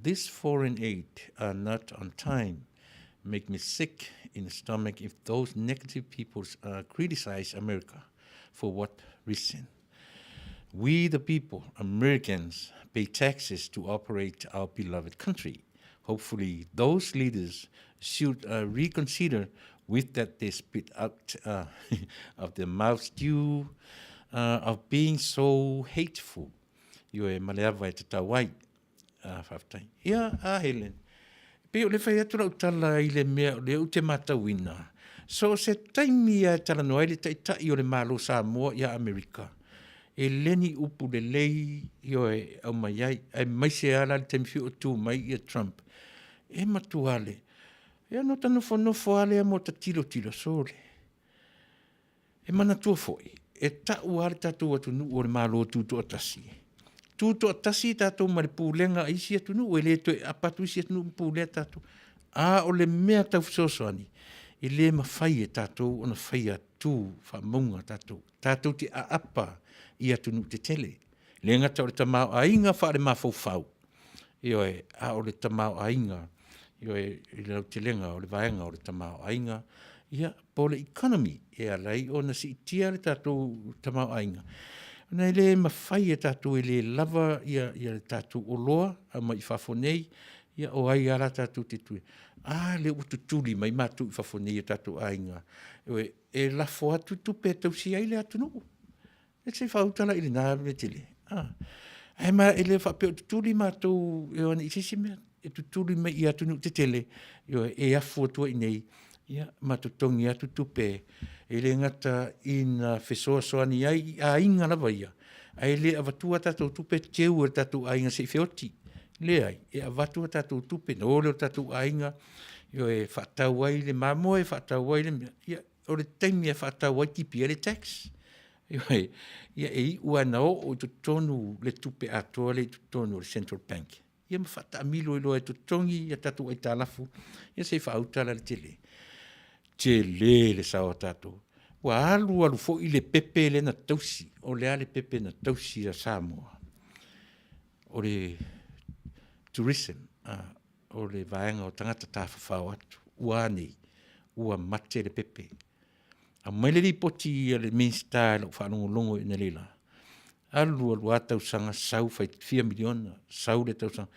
this foreign aid are not on time. Make me sick in the stomach if those negative people criticize America. For what reason? We, the people, Americans, pay taxes to operate our beloved country. Hopefully, those leaders should reconsider With that they spit out uh, of their mouths due uh, of being so hateful. Ioe, ma le ava e tatau ai. Ah, faafetai. Ia, a Helen, pei o le fai atu lau tala i le mea o lea ou te matauina, so o se taimi lava e talanoa ai le Taitai o le Malo Samoa ia Amerika, e le ni upu lelei ioe e aumai ai, aemaise lava la le taimi foi o tu mai ia Trump, e matua le, ia ona ota nofonofo lava lea ma ota tilotilo, sole, E manatua foi, e tau lava le tatou atunuu o le Malo Tutoatasi. Tutoatasi tatou ma le pulega a isi atunuu, e le toe aapa atu isi atunuu ma pulea tatou. A o le mea tau fesoasoani, e le mafai e tatou ona faia tu faamauga tatou. Tatou te aapa i atunuu tetele. E le gata o le tamaoaiga faalemafaufau, ioe, a o le tamaoaiga, ioe, i le lautelega o le vaega o le tamaoaiga, ia, po o le economy e ala ai ona siitia le tatou tamaoaiga, ona e le mafai e tatou e le lava ia, ia le tatou oloa aumai i fafo nei, ia o ai lava la tatou te tui. A lea ua tutuli mai matou i fafo nei e tatou aiga, ioe, e lafo atu tupe e tausi ai le atunuu. Ia se i faauta la i lena mea tele. Ah. Ae ma e le faapea o tutuli matou e o ane i se isi mea. E tutuli mai i atunuu tetele, ioe, e afu atu ai i inei, ia, ma totogi atu tupe e le gata ina fesoasoani ai i aiga lava ia, ae le avatua a tatou tupe teu e le tatou aiga se i feoti. Leai, e avatu a tatou tupe ona o lea o tatou aiga, ioe, e faatau ai le mamoe, faatau ai le mea, ia, o le taimi e faatau ai tipi ai le tax. Ioe, ia e iu lava ina oo i totonu le tupe atoa lea i totonu o le Central Bank, ia ma faataamilo ai loa e totogi a tatou aitalafu, ia se i faauta la le tele. Tele le sao a tatou. Ua alu alu foi le pepe lea na tausi, o le a le pepe na tausi a Samoa? O le tourism, o le vaega o tagata tafafao atu. Ua a nei? Ua mate le pepe. Aumai le lipoti a le Minisita i lau faalogologo analeila, alu alu lava tausaga sau fai fia miliona, sau le tausaga.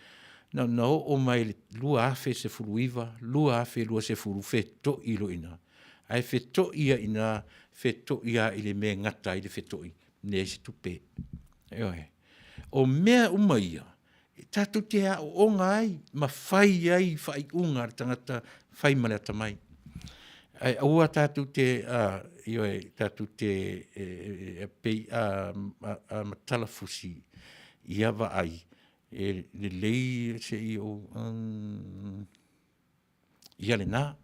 Na ona oo mai i le 2019, 2020 feto'i loa i ina. Ae feto'i lava i ina, feto'i lava i le mea e gata ai le feto'i, leai se tupe. Ioe. O mea uma ia, e tatou te aooga ai ma fai ai faaiuga a le tagata fai ma le atamai. Ae aua tatou te, ioe, tatou te e pei a matala fusi ia vaai, e lelei se i ou Ia lena.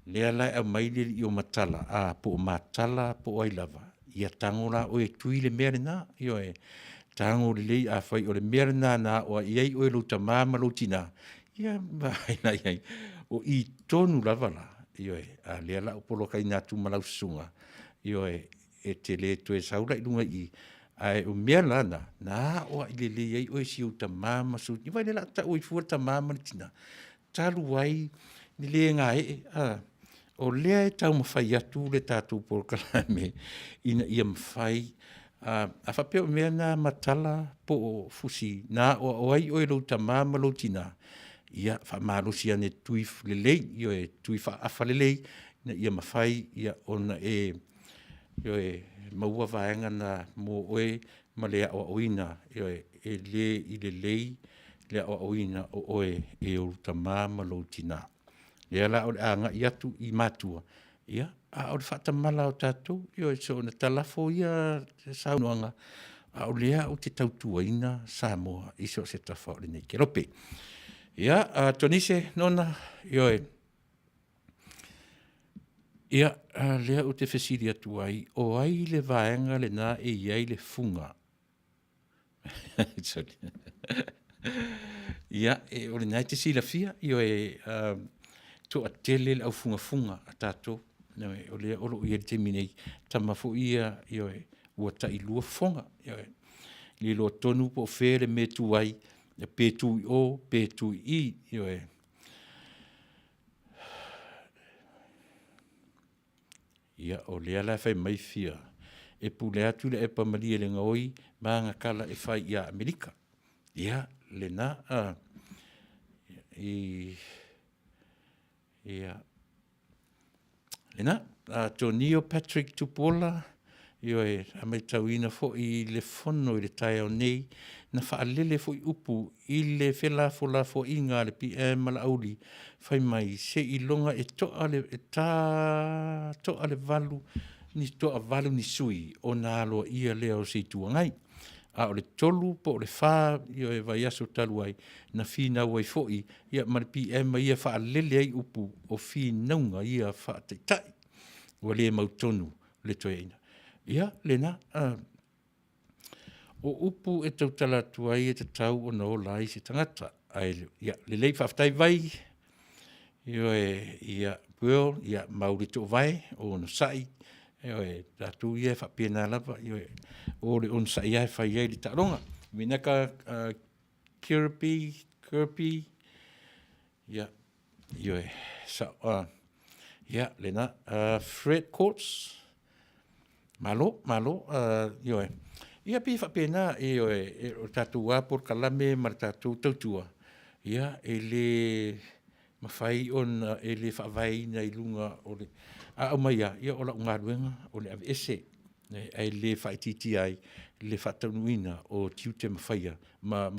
Lea la e aumai le alii o Matala, a, po o Matala po o ai lava, ia tago la oe e tui le mea lena. Ioe, tago lelei, afai o le mea lena na aoai ai oe e lou tama ma lou tina, ia vaai la i ai. O i tonu lava la, ioe, a o lea o le a ou polokaina atu ma lau susuga, ioe, e te le toe sau la i luga i i, ae o mea la na, na aoai lelei ai oe e si ou tama ma sou, vaai o lea o le a tau ai fua le tama ma le tina, talu ai le le gaee, a, o lea e taumafai atu le tatou polokalame ina ia mafai, a, a faapea o mea na matala po o fusi na aoao ai oe e lou tama ma lou tina, ia faamalosi ane tui lelei, ioe, tui faaafa lelei, ina ia mafai ona e, ioe, maua vaega na mo oe ma le aoaoina, ioe, e le i lelei le aoaoina o oe e ou tama ma lou tina. O lea la o le a agai atu i matua, ia, a o le faatamala o tatou, ioe, soona talafo ia saunoaga, a o lea ou te tautuaina Samoa i so o se tafa o lenei kelope. Ia, Tonise Nona, ioe, ia, lea ou te fesili atu ai, o ai le vaega lena e i ai le fuga? Sorry. Ia, e, o lena e te silafia, ioe, toatele le aufugafuga a tatou, ioe, o lea o lo o i ai i le taimi nei, tama foi ia, ioe, ua tailua fofoga, ioe, le iloa tonu po o fea le mea e tu ai, pe tu i o, pe tu i i, ioe. Ia, o lea la e fai mai fia, e pule atu Tuilaepa Malielegaoi ma ana tala e fai ia Amerika. Ia, lena, a, i, ia. Lena, Tonio Patrick Tupuola, ioe, a maitauina foi i le fono i le taeao nei, na faalele foi upu i le felafolafoaiga a le PM ma Laauli, fai mai seiloga e toa le, e ta toa le valu, ni toavalu ni sui ona aloaia lea o se Itu Agai. A o le 3 po o le 4 ioe vaiaso talu ai, na finau ai foi ia ma le PM ia faalele ai upu o finauga ia faataitai ua le mautonu le toeaina. Ia, lena, o upu e tautala atu ai e tatau ona ola ai se tagata. Ae, ia, lelei, faafetai Vai, ioe, ia Will, ia Mauli Tuuvae, onosai, ioe, tatou ia e faapena lava, ioe, o le onosai lava e fai ai le taaloga. Vinaka Kirby, Kirby, ia, ioe, sa, ia, lena, Fred Courts, malo, malo, ioe. Ia pei e faapena, ioe, o le tatou lava polokalame ma le tatou tautua, ia, e le mafai ona, e le faavaeina i luga o le… A aumai lava, ia o lau galuega o le aveese, ae le faaitiitia ai le faataunuuina o tiute ma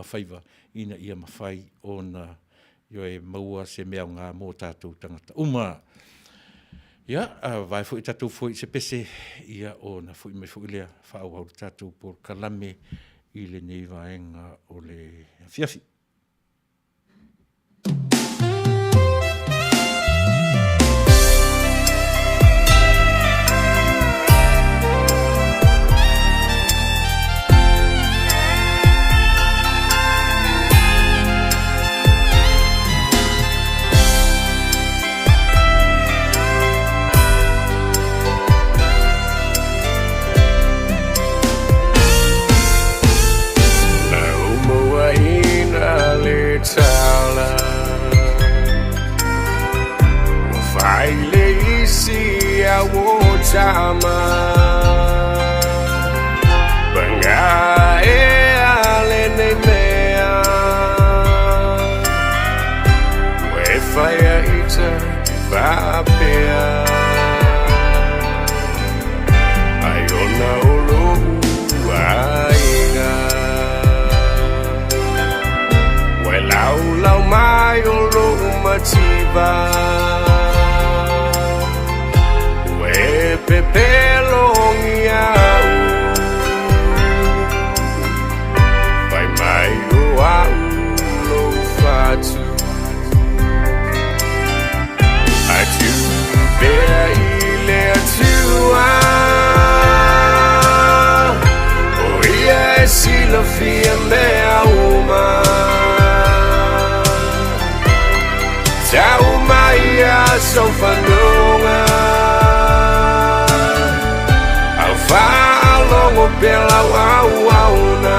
faiva ina ia mafai ona, ioe, maua se mea aoga mo tatou tagata uma. Ia, a vavae foi tatou foe i se pese, ia ona foi mai foi lea faaauau le tatou polokalame i lenei vaega o le afiafi. Na ou mauaina le tala Ua fai le isi au o tama Paga ea lenei mea Ua e faia ita faapea Ai ona o lou aiga Ua e laulau mai o lou mativa Ua e pepelo ia'u Fai mai o a'u lou fatu Ae tuu pea i le Atua O ia e silafia mea uma Tau mai aso fanoga Au faalogo pea lau auauna.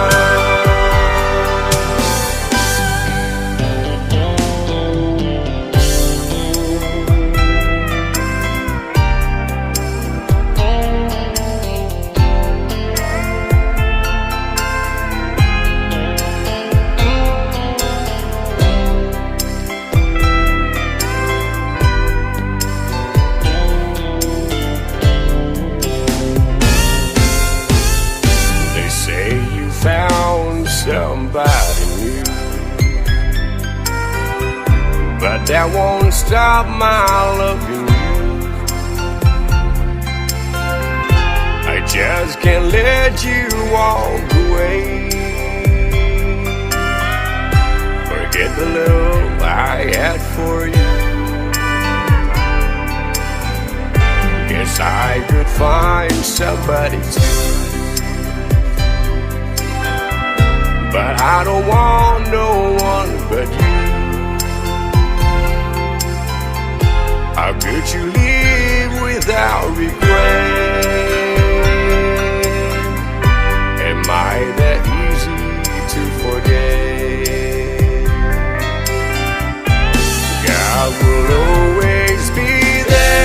They say you found somebody new But that won't stop my loving you I just can't let you walk away Forget the love I had for you Guess I could find somebody too But I don't want no one but you How could you live without regret? Am I that easy to forget? God will always be there.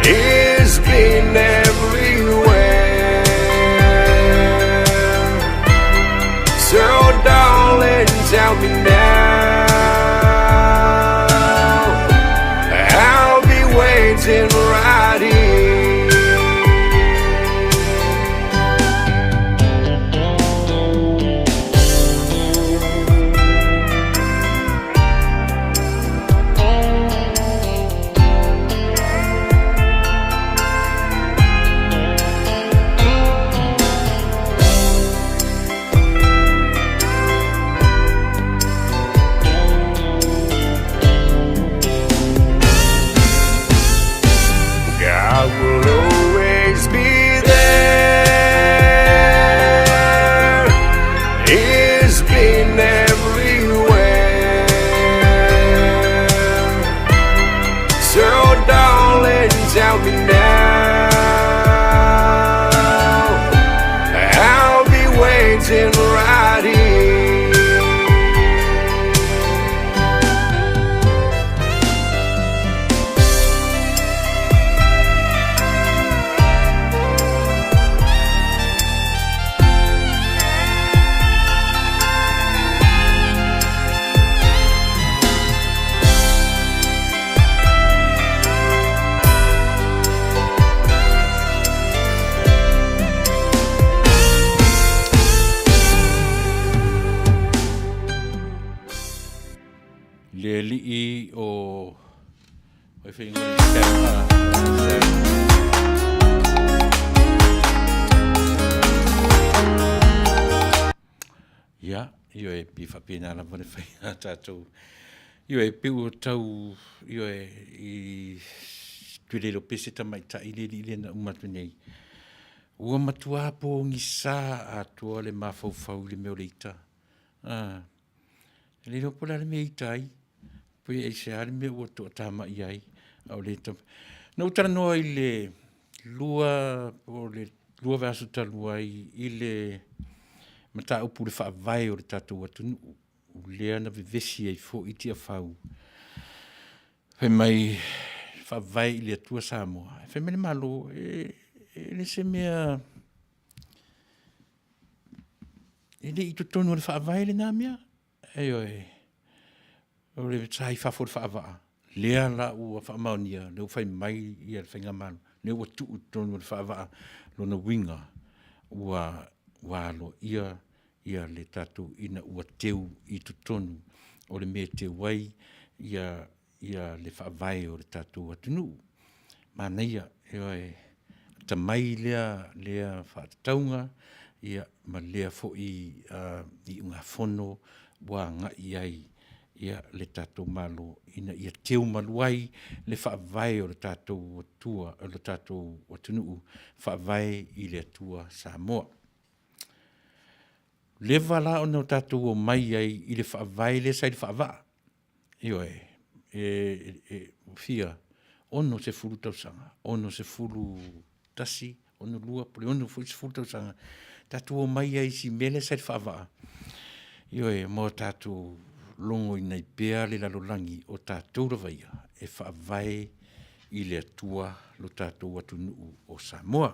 He's been everywhere. So, darling, tell me now. waiting right here. God will always be there. He's been everywhere. So, darling, tell me now. I'll be waiting right here. Le alii o ai whainga le Sam, Sam. Ia, ioe, pi whapena lava le whai a tātou. Ioe, pe ua tau, ioe, i tuelelo pese tamaitai le li le na uma atu nei. Ua matua pōgisā atoa le mafaufau i le mea o le ita. Ah, e le iloa po o le a le mea e ita ai, pe aisea le mea ua toatamai ai, a o le ita. Na ou talanoa i le lua, po o le lua vaiaso talu ai i le mataupu i le faavae o le tatou atunuu, lea na vevesi ai foi Tiafau fai mai faavae i le Atua Samoa. Fai mai le Malo, e le se mea e le i totonu o le faavae lena mea. Ioe, o le sa i fafo o le faavaa, lea la ua faamaonia, lea ua fai mai ia le Faigamalo, lea ua tuu i totonu o le faavaa, lona uiga ua aloaia ia le tatou ina ua teu i totonu o le mea e teu ai ia le faavae o le tatou atunuu. Manaia, ioe, atamai lea faatatauga ma lea foi iugafono ua agai i ai le tatou Malo ina ia teu malu ai le faavae o le tatou atunuu, faavae i le Atua Samoa. Leva la ona tatou omai ai i le faavae lea sa i le faavaa, ioe, e fia 60 tausaga, 61, 62 po o le 60 foi tausaga, tatou omai ai i si mea lea sa i le faavaa, ioe, ma o tatou logoina ai pea le lalolagi o tatou lava ia e faavae i le Atua lo tatou atunuu o Samoa.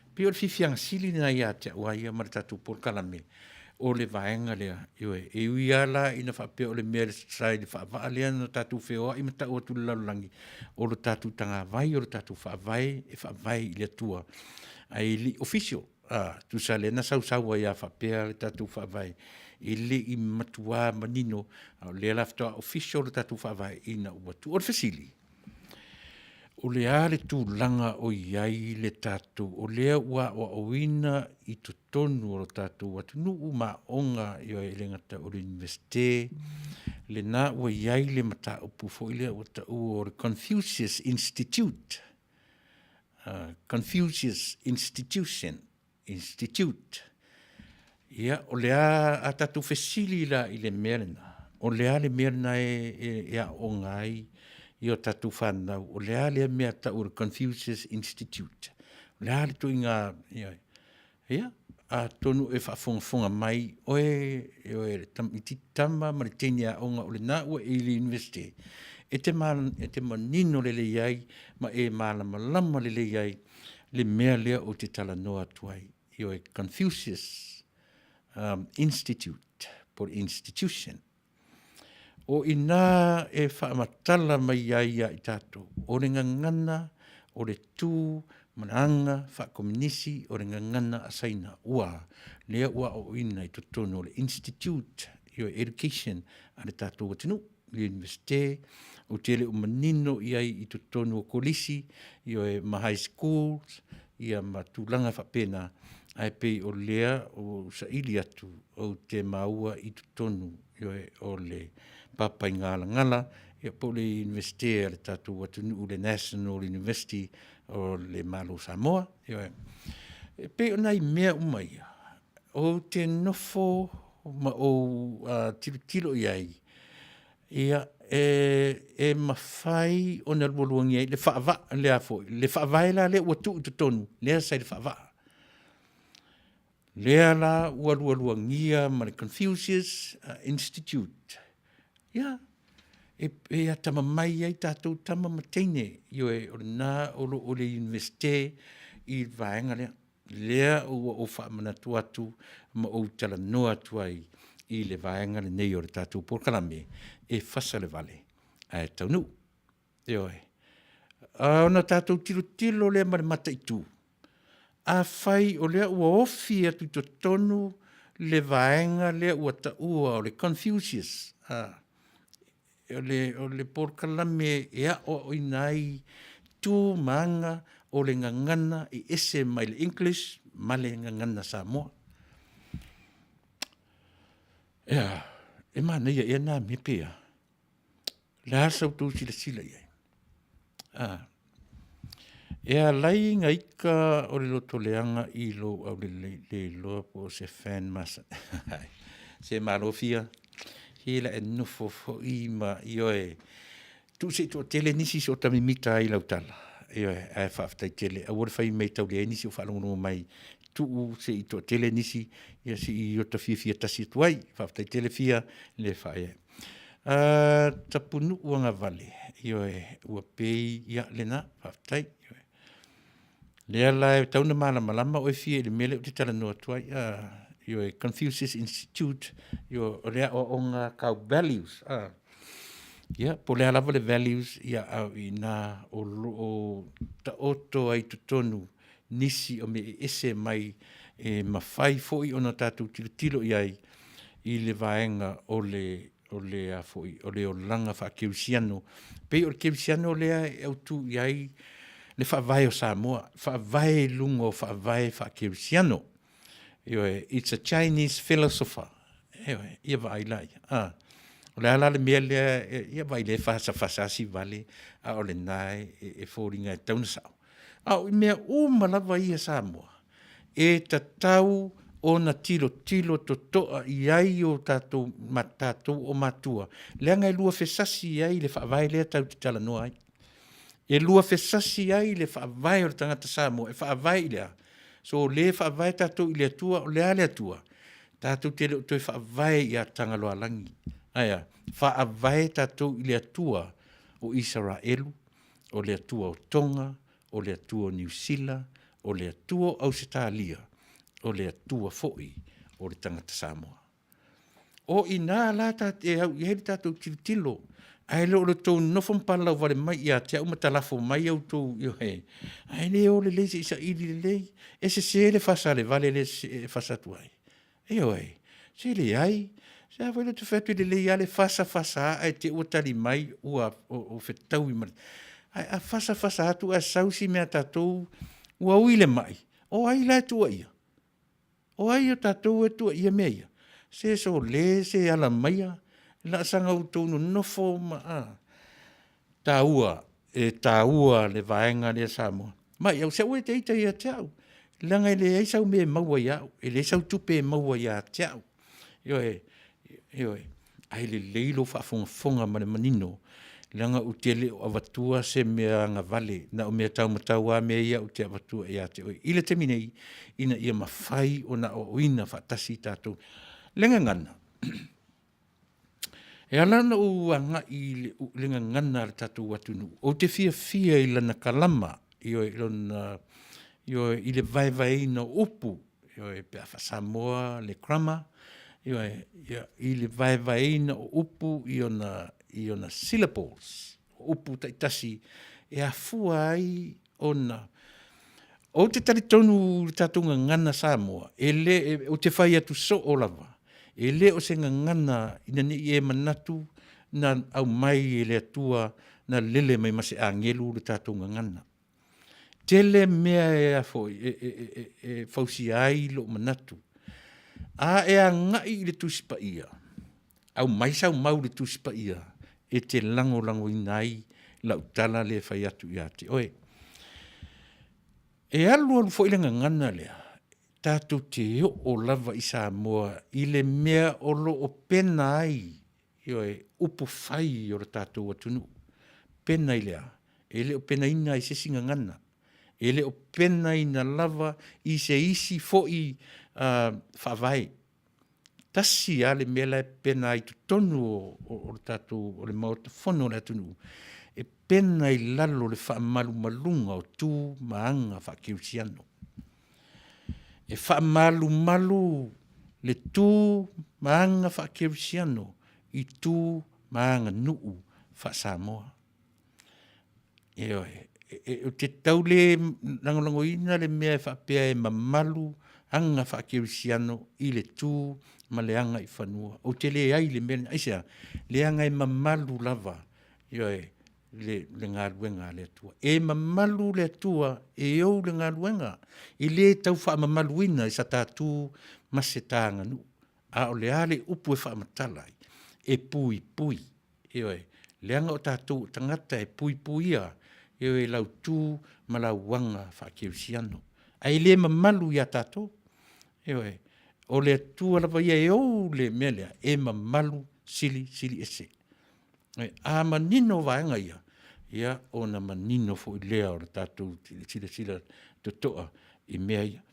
E pei o le fiafiaga sili lena ia te au lava ia ma le tatou polokalame, o le vaega lea, ioe, e ui lava la ina faapea o le mea sa i le faavaa lea na tatou feoai ma tau atu i le lalolagi, o le tatou tagavai o le tatou faavae e faavae i le Atua, ae le i official, tusa lea na sausau ai lava faapea le tatou faavae, e le i matua manino, a o lea la faatoa official le tatou faavae ina ua tuu. O le fesili, o le a le tulaga o i ai le tatou, o lea ua aoaoina i totonu o le tatou atunuu ma aoga, ioe, e le gata o le Iunivesite, lena ua i ai le mataupu foi lea ua taua o le Confucius Institute, Confucius Institution. Institute. Ia, o le a a tatou fesili la i le mea lena, o le a le mea lena e aooga ai i o tatou fanau, o le a lea mea tau o le Confucius Institute, o le a le ituaiga, ia, ia, atonu e faafogafoga mai oe, oe le tamaitiiti tama ma le teine aoga o lena ua e i le Iunivesite, e te e te manino lelei ai ma e malamalama lelei ai le mea lea ou te talanoa atu ai, ioe, Confucius Institute po o le institution. O i ina e faamatala mai ai ia i tatou, o le gagana o le tu ma le aga faakominisi o le gagana a Saina ua lea ua aoaoina i totonu o le Institute ioe Education a le tatou atunuu le Iunivesite. Ou te le o manino i ai i totonu o kolisi ioe ma high schools ia ma tulaga faapena, ae pei o lea ua ou saili atu ou te maua i totonu ioe o le Papaigalagala ia po o le Iunivesite a le tatou atunuu le National University o le Malo o Samoa. Ioe. E pei o nai mea uma ia ou te nofo ma ou tilotilo i ai, ia, e mafai ona lualuagia ai le faavaa, le a foi, le faavae la lea ua tuu i totonu, lea sa i le faavaa. Lea la ua lualuagia ma le Confucius Institute, ia, e atamamai ai tatou tama ma teine, ioe, o lena o lo o i le Iunivesite i le vaega lea. Lea ua ou faamanatu atu ma ou talanoa atu ai i le vaega lenei o le tatou polokalame e fasa le vale ae taunuu. Ioe. Ona tatou tilotilo lea ma le mataitu, afai o lea ua ofi atu i totonu le vaega lea ua taua o le Confucius, o le polokalame e aoaoina ai tu ma aga o le gagana e ese mai le English ma le gagana Samoa. E a, e manaia ea na mea pe a? O le a sa outou silasila i ai? E alai na ika o le lotoleaga i lou aulelei le iloa po o se fan masani. Se malo fia, se la e nofo foi ma, ioe, tuu se i toatele nisi se i ota mimita ai i lau tala. Ioe, ae faafetai tele, aua le fai mea e tau leai nisi o faalogologo mai, tuu se i toatele nisi, ia se i ota fiafia tasi atu ai. Faafetai tele Fia le faaeaea. Tapunuu agavale, ioe, ua pei, ia lena, faafetai. Lea la e tatau ona malamalama oe Fia i le mea lea ou te talanoa atu ai, ioe, Confucius Institute, ioe, o le aoaoga tau values, ia, po o le a lava le values, ia a o i ina o lo o taoto ai i totonu nisi o mea e ese mai e mafai foi ona tatou tilotilo i ai i le vaega o le o le a foi o le olaga faakerisiano. Pei o le kerisiano lea e autu i ai le faavae o Samoa, faavae i luga o faavae faakerisiano. Ioe, it's a Chinese philosopher. Ioe, ia vaai laia. Ah, o le a la le mea lea, ia vaai lea e fasafasa lava Sivale, a o lena e foliga e tatau ona sao. A o mea uma lava ia Samoa, e tatau ona tilotilo totoa i ai o tatou, ma tatou o matua, leaga e luafesasi ai le faavae lea tatou te talanoa ai. E luafesasi ai le faavae o le tagata Samoa, e faavae i le a? So o lea e faavae tatou i le Atua, o le a le Atua? Tatou te le o toe faavae ia Tagaloaalagi. Ae a? Faavae tatou i le Atua o Isaraelu, o le Atua o Toga, o le Atua o Niu Sila, o le Atua o Ausetalia, o le Atua foi o le tagata Samoa. O i ina la ta te au i ai le tatou tilotilo, ae le o le tou nofo ma palalau vale mai ia te au ma talafo mai outou, ioe, ae le o lelei se i saili lelei. E sese le fasa a le vale lea e fasa atu ai. Ioe, se leai, se a foi lea ou te fai atu e lelei lava le fasa fasa ae te i ua tali mai ua fetaui ma le… Ae a fasa fasa atu ae sau si mea a tatou ua ui le mai, o ai la e tuuaia? O ai o tatou e tuuaia mea ia? Se sole se ala maia, laasaga outou nonofo ma a, taua, e taua le vaega lea Samoa. Ma i au, se aua e te ita ia te au, leaga e leai sau mea e maua ia au, e leai sau tupe e maua ia te au. Ioe, ioe, ae lelei lou faafogafoga ma le manino, leaga ou te le o avatua se mea agavale, na o mea taumatau lava mea ia ou te avatua ia te oe i le taimi nei, ina ia mafai ona aoaoina faatasi tatou. Le gagana, e ala ona ou agai i le gagana a le tatou atunuu, ou te fiafia i lana kalama, ioe, i lona, ioe, i le vaevaeina o upu, ioe, pe a faa-Samoa le grammar, ioe, ia, i le vaevaeina o upu i ona, i ona syllables, o upu taitasi e afua ai Ona ou te talitonu i le tatou gagana Samoa, e le, ou te fai atu soo lava, e le o se gagana ina ne i e manatu na aumai e le Atua na lele mai ma se agelu le tatou gagana. Tele mea e a foi e fausia ai lou manatu. A e agai i le Tusi Paia, aumai sau mau i le Tusi Paia e te lagolagoina ai lau tala lea e fai atu ia te oe. E alu alu foi le gagana lea, tatou te oo lava i Samoa i le mea o lo o pena ai, ioe, upufai o le tatou atunuu. Pena i le a? E le o penaina i se isi gagana, e le o penaina lava i se isi foi faavae. Tasi lava le mea la e pena ai i totonu o le tatou, o le Maota Fono o le atunuu, e pena i lalo o le faamalumaluga o tu ma aga faakerisiano. E faamalumalu le tu ma aga faakerisiano i tu ma aganuu faa-Samoa. Ioe. Ou te tau le lagolagoina le mea e faapea e mamalu aga faakerisiano i le tu ma le agaifanua. Ou te leai i le mea lena. Aisea? Leaga e mamalu lava, ioe, le galuega a le Atua. E mamalu le Atua e ou le galuega, e le tau faamamaluina i sa ta tu ma se ta aganuu. A o le a le upu e faamatala ai? E puipui, ioe, leaga o tatou o tagata e puipuia, ioe, lau tu ma lau aga faakerisiano, ae le mamalu ia tatou, ioe. O le Atua lava ia e ou le mea lea, e mamalu silisili ese. A manino vaega ia, ia ona manino foi lea o le tatou silasila totoa i mea ia.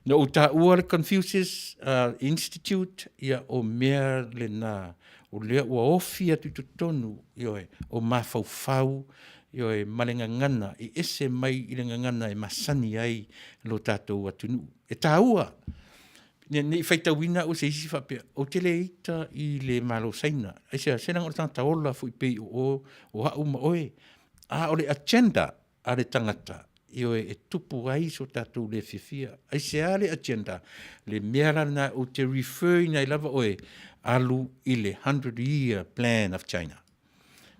Na ou taua le Confucius Institute, ia o mea lena o lea ua ofi atu i totonu, ioe, o mafaufau, ioe, ma le gagana e ese mai i le gagana e masani ai lo tatou atunuu. E taua, ne i faitauina au e se isi faapea, ou te le ita i le Malo o Saina. Aisea? Se leaga o le tagata ola foi pei o au ma oe, a o le agenda a le tagata, ioe, e tupu ai so tatou le fiafia. Aisea le agenda? Le mea la lena ou te refer ina ai lava oe, alu i le 100 year plan of China.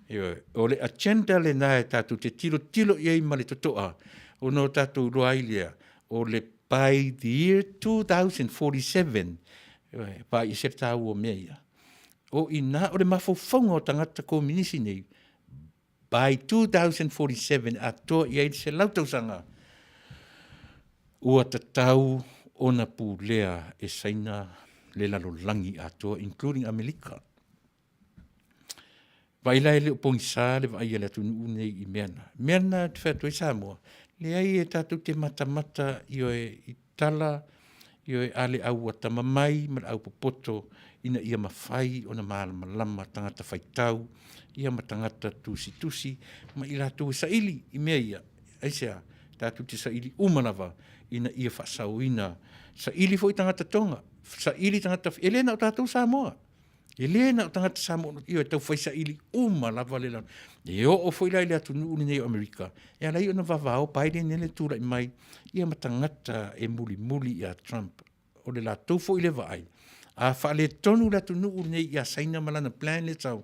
Ioe, o le agenda lena e tatou te tilotilo i ai ma le totoa, ona o tatou iloa ai lea, o le by the year 2047, ioe, vaai ese le taua o mea ia. O i ina, o le mafaufauga o tagata kominisi nei, by 2047 atoa i ai le 100 tausaga, ua tatau ona pulea e Saina le lalolagi atoa, including Amerika. Vaai la e le o pogisa le vaai a le atunuu lenei i mea na. Mea na ou te fai atu ai Samoa, leai e tatou te matamata ioe i tala ioe a le au atamamai ma le au popoto ina ia mafai ona malamalama tagata faitau ia ma tagata tusitusi ma i latou e saili i mea ia. Aisea? Tatou te saili uma lava ina ia faasaoina, saili foi tagata Tonga, saili tagata, e le na o tatou Samoa. E le na o tagata Samoa, ioe, taufai saili uma lava le E oo foi la i le atunuu lenei o Amerika, e ala ai ona vavao Biden lea e tulai mai, ia ma tagata e mulimuli ia Trump. O le latou foi lea vaai, a faaletonu le atunuu lenei ia Saina ma lana plan lea sau,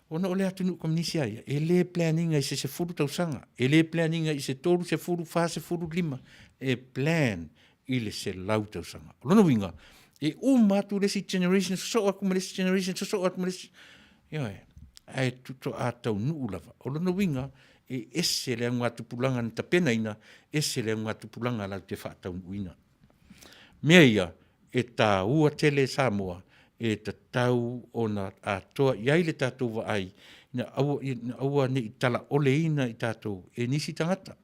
ona o le atunuu kominisi a ia, e le plan ina i se 10 tausaga, e le plan ina i se 30, 40, 5, e plan i le 100 tausaga. O lona uiga, e uma atu le isi generation, sosoo atu ma le isi generation, sosoo atu ma le isi, ioe, ae faatoa taunuu lava. O lona uiga, e ese le augatupulaga na tapenaina, ese le augatupulaga latou te faataunuuina. Mea ia, e taua tele Samoa, e tatau ona atoa i ai le tatou vaai, ina aua, ina aua ne i talaoleina i tatou e nisi tagata.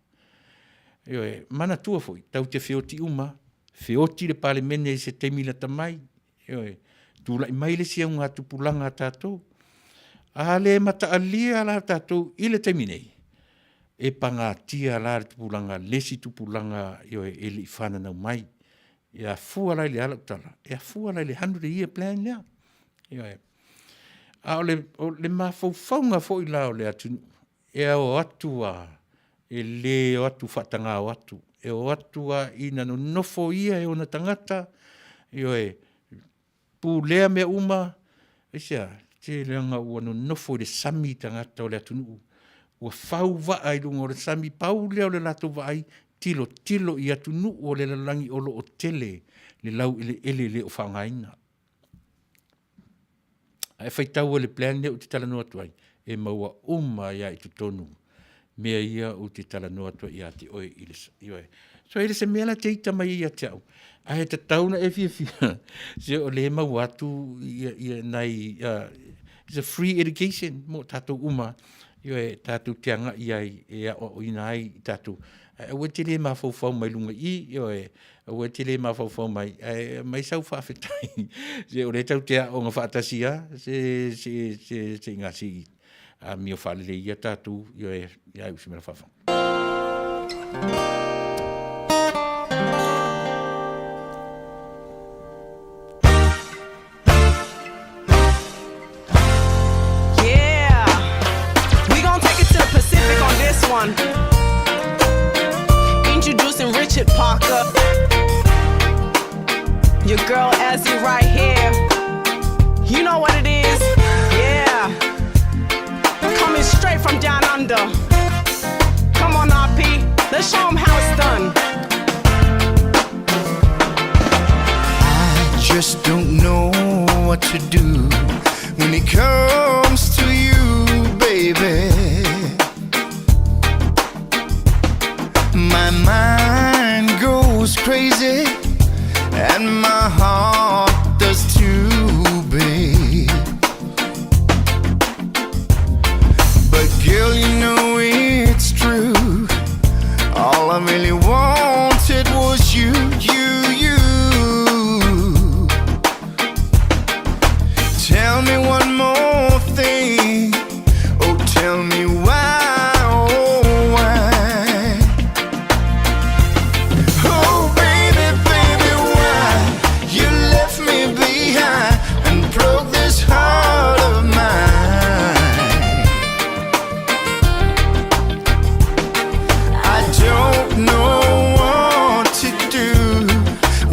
Ioe, manatua foi, tatou te feoti uma, feoti le Palemene i se taimi lata mai, ioe, tulai mai le isi augatupulaga a tatou. A le mataalia la tatou i le taimi nei, e pagatia la le tupulaga, le isi tupulaga, ioe, e le i fananau mai. E afua la i le a lau tala? E afua la i le 100 year plan lea. Ioe. A o le, o le mafaufauga foi la o le atunuu, e ao atu a. E lē o atu faatagao atu, e o atu a ina nonofo ia e ona tagata, ioe, pulea mea uma, aisea? Se leaga ua nonofo i le sami tagata o le atunuu, ua fau vaa i luga o le sami, pau lea o le latou vaai, tilotilo i atunuu o le lalolagi o lo o tele le laueleele e le o faaaogaina. A e faitau i le plan lea ou te talanoa atu ai, e maua uma ai lava i totonu mea ia ou te talanoa atu ai ia te oe i le, ioe. So e le o se mea la e te ita mai ai ia te au, ae tatau ona e fiafia, se o lea e maua atu ia, ia nai uh, it's a free education mo tatou uma, ioe, tatou te agai ai e aoaoina ai i tatou. Ae aua e te le mafaufau mai luga i i, ioe, aua e te le mafaufau mai, ae aumai sau faafetai. Se o lea tatou te aooga faatasi lava, se, se, se, se i gase i amio faalelei ia tatou, ioe, ia iu se mea faafofoga. Yeah, we gon' take it to the Pacific on this one. Introducing Richard Parker. Your girl Ezzy right here. You know what it is? Yeah. Coming straight from down under. Come on, RP. Let's show 'em how it's done. I just don't know what to do when it comes to you, baby. My mind goes crazy and my heart does too, babe. But girl, you know it's true. All I really wanted was you, you, you. Tell me one more thing. Oh, tell me why, oh, why? Oh, baby, baby, why you left me behind and broke this heart of mine? I don't know what to do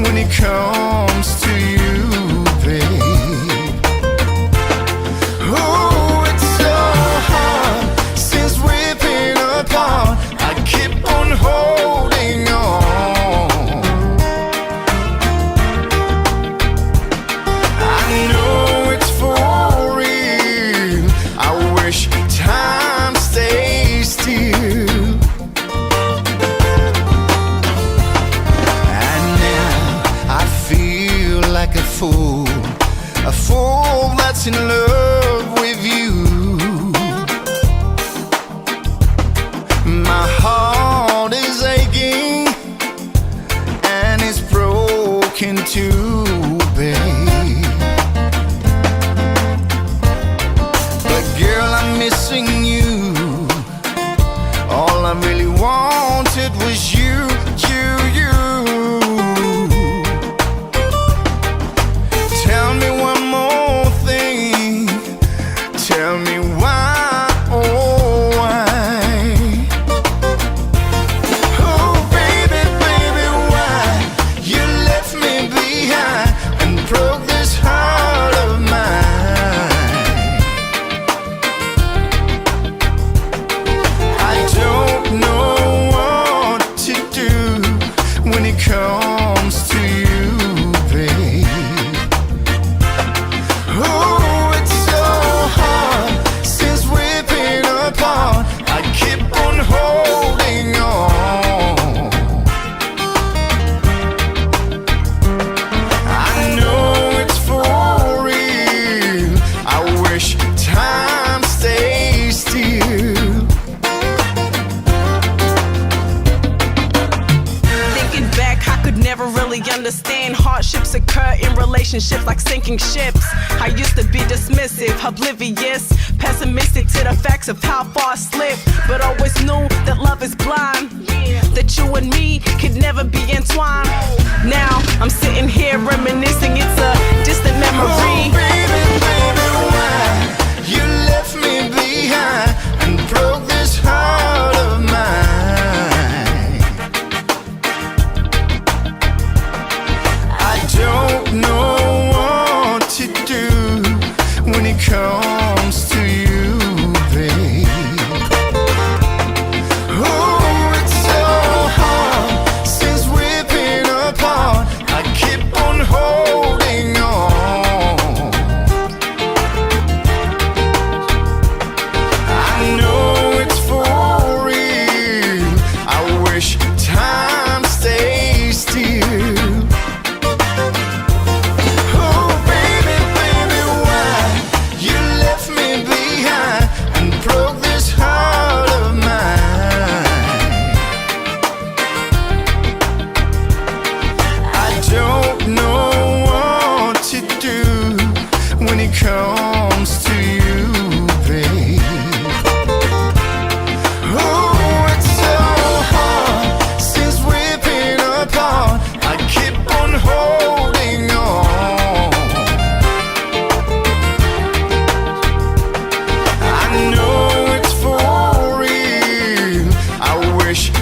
when it comes to you, babe. Oh, it's so hard since we've been apart. I keep on holding on. I know it's for real. I wish time stays still. And now I feel like a fool, a fool that's in love with you. My heart is aching and it's broken too, babe. But girl, I'm missing you. All I really wanted was you, you, you. Tell me one more thing. Tell me why, oh why? Oh baby, baby, why you left me behind and broke this heart of mine? I don't know what to do when it comes to you, babe. Oh, it's so hard since we've been apart. I keep on holding on. I know it's for real. I wish time stays still. Thinking back, I could never really understand hardships occur in relationships like sinking ships. I used to be dismissive, oblivious, pessimistic to the facts of how far I slipped, but always knew that love is blind. That you and me could never be entwined. Now I'm sitting here reminiscing, it's a distant memory. Oh, baby, baby, why you left me behind and broke this heart of mine?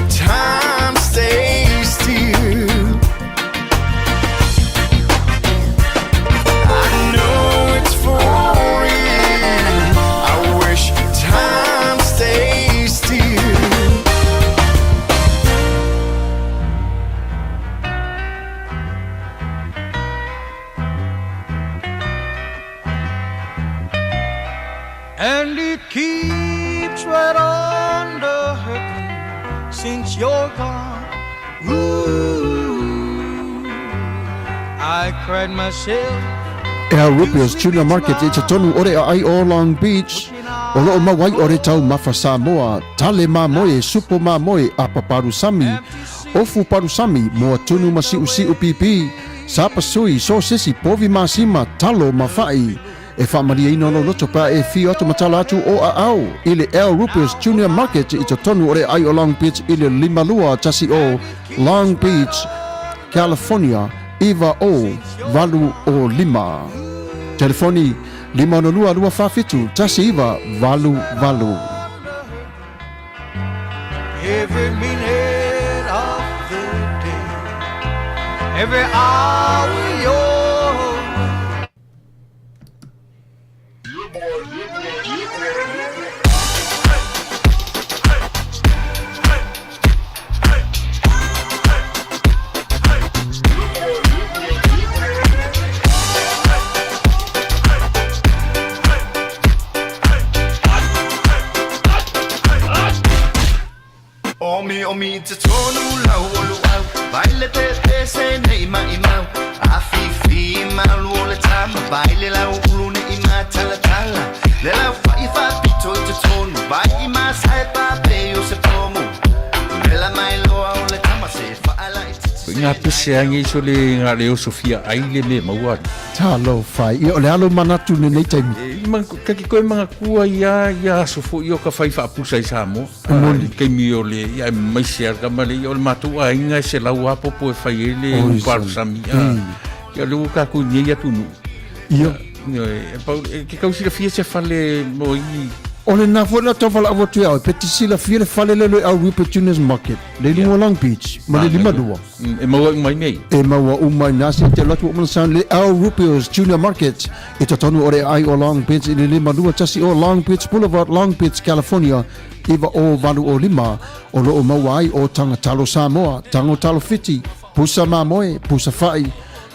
time stay still. I know it's for real. I wish time stay still. And it keeps right on the hurting since you're gone. Ooh, I cried myself. El Rubio's Junior Market i totonu o le aai o Long Beach, o loo mau ai o le taumafa Samoa, tale mamoe, supo mamoe, apa palusami, ofu palusami, moa tunu ma siusiu pipi, sapasui, sosesi, povi masima, talo ma fa'i. E faamalieina lou loto pe a e afio atu ma tala atu o aao i le El Rupius Junior Market i totonu o le aai o Long Beach i le 5210 Long Beach, California 90805. Telefoni 562 247 1988. Every minute of the day, every hour you're Omi omi te tonu lau o luau Vai le te te se nei mai mau A fi fi malu o le tama Vai le lau ulu ne i ma tala tala Le lau fa i fa pito i te tonu Vai i ma sai pa pe o se pomu Le la mai loa o le tama se fa ala i te Ko ngā pese angi so le ngā leo Sofia ai le me maua atu. Talofa e. Ia, o le alo manatu lenei taimi. E, ma, ka ki koe mangakua ia, ia aso fo'i o ka whai whaapusa i Samoa. Moni. I taimi o le, ia e maise a ka male, ia o le matou aiga e se lau apopo e whai e le uparusami. Ia le ua kākou nei atu nu. Ia. E, pau, e, ke kau silafia se fale mo i... O le nā foi la tau whalaau atu e au, pe te silafia le fale le le au Rupert Junior's Market, le lunga o Long Beach, ma le 52. E maua uma i mei. E maua uma i nā se te lotu o mana sound le Al Rupio's Junior Market i totonu o le aai o Long Beach i le 52 o Long Beach Boulevard, Long Beach, California, 90805, o loo maua ai o Taga Talo Samoa, Tago Talo Fiti, Pusa Mamoe, Pusa Fa'i,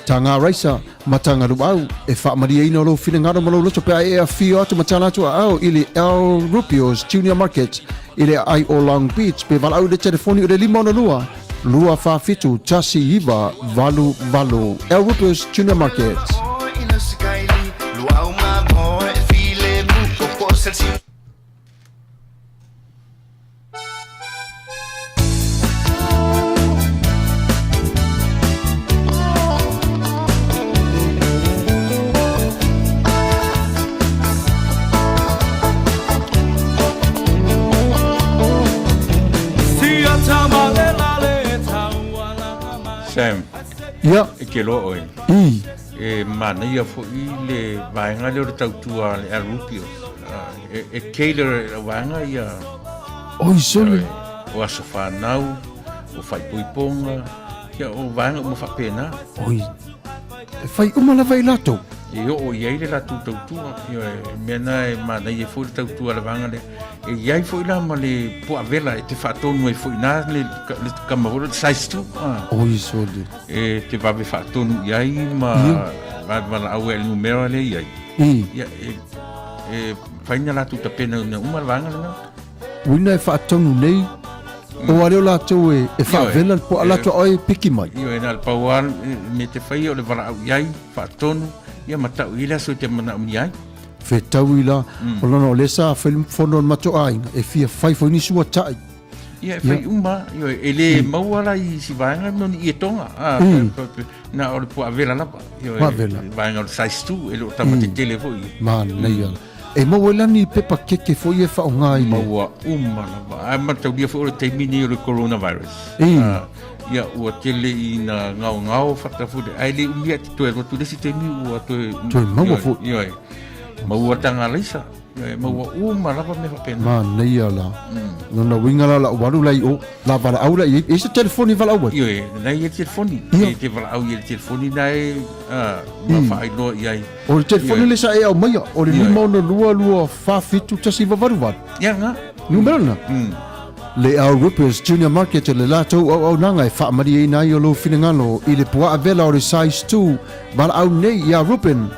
Taga Raisa, ma Taga Luau. E faamalieina o lou finagalo ma lou loto pe a e afio atu ma tala atu aao i le Al Rupio's Junior Market i le aai o Long Beach pe valaau i le telefoni o le 562 247 1988. Al Rupio's Junior Market. Sam, Ia. e ke loa oe. I. E manaia fo'i le vaega lea o le tautua a le Alupio. E, e cater e le vaega ia... Oi, sole. O aso whanau, o whaipoiponga, ia o vaega uma faapena. Oi, e whai uma lava i latou. E oo i ai le latou tautua, ioe, e mea na e manaia foi le tautua a le vaega lea. E i ai foi la ma le puavela e te faatonu ai foi na le, le kama foi le size 2. Ah. Oi, sole. E te vave faatonu i ai ma vave valaau ai le numera lea i ai. Ia, e, e whai na latou tapena una uma le vaega lena. Uina e faatonu nei, o a leo latou e, e faavela le poa latou oe piki mai. Ioe, na le pau a me te whai o le valaau i ai, faatonu, ia ma tau i le aso i te manaomia ai. Whetau i la, o lona o le sa whai fono o le mato aiga, e fia whai fo ni sua tai. Ia, e whai uma, ioe, e le maua la i si vaega no ni i e tonga. Ah, na o le pua vela lava. Ioe, Puavela. Vaega o le size 2, e le o tama te tele foi. Manaia. E maua ai la ni pepa keke foi e whaonga i le. Maua uma lava. Ae mataulia foi o le taimi nei o le coronavirus. I. Ia, ua tele i na ngaongao whata foi. Ae le umia te toe alu atu le isi taimi ua toe... Toe maua foi. Ioe, maua tanga laisa. Ioe, maua uma lava mea faapena. Manaia la. Lona uiga la lau alu la i o, la valaau la i ai. E i ai se telefoni e valaau ai? Ioe, lena e i ai le telefoni. Ia. E te valaau i ai le telefoni na e a, ma faailoa i ai. O le telefoni Ioe. le sa e aumaia, o le Ioe. 562 2 47 1988. Ia lena. Numera lena. Le Al Rippers Junior Market o le latou auaunaga e faamalieina ai o lou finagalo i le puaa vela o le size 2 valaau nei iā Ruben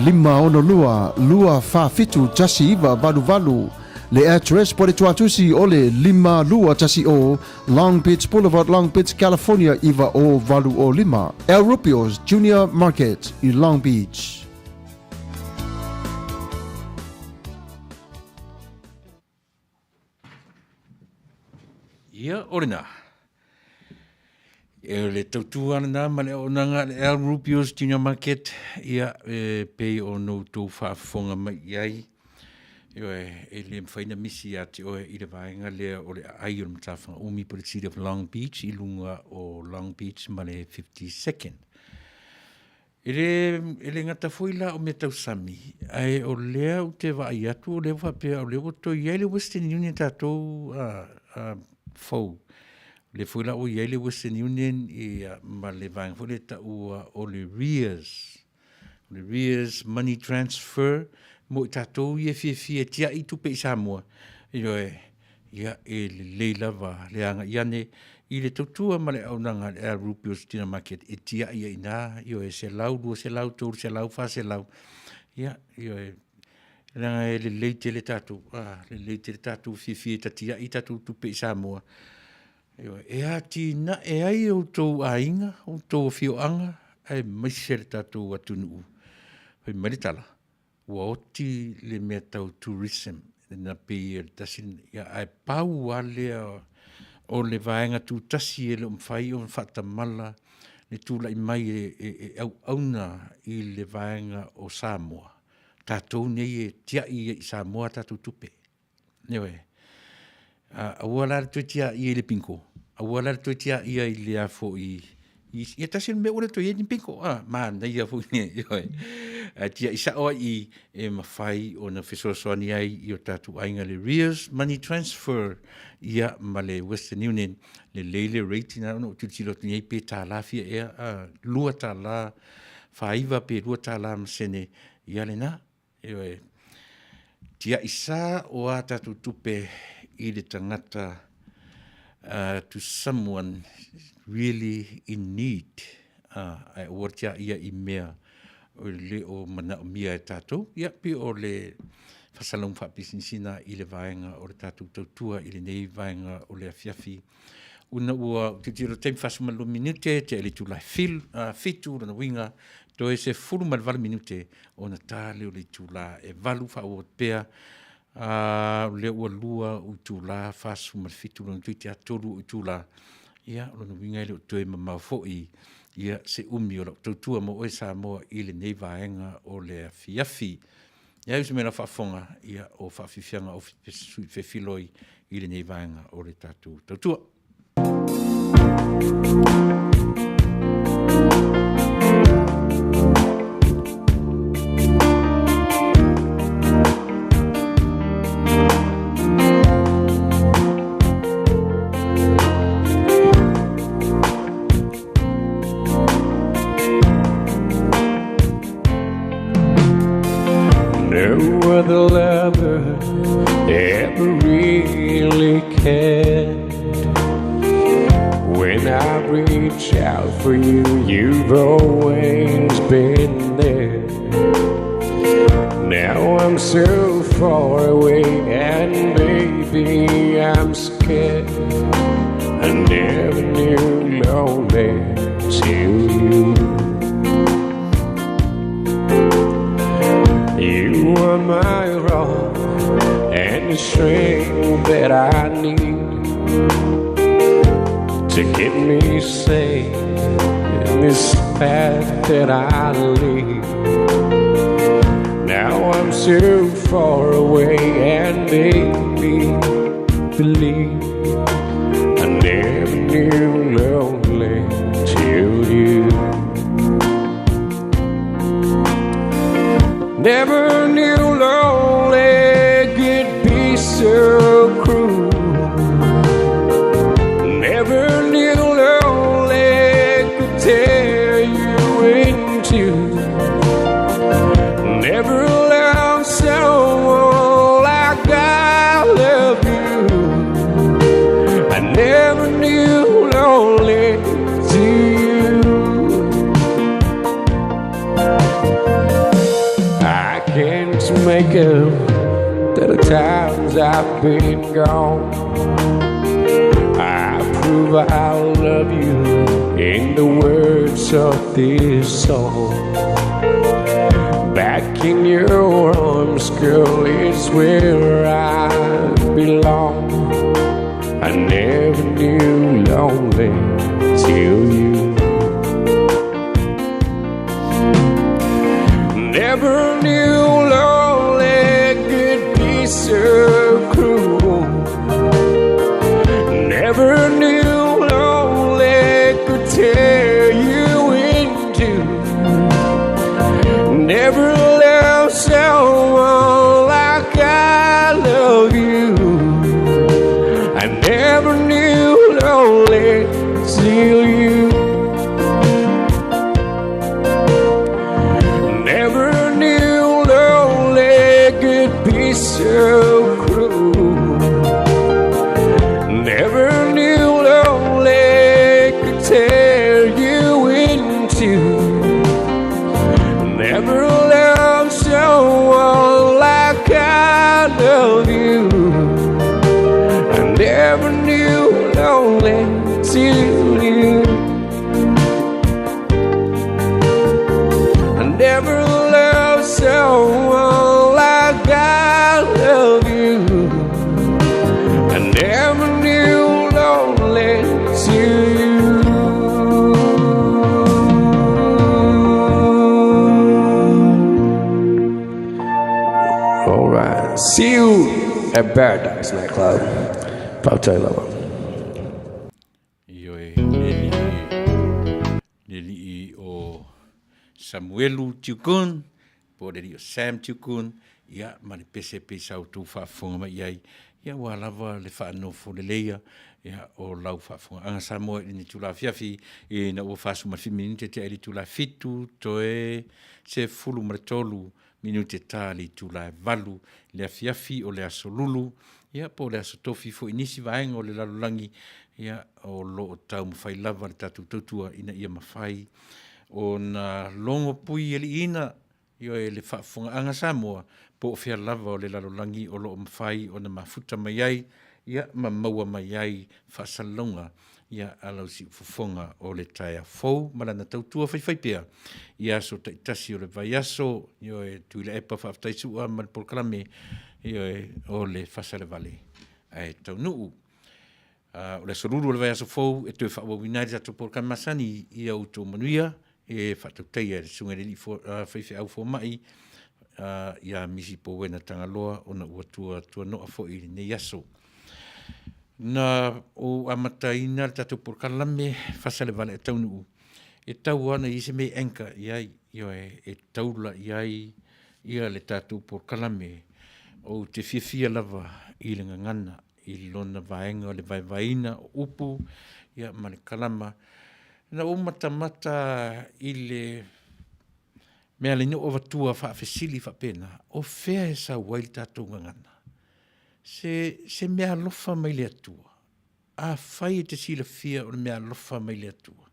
562 247 1988 Le address po le tuatusi o le 5210 Long Beach Boulevard, Long Beach, California 90805. El Rubio's Junior Market i Long Beach. Ia, o lena. E o le tautua lena ma le auaunaga a le El Rubio's Junior Market, ia, e pei ona outou faafofoga mai i ai, ioe, e le mafai ona misi ia te oe i le vaega lea o le aai o le Matafaga Umi po o le City of Long Beach i luga o Long Beach ma le 52nd. E le, e le gata foi la o mea tau sami, ae o lea ou te vaai atu o lea ua faapea o lea ua toe i ai le Western Union tatou fou. O lea foi la ua i ai le Western Union ia, ma le vaega foi lea e taua o le RIAS. O le RIAS Money Transfer mo i tatou ia e fiafia e tiai tupe i Samoa. Ioe, Ia, e lelei lava le agai ane i le tautua ma le auaunaga a le Al Rubio's Dinner Market e tiai ai i ina, ioe, 100, 200, 300, 400, ia, ioe, leaga e lelei tele tatou, a, lelei tele tatou fiafia e ta tiai tatou tupe i Samoa, ioe, e atinae ai outou aiga, outou afioaga, aemaise le tatou atunuu. Fai mai le tala, ua oti le mea tau tourism na pei e le tasi ia ae pau lava lea o le vaega tutasi e le o mafai ona faatamala le tulai mai e auauna i le vaega o Samoa, tatou nei e tiai i Samoa a tatou tupe. Ioe. Aua la le toe tiaia i le bingo, aua la le toe tiaia i le a foi, ia tasi le mea ua le toe i ai ni bingo, a, manaia foi, ioe. Ae tiai sao ai i e mafai ona fesoasoani ai i o tatou aiga le Rears Money Transfer, ia ma le Western Union, lelei le rate na ona ou tilotilo atu nei pe $1 fia ea, a, $2 49 pe $2 ma sene, ia lena. Ioe. Tiai sa o a tatou tupe i le tagata uh, to someone really in need. Ae aua le tiaia i mea o le o manaomia e tatou. Ia, pei o le faasalaga faapisinisi na i le vaega o le tatou tautua i lenei vaega o le afiafi. Una ua tilotilo taimi 42 minute, tea i le itula e 7, lona uiga, toe 18 minute ona ta lea o le itula e 8 faaauau atu pea. O lea ua 2 o itula 47, lona toeitiiti lava 3 o itula. Ia, o lona uiga e le o toe mamao foi ia se umi o lau tautua mo oe Samoa i lenei vaega o le afiafi. Ia, uso mea lau faafofoga, ia, o faafiafiaga o fefiloi i lenei vaega o le tatou tautua. No other lover ever really cared. When I reach out for you, you've always been there. Now I'm so far away, and baby, I'm scared. I never knew lonely till you. You are my rock and the strength that I need to keep me safe in this path that I lead. Now I'm so far away, and baby, believe I never knew lonely till you. Never knew lonely. make up to the times I've been gone. I prove I love you in the words of this song. Back in your arms, girl, is where I belong. I never knew lonely till you. Never knew lonely could be so cruel. Never knew lonely could tear you in two. Never loved someone like I love you. I never knew lonely till you. Never knew lonely could be so cruel. Never knew lonely could tear you in two. Never loved someone like I love you. I never knew lonely till you. I never loved someone like I love you. I never knew lonely till you. All right. See you at Paradise Nightclub. Fautai lava. Ioe, le alii, le alii o Samuelu Tiukun, po o le alii o Sam Tiukun, ia, ma le pese pei sa outou faafofoga mai i ai, ia, ua lava le faanofo leleia, ia, o lau faafofogaaga Samoa i lenei itula afiafi, ina ua 47 minute tea i le itula e 7 toe 13 minute ta le itula e 8 le afiafi o le aso Lulu, ia, po o le aso Tofi foi i nisi vaega o le lalolagi, ia, o lo o taumafai lava le tatou tautua ina ia mafai ona logo pui aliiina, ioe, le faafofogaaga Samoa, po o fea lava o le lalolagi o lo o mafai ona mafuta mai ai, ia, ma maua mai ai faasalalauga, ia, a lau siufofoga o le taeao fou ma lana tautua faifaipea i aso taitasi o le vaiaso. Ioe, Tuilaepa faafetai Su'a ma le polokalame, ioe, o le Fasalevale ae taunuu. O le aso Lulu o le vaiaso fou e toe faaauauina ai le tatou polokalame masani ia outou manuia e faatautaia e le Susuga i le Alii Faifeau Fomai ia Misi Powena Tagaloa ona ua tuanoa foi i lenei aso. Na ou amataina le tatou polokalame Fasalevale a Taunuu e tau lava ona i ai se mea e anchor i ai, ioe, e taula i ai ia le tatou polokalame. Ou te fiafia lava i le gagana i lona vaega o le vaevaeina o upu ia ma le kalama. Na ou matamata i le mea leni o avatua faafesili faapena, o fea e sau ai le tatou gagana? Se, se meaalofa mai le Atua. Afai e te silafia o le meaalofa mai le Atua,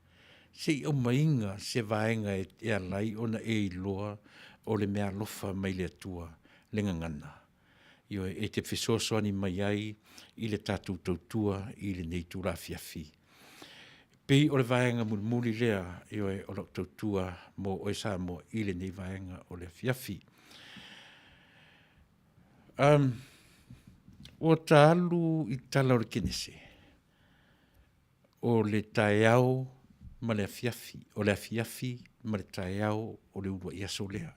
se i aumaiga se vaega e, e ala ai ona e iloa o le meaalofa mai le Atua le gagana. Ioe, e te fesoasoani mai ai i le tatou tautua i lenei itula afiafi. Pei o le vaega mulimuli lea, ioe, o lau tautua mo oe Samoa i lenei vaega o le afiafi. Um, ua ta alu i tala o le Kenese, o le taeao ma le afiafi, o le afiafi ma le taeao o le uluai aso lea.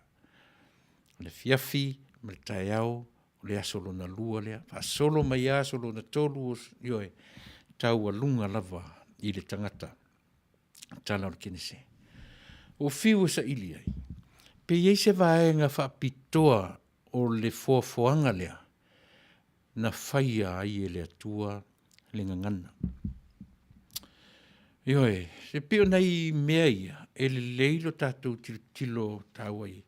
O le afiafi ma le taeao o le aso lona lua lea. Faasolo mai lava aso lona tolu, ioe, taualuga lava i le tagata. Tala o le Kenese. Ua fiu e saili ai, pe i ai se vaega faapitoa o le foafoaga lea na faia ai e le Atua le gagana. Ioe, e pei o nai mea ia e lelei lo tatou tilotilo taua i ai.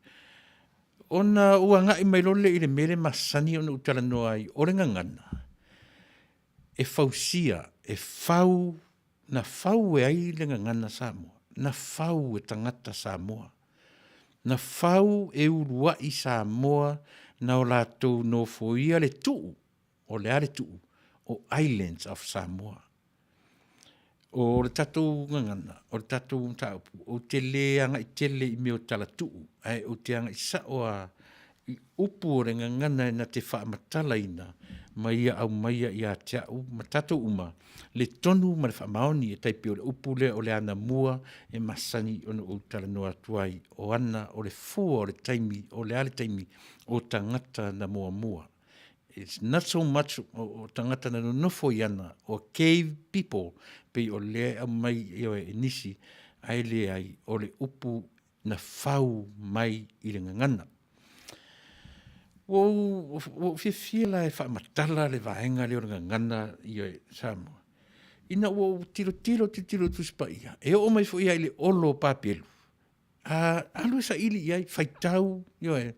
Ona ua agai mai loa lea i le mea lea e masani ona ou talanoa ai, o le gagana, e fausia, e fau, na fau e ai le gagana Samoa? Na fau e tagata Samoa. Na fau e uluai Samoa na o latou nofoia le tuu, o le a le tuu? O Islands of Samoa. O le tatou gagana, o le tatou mataupu, ou te le agai tele i mea o talatuu, ae ou te agai sao lava i upu o le gagana e na te faamatalaina ma ia aumaia ia te au ma tatou uma le tonu ma le faamaoni e tai pei o le upu lea o le anamua e masani ona ou talanoa atu ai, o ana o le fua o le taimi, o le a le taimi o tagata na muamua. It's not so much o tagata na nonofo i ana, o cave people, pei o lea e aumai e nisi, ae leai, o le upu na fau mai i le gagana. Ua ou fiafia la e faamatala le vaega lea o le gagana i Samoa, ina ua ou tilotilo tilotilo i le Tusi Paia, e oo mai foi lava i le olo o Papelu, a alu e saili i ai, faitau, ioe,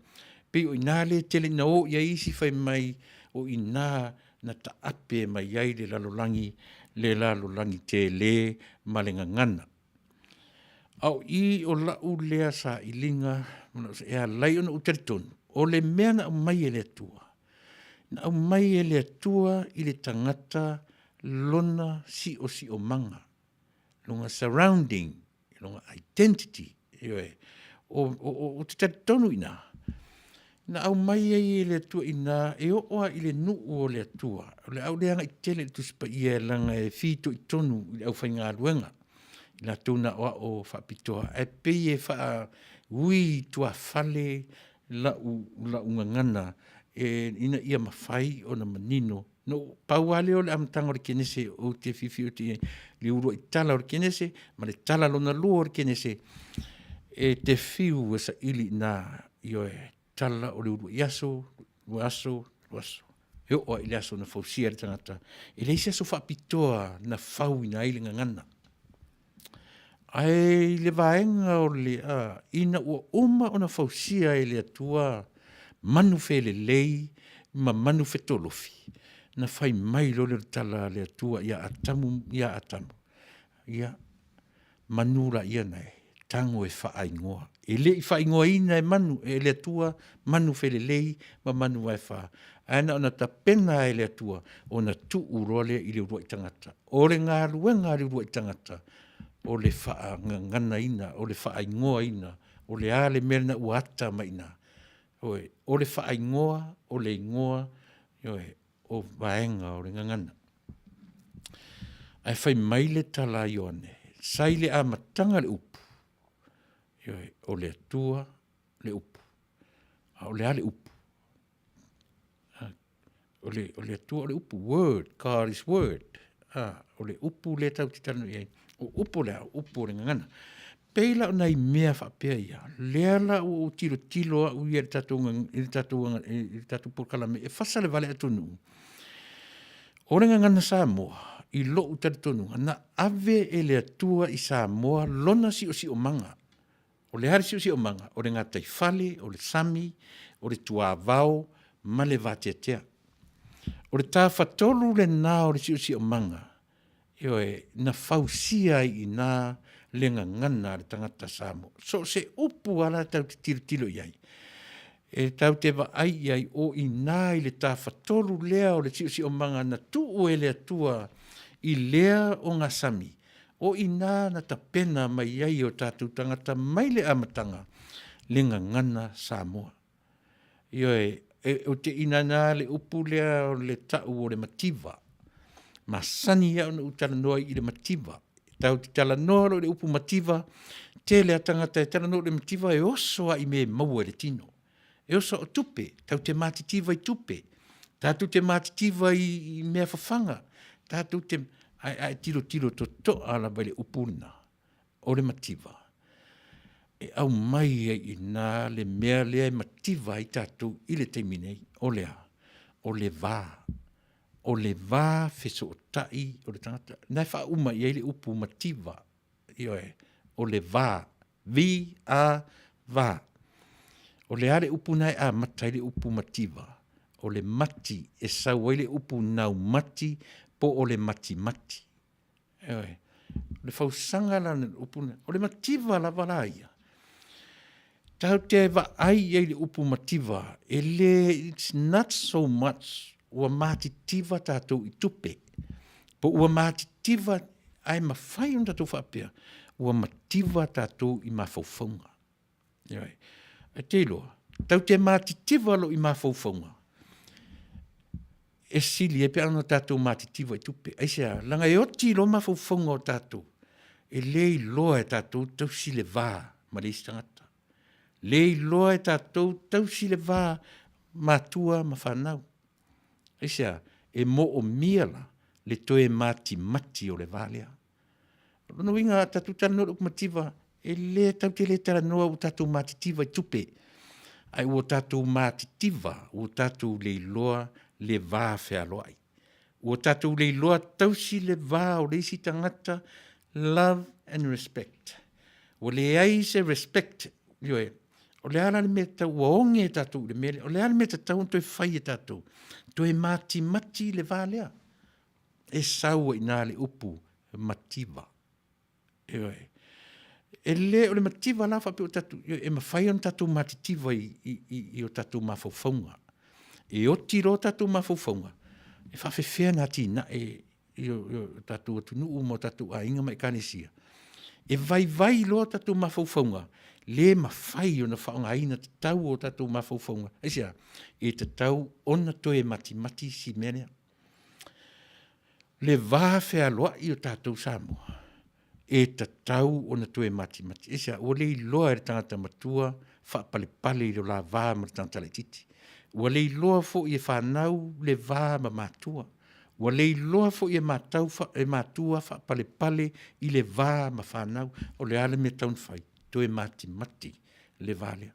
pei o i ina lea e tele ina o i ai isi fai mai o i ina na taape mai ai le lalolagi, le lalolagi tele ma le gagana. A o i o lau lea sailiga e ala ai ona ou talitonu, o le mea na aumai e le Atua, na aumai e le Atua i le tagata lona siosiomaga, lona surrounding, lona identity, ioe. Ou te talitonu i ina, na aumai ai e le Atua i ina e oo lava i le nuu o le Atua. O le a ou le agai tele i le Tusi Paia leaga e fitoitonu i le aufaigaluega, i latou na aoao faapitoa, ae pei e faaui tuafale lau gagana ina ia mafai ona manino. Na ou, pau lava lea o le amataga o le Kenese ou te fiafia ou te i ai, le uluai tala o le Kenese ma le tala lona lua o le Kenese, e te fiu e saili i ina, ioe, tala o le uluai aso, lua aso, tolu aso, e oo lava i le aso na fausia ai le tagata. E leai se aso faapitoa na fauina ai le gagana. Ae i le vaega o le, a, ina ua uma ona fausia e le Atua manu felelei ma manu fetolofi, na fai mai loa lea o le tala a le Atua ia Atamu, ia Atamu, ia, manu laia na e tago e faaigoa. E le i faaigoaina e manu, e le Atua manu felelei ma manu vaefa, ae na ona tapena e le Atua ona tuu loa lea i le uluai tagata. O le galuega a le uluai tagata, o le faagaganaina, o le faaigoaina, o le a le mea lena ua ata mai i ina. Ioe, o le faaigoa, o le igoa, ioe, o vaega o le gagana. Ae fai mai le tala a Ioane, sa i le amataga le upu, ioe, o le Atua le upu. A o le a le upu? O le, o le Atua o le upu, word, God is word. A, o le upu lea tatou te talanoa i ai. O upu o le a? O upu o le gagana. Pei la o nai mea faapea ia, lea la ua ou tilotilo au ia i le tatou, i le tatou, i le tatou polokalame e fasa le vale atunuu. O le gagana Samoa, i lou talitonuga, na ave e le Atua i Samoa lona siosiomaga. O le a le siosiomaga? O le gataifale, o le sami, o le tuavao ma le vateatea. O le tafatolu lena o le siosiomaga, ioe, na fausia ai i ina le gagana a le tagata Samoa. So o se upu lava la tatou te tilotilo i ai, e tatou te vaai i ai o i ina i le tafatolu lea o le siosiomaga na tuu e le Atua i lea ogasami, o i ina na tapena mai ai e o tatou tagata mai le amataga le gagana Samoa. Ioe, e, ou te inana le upu lea o le tau o le mativa. Masani ia ona ou talanoa i le mativa. Tatou te talanoa loa i le upu mativa, tele a tagata e talanoa i le mativa e oso lava i mea e maua e le tino. E oso o tupe, tatou te matitiva i tupe, tatou te matitiva i mea fafaga, tatou te, ae a e tilotilo totoa lava i le upu lena, o le mativa, e aumai ai i ina le mea lea e mativa ai tatou i le taimi nei, o le a? O le va. O le va fesootai o le tagata. Na e faauma i ai le upu mativa, ioe, o le va, V-A, va. O le a le upu na e amata ai le upu mativa? O le mati e sau ai le upu naumati po o le matimati. Ioe. O le fausaga la o le upu lena, o le mativa lava la ia. Tatou te vaai i ai i le upu mativa, e le, it's not so much ua matitiva tatou i tupe, po ua matitiva, ae mafai ona tatou faapea, ua mativa tatou i mafaufauga. Ioe. E te iloa, tatou te matitiva loa i mafaufauga, e sili ai pe ana tatou matitiva i tupe. Aisea? Leaga e oti loa mafaufauga o tatou, e le iloa e tatou tausi le va ma le isi tagata. Le iloa e tatou tausi le va matua ma fanau. Aisea? E moomia la le toe matimati o le va lea. O lona uiga a tatou talanoa i le upu mativa, e le tatou te le talanoa ua tatou matitiva i tupe, ae ua tatou matitiva, ua tatou le iloa le va fealoai. Ua tatou le iloa tausi le va o le isi tagata, love and respect. Ua leai se respect, ioe, o le a la le mea e tatau, ua oge tatou i le mea lea, o le a le mea e tatau ona toe fai e tatou? Toe matimati le va lea. E sau ai i ina le upu mativa. Ioe. E le o le mativa la faapea ua tatou, e mafai ona tatou matitiva i, i, i, i o tatou mafaufauga. E oti loa tatou mafaufauga, e faafefea ona atinae i o, i o tatou atunuu ma o tatou aiga ma ekalesia. E vaivai loa tatou mafaufauga, le mafai ona faaaogaina tatau o tatou mafaufauga. Aisea? E tatau ona toe matimati si mea lea. Le va fealoai o tatou Samoa, e tatau ona toe matimati. Aisea? Ua le iloa e le tagata matua faapalepale i lo la va ma le tagata laitiiti. Ua le iloa foi e fanau le va ma matua. Ua le iloa foi e matau e matua faapalepale i le va ma fanau. O le a le mea e tatau ona fai? Toe matimati le va lea.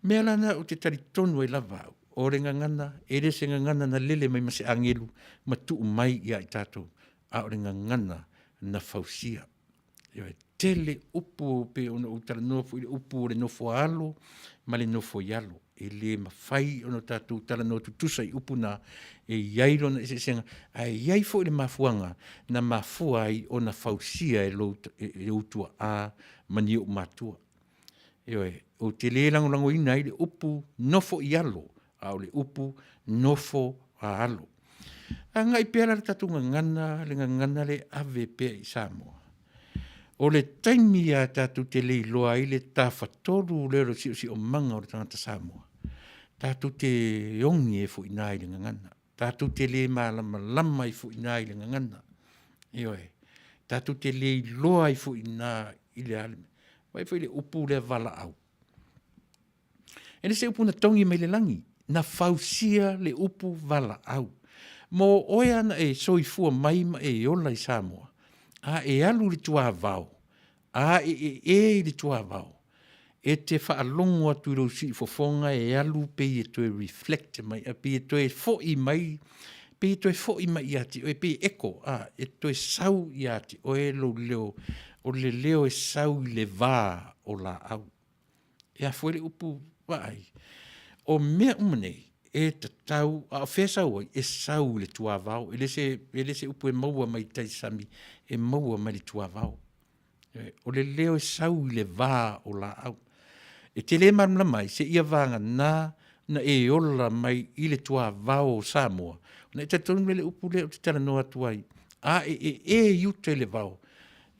Mea la na ou te talitonu ai lava au, o le gagana, e le o se gagana na lele mai ma se agelu ma tuu mai ia i tatou, a o le gagana na fausia. Ioe, tele upu pei ona ou talanoa foi i le upu o le nofo a alo ma le nofo i alo. E le mafai ona tatou talanoa tutusa i upu na, e i ai lona eseesega, ae i ai foi le mafuaaga na mafua ai ona fausia e lou, e ou tuaa ma ni ou matua. Ioe, ou te le lagolagoina ai le upu nofo i alo, a o le upu nofo a alo. Agai pea la le tatou gagana, le gagana le ave pea i Samoa. O le taimi a tatou te le iloa ai le tafatolu lea o le siosiomaga o le tagata Samoa, tatou te ogi ai foi i ina i le gagana. Tatou te le malamalama ai foi i ina i le gagana. Ioe. Tatou te le iloa ai foi i ina i le a le mea. Vaai foi i le upu lea valaau. E le se upu na togi mai le lagi, na fausia le upu valaau. Mo oe ana e soifua mai ma e ola i Samoa, a e alu i le tuavao, a e ee i le tuavao, e te faalogo atu i lou siufofoga e alu pei e toe reflect mai, pei e toe foi mai, pei e toe foi mai ia te oe, pei e echo, a, e toe sau ia te oe lou leo, o le leo e sau i le va o laau. E afua ai le upu vaai. O mea uma nei, e tatau, a o fea e sau ai? E sau i le tuavao, e le se, e le se upu e maua mai tai sami, e maua mai le tuavao. O le leo e sau i le va o laau. E te le malamalama ai, seia vagana na e ola mai i le tuavao o Samoa, ona e talitonu lea i le upu lea ou te talanoa atu ai, a e ee i uta i le vao,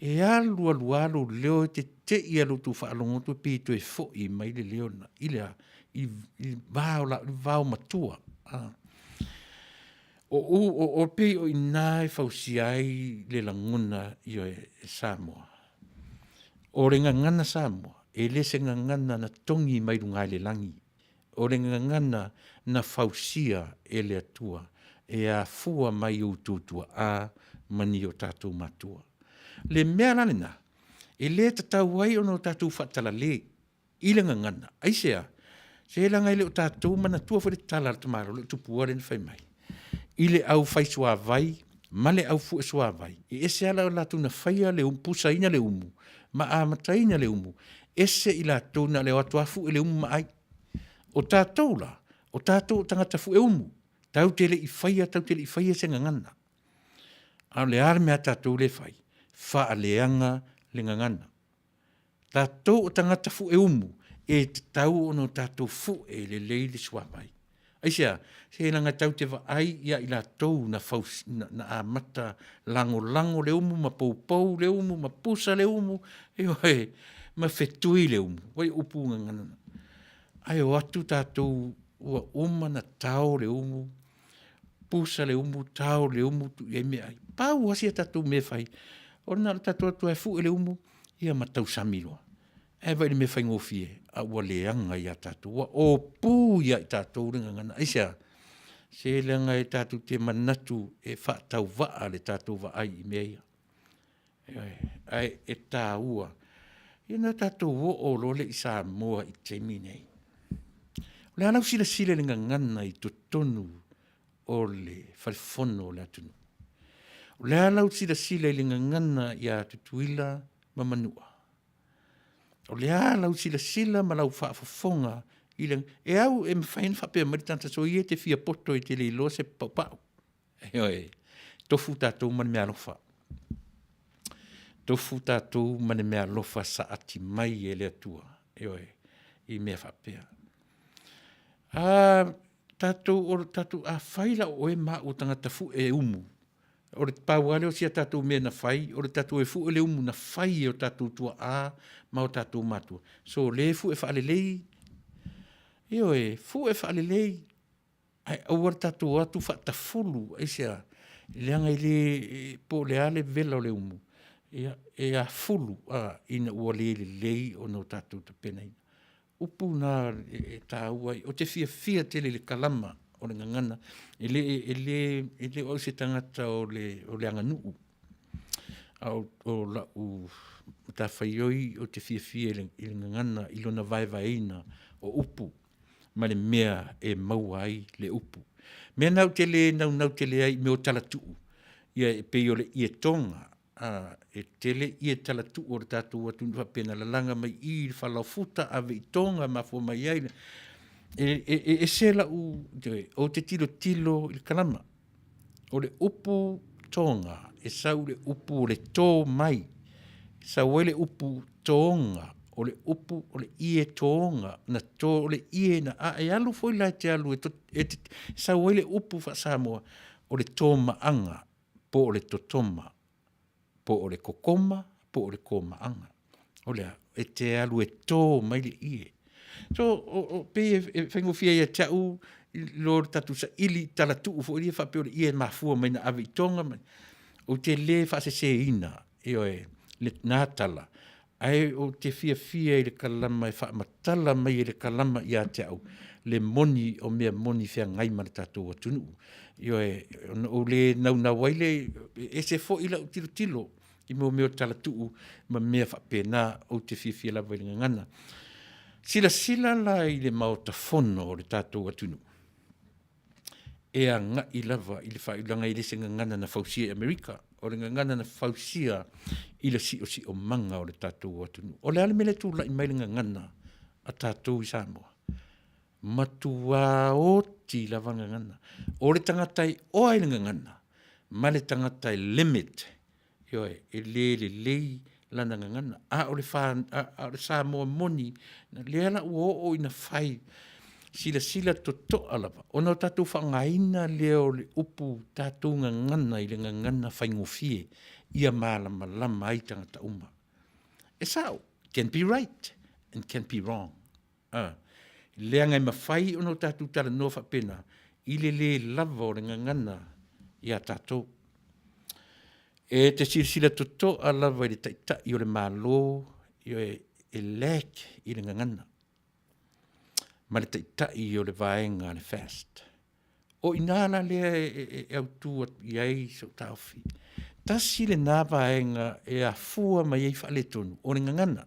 e alu alu lava lou leo e te te i lou tou faalogo atu pei e toe foi mai le leo lena i le a? I, i va o la, i vao matua. A. O, u, o, o pei o i ina e fausia ai le lagona ioe Samoa. O le gagana Samoa, e le se gagana na togi mai luga i le lagi. O le gagana na fausia e le Atua e afua mai ou tuatuaā ma ni o tatou matua. Le mea la lena, e le tatau ai ona o tatou faatalalē i le gagana. Aisea? Se leaga e le o tatou manatua foi le tala a le tamaloa le tupua lea na fai mai i le au fai suavai ma le au fue suavai, e ese lava la latou na faia le umu, pusaina le umu ma amataina le umu, ese i latou na o le o atu lava fue le umu ma ai. O tatou la, o tatou o tagata fue umu, tatou te le i faia, tatou te le i faia se gagana. A o le a le mea a tatou lea e fai? Faaleaga le gagana. Tatou o tagata fue umu, E tatau ona o tatou fue lelei le suavai. Aisea? Se leaga tatou te vaai ia i latou na faus, na, na amata lagolago le umu ma poupou le umu ma pusa le umu, ioe, ma fetui le umu. Ua i upu gagana na. Ae o atu tatou ua uma na tao le umu, pusa le umu, tao le umu, tuu i ai meaai. Pau lava si a tatou mea e fai, o na o le tatou o atu lava e fue le umu, ia ma tausami loa. Ae vaai i le mea faigofie, a ua leaga ia tatou, ua opu ia i tatou le gagana. Aisea? Se leaga e tatou te manatu e faatauvaa le tatou vaai i mea ia. Ioe, ae e taua. Ia ona tatou oo loa lea i Samoa i le taimi lenei. O le a lau silasila i le gagana i totonu o le Fale Fono o le atunuu? O le a lau silasila i le gagana ia Tutuila ma Manua? O le a lau silasila ma lau faafofoga i le, e au e mafai ona faapea mai le tagata soia e te fia poto e te le iloa se paupau. Ioe, tofu tatou ma le meaalofa. Tofu tatou ma le meaalofa saati mai e le Atua, ioe, i mea faapea. A tatou, o tatou, afai la o oe ma au o tagata fue umu, o le pau lava lea o si a tatou mea na fai, o le tatou e fue le umu na fai e o tatou tuaa ma o tatou matua. So le fue faalelei, ioe, fue faalelei, ae aua le tatou o atu faatafulu, aisea? Leaga e le, po o le a le vela o le umu, ia, e afulu ina ua le lelei ona o tatou tapenaina. Upu na e taua ai, ou te fiafia tele i le kalama o le gagana, e le o au se tagata o le aganuu, a o lau matafaioi ou te fiafia i le gagana i lona vaevaeina o upu ma le mea e maua ai le upu. O le mea lena ou te le naunau tele ai i mea o talatuu, ia e pei o le ietoga, a, e tele ie talatuu o le tatou atunuu faapea na lalaga mai i i le falaofuta ave i Toga mafua mai ai. E ese lau, ou te tilotilo i le kalama. O le upu Toga, e sau i le upu o le to mai, e sau ai le upu toga, o le upu o le ie toga, na to, o le ie na ae alu foi la e te alu e te sau ai le upu faa-Samoa o le tomaaga po o le totoma, po o le kokoma, po o le komaaga. O le a? E te alu e to mai le ie. So, o, pei e faigofie ai ia te au i lo le tatou saili i talatuu foi ia faapea o le ie e mafua mai na ave i Toga ma, ou te le faaseseina, ioe, lena tala, ae ou te fiafia i le kalama e faamatala mai e le kalama ia te au le moni o mea moni feagai ma le tatou atunuu. Ioe, ona ou le naunau ai lea, e ese foi lau tilotilo i mea o talatuu ma mea faapena, ou te fiafia lava i le gagana. Silasila la i le Maota Fono o le tatou atunuu, e agai lava i le faaiulaga, e le o se gagana na fausia i Amerika, o le gagana na fausia i le siosiomaga o le tatou atunuu. O le a le mea lea e tulai mai le gagana a tatou i Samoa? Matua oti lava gagana. O le tagata e oa i le gagana ma le tagata e limit, ioe, e le lelei lana gagana. A o le, fa, a o le Samoa moni, lea la ua oo ina fai silasila totoa lava, ona o tatou faaaogaina lea o le upu tatou gagana i le gagana faigofie ia malamalama ai tagata uma. E sao, can be right and can be wrong. A, leaga e mafai ona o tatou talanoa faapena i le lē lava o le gagana iā tatou. E te silasila totoa lava i le Taitai o le Malo, ioe, e lack i le gagana ma le Taitai o le Vaega a le FAST. O i ina la lea e autu atu i ai sou taofi. Tasi lena vaega e afua mai ai faaletonu, o le gagana.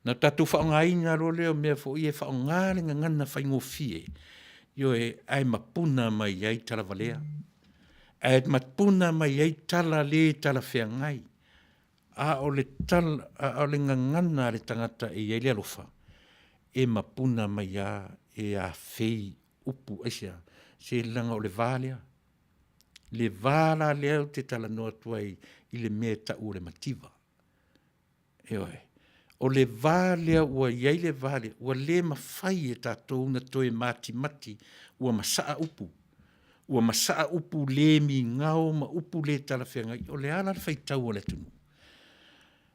Na tatou faaaogaina loa lea o mea foi ia e faaaoga le gagana faigofie, ioe, ae mapuna mai ai talavalea, ae mapuna mai ai tala le talafeagai. A o le tala, a o le gagana a le tagata e i ai le alofa, e mapuna mai lava e afei upu. Aisea? Se leaga o le va lea. Le va la lea ou te talanoa atu ai i le mea e tau o le mativa. Ioe. O le va lea ua i ai le va lea, ua le mafai e tatou ona toe matimati, ua masaa upu. Ua masaa upu le migao ma upu le talafeagai, o le a la le faitau a le atunuu?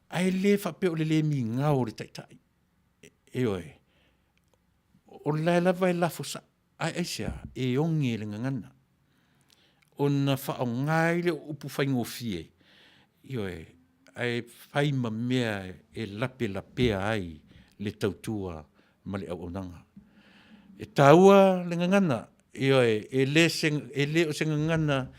Ae le faapea o le le migao o le Taitai, ioe, o la e lava e lafo sao, ae aisea? E oge le gagana ona faaaoga ai lea o upu faigofie, ioe, ae fai ma mea e lapelapea ai le tautua ma le auaunaga. E taua le gagana, ioe, e le o se gagana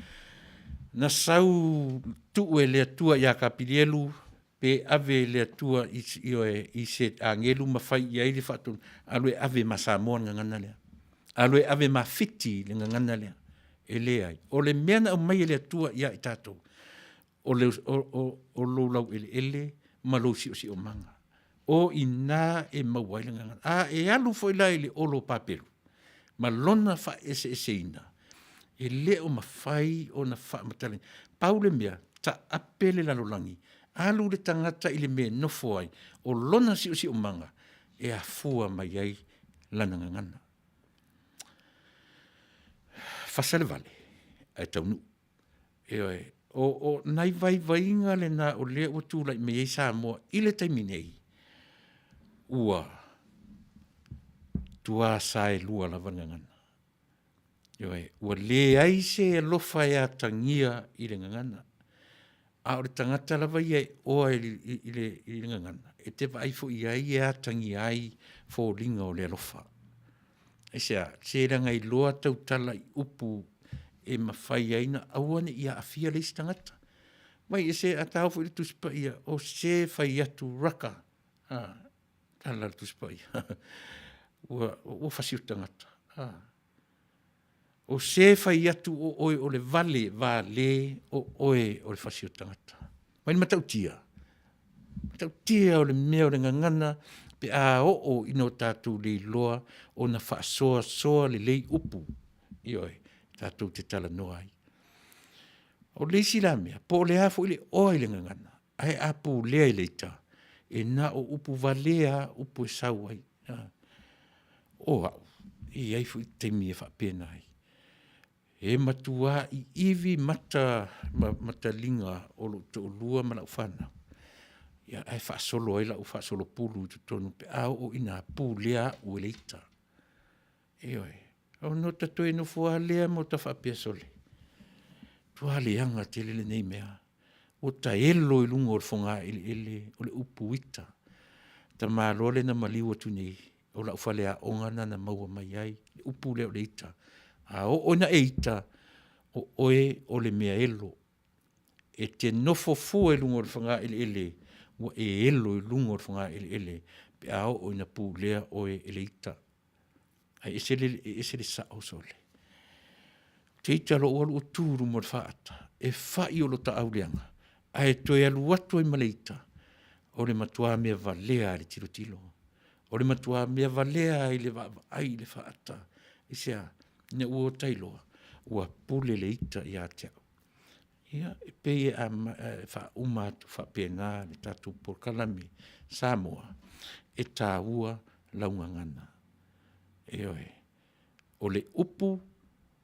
na sau tuu e le Atua ia Kapilielu pe ave e le Atua ioe, i se agelu ma fai i ai le faatonuga, alu e ave ma Samoa le gagana lea, alu e ave ma Fiti le gagana lea. E leai, o le mea na aumai e le Atua ia i tatou, o lou laueleele ma lou siosiomaga, o i ina e maua ai le gagana. A e alu foi la i le olo o Papelu ma lona faaeseeseina, e le o mafai ona faamatalaina. Pau le mea, taape le lalolagi, alu le tagata i le mea e nofo ai, o lona siosiomaga e afua mai ai lana gagana. Fasa le vale ae taunuu, ioe. O nai vaivaiga na o lea ua tulai mai ai Samoa i le taimi nei, ua matua saelua lava le gagana. Ioe, ua leai se alofa e atagia i le gagana, a o le tagata lava ia e oa i le gagana, e te vaai foi i ai e atagia ai foliga o le alofa. Aisea? Se leaga e iloa tautala i upu e mafai ai ona aua ne i aafia le isi tagata. Vaai a ta oo foi i le Tusi Paia, o se e fai atu raka, a, tala a le Tusi Paia, ua fasioti tagata. O se e fai atu o oe o le vale, vale o oe o le fasioti tagata. Vaai i le matautia, matautia o le mea o le gagana pe a oo ina o tatou leiloa ona faasoasoa lelei upu, ioe, tatou te talanoa ai. O le isi la mea, po o le a foi le oa i le gagana, ae a pulea e le ita, e na o upu valea lava upu e sau ai. O au, e i ai foi taimi e faapena ai, e matua iivi mata ma taliga o lou toalua ma lau fanau, ae faasolo ai lau faasolopulu i totonu pe a oo ina pulea au e le ita. Ioe, ona ota toe nofo lava lea ma ota faapea, sole, matua leaga tele lenei mea, ua taelo i luga o le fogaeleele o le upu ita. O le tamaloa lea na maliu atu nei, o lau faleaoga lena na maua mai ai le upu lea o le ita. A oo ina e ita, o oe o le mea elo, e te nofo fua i luga o le fogaeleele, ua e elo i luga o le fogaeleele pe a oo ina pulea oe e le ita. Ae ese le sao sole. Ou te ita loa ou alu ou tu i luma o le faata e fai o lota auleaga, ae toe alu atu ai ma le ita, o le matua mea valea lava i le tilotilo, o le matua mea valea lava i le vaavaai i le faata. Aisea? Ina ua ota iloa ua pule le ita ia te au. Ia, e pei e faauma atu faapena le tatou polokalame. Samoa, e taua lau gagana, ioe. O le upu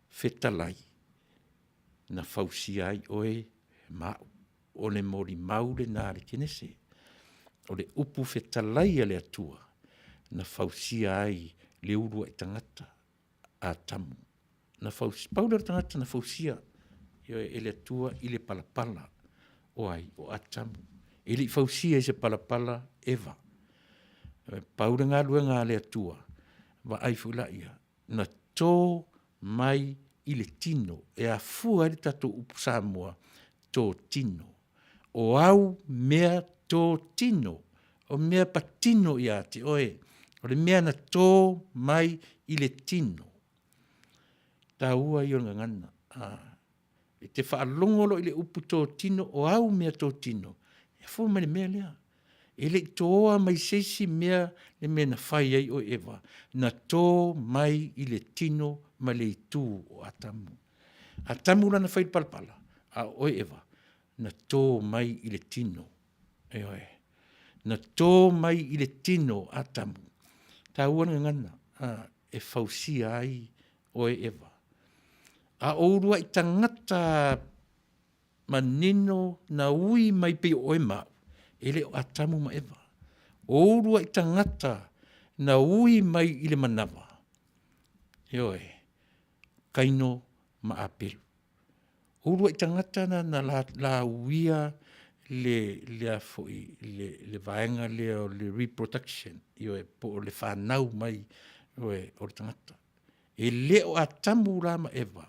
fetalai, na fausia ai oe ma au, o le molimau lena a le Kenese. O le upu fetalai a le Atua, na fausia ai le uluai tagata Atamu. Na pau lea o le tagata na fausia, ioe, e le Atua i le palapala. O ai? O Atamu. E le i fausia i se palapala Eva. Pau le galuega a le Atua, vaai foi laia, na to mai i le tino, e afua ai le tatou upu Samoa, totino. O au mea totino, o mea patino ia te oe, o le mea na to mai i le tino. O le taua ia o le gagana. E te faalogo loa i le upu totino, o au meatotino, e afua mai le mea lea, e le i toa mai se isi mea le mea na fai ai oe Eva, na to mai i le tino ma le itu o Atamu. Atamu la na fai i le palapala, a o oe Eva, na to mai i le tino, ioe. Na tō mai i le tino o Atamu, taua le gagana, a, e fausia ai oe Eva. A o uluai tagata manino na ui mai pei o oe ma au, e le o Atamu ma Eva. O uluai tagata na ui mai i le manava, ioe, Kaino ma Apelu. O uluai tagata na na lauia le, le a foi, le, le vaega lea o le reproduction, ioe, po o le fanau mai, ioe, o le tagata. E le o Atamu la ma Eva,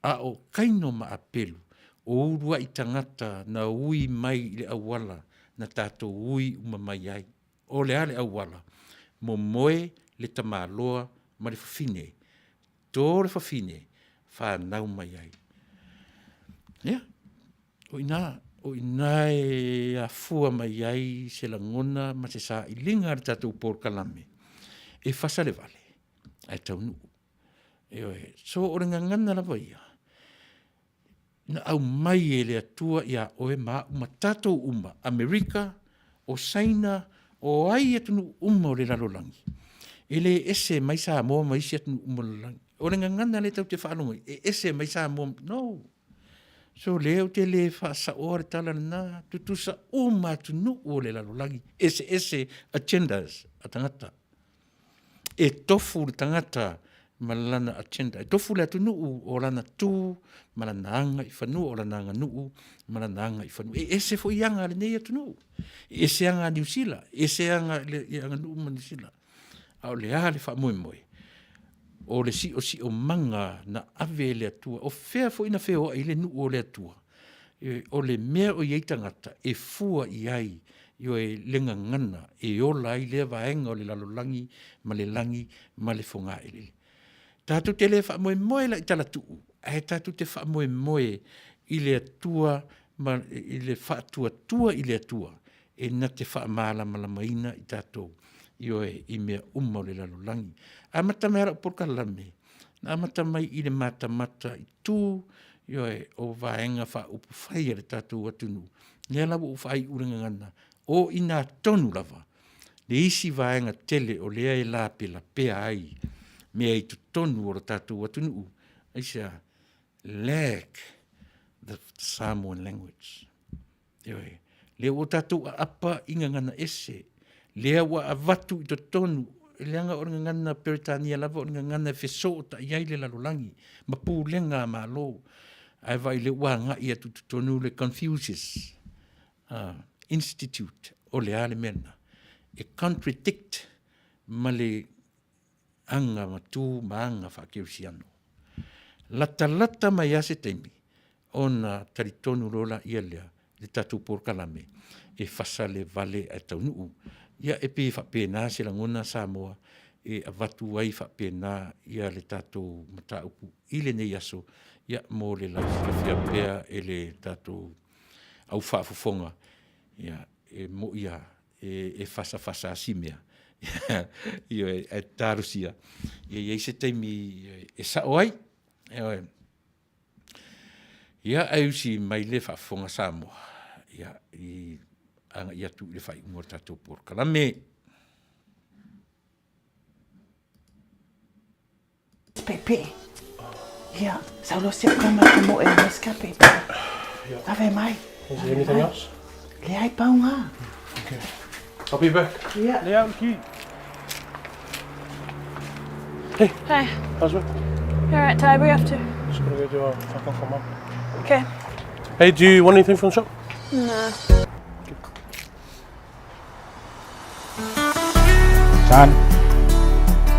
a o Kaino ma Apelu, o uluai tagata na ui mai i le auala na tatou ui uma mai ai. O le a le auala? Momoe le tamaloa ma le fafine, to le fafine, fanau mai ai. Ia, o ina, o ina e afua mai ai se lagona ma se sailiga a le tatou polokalame, e fasa le vale, ae taunuu. Ioe, so o le gagana lava ia, na aumai e le Atua ia oe ma au ma tatou uma, Amerika, o Saina, o ai atunuu uma o le lalolagi, e le ese mai Samoa ma isi atunuu uma o le lalolagi. O le gagana lea tatou te faalogo ai, e ese mai Samoa, no. So lea ou te le faasaoa le tala lena, tutusa uma atunuu o le lalolagi, eseese agendas a tagata. E tofu le tagata ma lana agenda, e tofu le atunuu o lana tu ma lana aga i fanua, o lana aganuu ma lana aga i fanua. E ese foi aga a lenei atunuu, e ese aga a Niu Sila, e ese aga i aganuu ma Niu Sila. A o le a le faamoemoe? O le siosiomaga na ave e le Atua, o fea foi na feoai ai le nuu o le Atua? O le mea o i ai tagata e fua i ai, ioe, le gagana e ola ai lea vaega o le lalolagi ma le lagi ma le fogaeleele. Tatou te le faamoemoe la i talatuu, ae tatou te faamoemoe i le Atua ma i le faatuatua i le Atua e na te faamalamalamaina i tatou, ioe, i mea uma o le lalolagi. Amata mai lava lau polokalame, na amata mai i le matamata i tu, ioe, o Vaega Faaupufai a le tatou atunuu, lea la ua ou faaiu i le gagana, o i ina tonu lava le isi vaega tele o lea e lapelapea ai mea i totonu o le tatou atunuu. Aisea? Lack the Samoan language. Ioe. Lea ua tatou aapa i gagana ese, lea ua avatu i totonu, leaga o le gagana Peretania lava o le gagana e fesootai ai le lalolagi ma pulega a Malo. Ae vaai lea ua agai atu i totonu le Confucius Institute, o le a le mea lena? E contradict ma le aga ma tu ma aga faakerisiano. Latalata mai lava se taimi ona talitonu loa laia lea i le tatou polokalame e fasa le vale ae taunuu. Ia e pei e faapena se lagona Samoa e avatu ai faapena ia le tatou mataupu i lenei aso ia mo le lausilafia pea e le tatou au faafofoga ia e moi lava e fasafasa lava si mea ioe, ae talosia ia i ai se taimi e sao ai. Ioe. Ia, ae usi mai le faafofoga Samoa, ia, i agai atu i le faaiuga o le tatou polokalame. Pepe. Ia, sau loa si au tama e moe mai ska pepe. Ave mai. Is there anything else? Leai pau ngā. Okay. I'll be back. Yeah. Lea au ki. Hey. Hey. How's work? All right, Ty, where you off to? Just gotta go do a fuck off for mum. Okay. Hey, do you want anything from the shop? No. Son,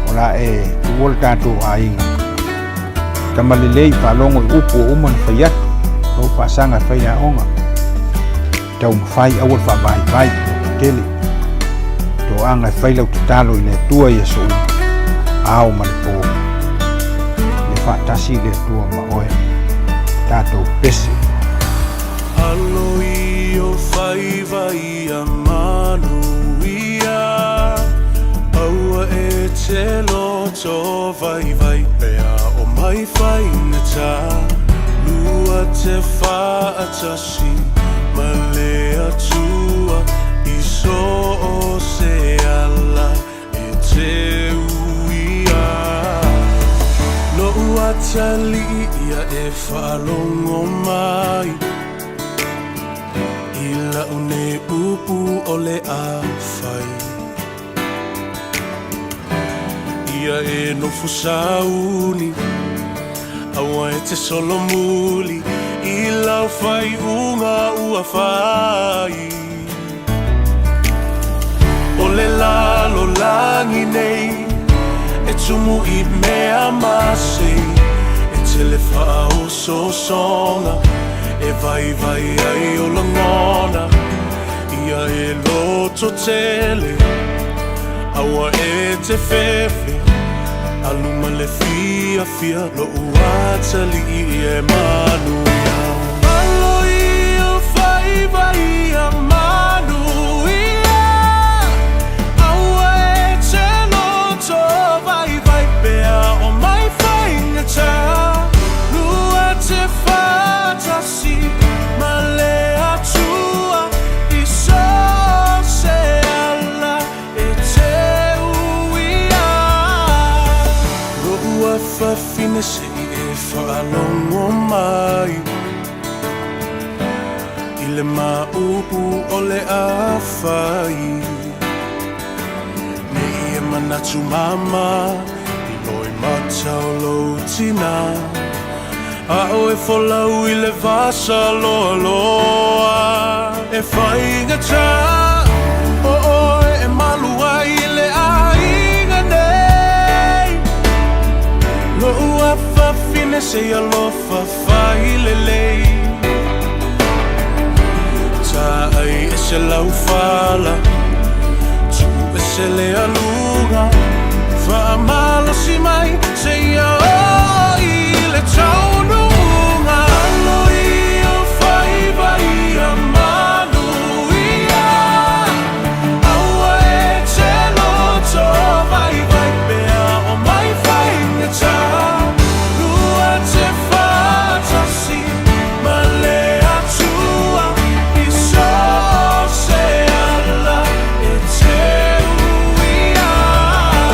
o le a e tuua le tatou aiga. Tama lelei faalogo i upu ua uma ona fai atu, lou faasaga e fai le aoga. Taumafai aua le faavaivai ua tele. Toaga e fai lau tatalo i le Atua i aso uma, ao ma le po. Ia faatasi le Atua ma oe. Tatou pese. Alo i o faiva ia manuia Aua e te loto vaivai Pea o mai faigata Lua te faatasi Ma le Atua i so. atalii ia e faalogo mai i lau nei upu o le a fai. Ia e nofo sauni, aua e te solomuli i lau faaiuga ua fai. O le lalolagi nei e tumu i mea masei, e tele faaosoosoga e vaivai ai o lagona. Ia e loto tele, aua e te fefe, alu ma le fiafia, lou atalii e manuia. Alo i ou faiva ia manuia, aua e te loto vaivai pea o mai faigata. Lua te faatasi ma le Atua i so o se ala e te uia. Lou afafine se i e faalogo mai i le maʻupu o le a fai. Ne i e manatu mama i loimata o lou tinā, a o e folau i le vasa loaloa. E faigata o oe e malu ai i le aiga nei. Lou afafine se i alofa fai lelei. Taai ese lau fala, tuu ese le aluga, faamalosi mai seia oo i le taunuuga. Alo i ou faiva ia manuia, aua e te loto vaivai pea o mai faigata. Lua te faatasi ma le Atua i so o se ala e te uia.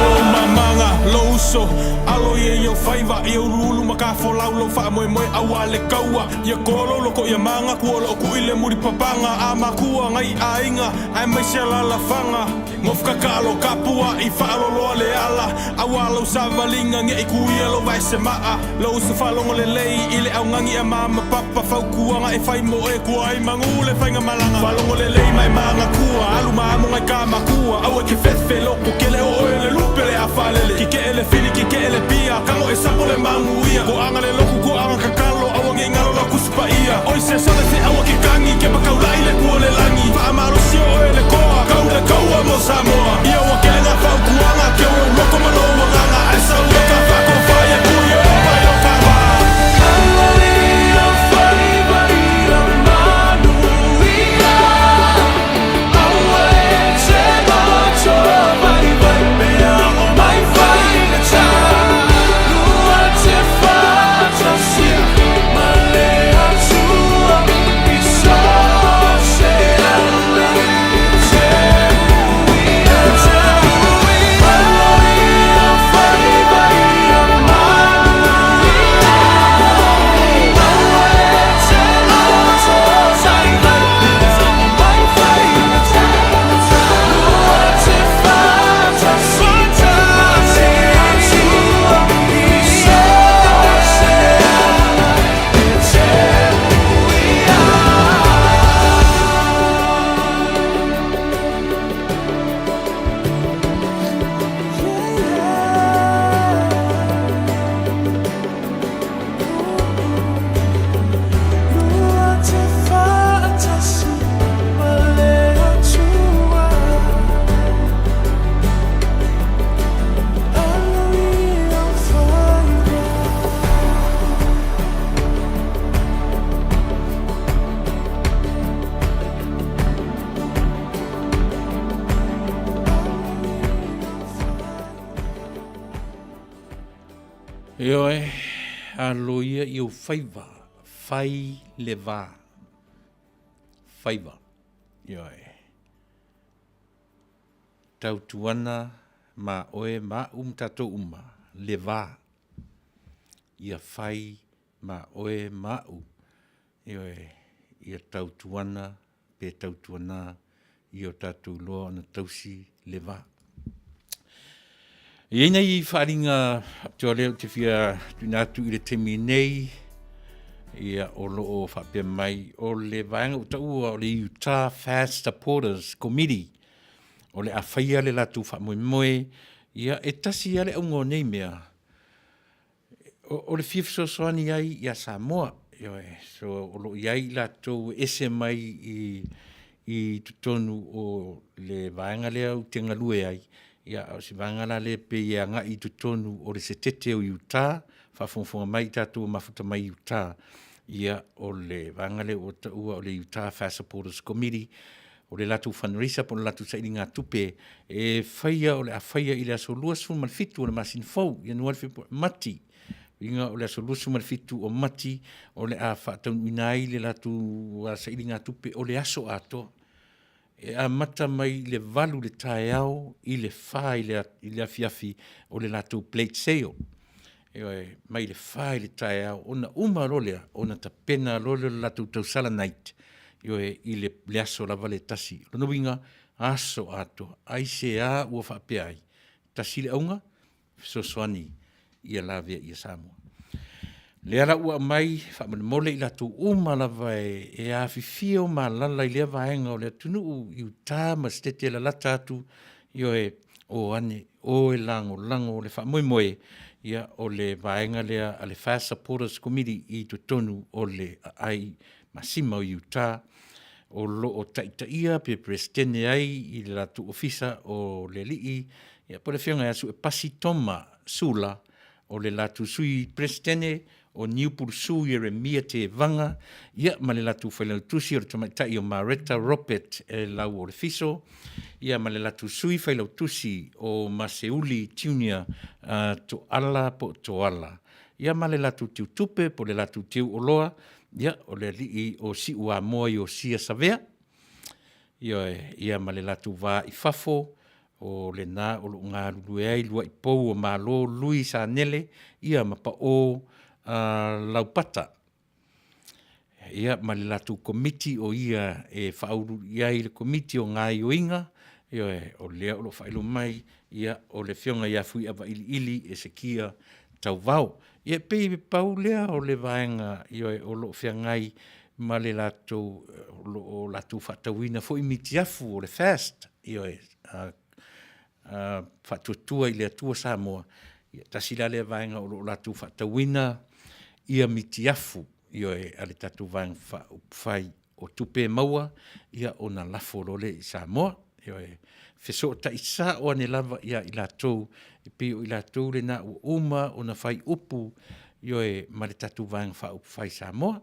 O mamaga lou uso, alo ia i ou faiva ia uluulu ma kafolau lou faamoemoe auā le kaua ia kolo loko ia maga kua o loo kuʻi le mulipapaga a makua gai aiga aemaise alaalafaga gofokakalo kapuaʻi faaloloa le ala auā lau savaliga geʻi kuia lou vaesemaa lou uso faalogo lelei i le augagi a ma papa fautuaga e fai mo oe kua ai magū le faigamalaga faalogo lelei ma e magakua alu ma amo gai ka makua aua e ke fefe loko kele o oe le lupe le afalele kikeʻe le fili kikeʻe le pia kago e sapo le maguia koaga le loku koaga kakalo aua nei galo lau Tusi Paia oi se sole se aua ke kagi ke makaulaʻi le kua le lagi faamalosi o oe le koa kau le kaua mo Samoa ia ua kele ngā fautuaga ke o lou loko ma lou agaga ae sau e ka faakofa ia kui o pai o ka wā. Alo i ou faiva ia manuia, aua e te loto vaivai pea o mai faigata. Lua te faatasi ma le Atua i so o se ala e te uia. Alo i ou faiva ia manuia, aua e te loto vaivai pea o mai faigata. Lua te faatasi ma le Atua i so o se ala e te uia. Lua te faatasi ma le Atua. Alo i ou faiva. Ioe, alo ia i ou faiva, fai le va. Faiva. Ioe. Tautuana ma oe ma aʻu ma tatou uma, le va. Ia fai ma oe ma a'u, ioe, ia tautuana pe tautuana i o tatou iloa ona tausi le va. E i ai nai faaaliga faapitoa lea ou te fia tuuina atu i le taimi nei, ia o lo o faapea mai o le vaega ua taua o le Utah Fast Supporters Committee o le a faia le latou faamoemoe, ia e tasi lava le auga o nei mea, O le fia fesoasoani ai ia Samoa, ioe, so o lo o i ai i latou e ese mai i totonu o le vaega lea ou te galue ai, ia a o se vaega la lea pei e agai i totonu o le setete o Utah, faafogafoga mai i tatou ua mafuta mai Utah, ia o le vaega lea ua taua o le Utah Fast Supporters Committee, o le latou fundraiser po o le latou sailigatupe e faia, o le a faia i le aso 27 o le masina fou, Ianuari, Fepuari, Mati. Uiga o le aso 27 o Mati o le a faataunuuina ai le latou sailigatupe o le aso atoa. E amata mai i le 8 i le taeao i le 4 i le afiafi o le latou plate sale. Ioe, mai le 4 i le taeao, ona uma loa lea, ona tapena loa lea o le latou tausala night, ioe, i le, le aso lava lea e tasi. O lona uiga, aso atoa. Aisea ua faapea ai? Tasi le auga, fesoasoani ia lavea ia Samoa. Lea la ua aumai, faamolemole i latou uma lava e afifio ma alaala i lea vaega o le atunuu i uta ma setete lalata atu, ioe, o ane, o e lagolago le faamoemoe, ia, o le vaega lea a le FAST Supporters Committee i totonu o le aai masima o Utah, o lo o taitaia pe Peresetene ai i le latou ofisa o le alii, ia, po o le Afioga ia Suepasi Toma Sula, o le latou Sui Peresetene o Niupulusu Ieremia Tevaga, ia ma le latou Failautusi o le Tamaitai o Mareta Robert e Lauolefiso, ia ma le latou Sui Failautusi o Maseuli Junior Toala po o Toala, ia ma le latou Teutupe po o le latou Teuoloa, ia o le alii o Siuamoa Iosia Savea, ioe, ia ma le latou va i fafo, o lena o lo o galulue ai lua'i pou o Malo Lui Sanele, ia ma Pao Laupata. Ia ma le latou Komiti o ia e faauluulu i ai le Komiti o Gaoioiga, ioe, o lea o lo o faailoa mai, ia, o le Afioga ia Fuiava Iliili Esekia Tauvao. Ia e pei e pau lea o le vaega, ioe, o lo o feagai ma le latou, o lo o latou faatauina foi mitiafu o le FAST, ioe, Faatuatua i le Atua Samoa, ia tasi la lea vaega o lo o latou faatauina ia mitiafu, ioe, a le tatou Vaega Faaupufai o tupe e maua, ia ona lafo loa lea i Samoa. Ioe, fesootai sao ane lava ia i latou, e pei o i latou lena ua uma ona fai upu, ioe, ma le tatou Vaega Faaupufai Samoa.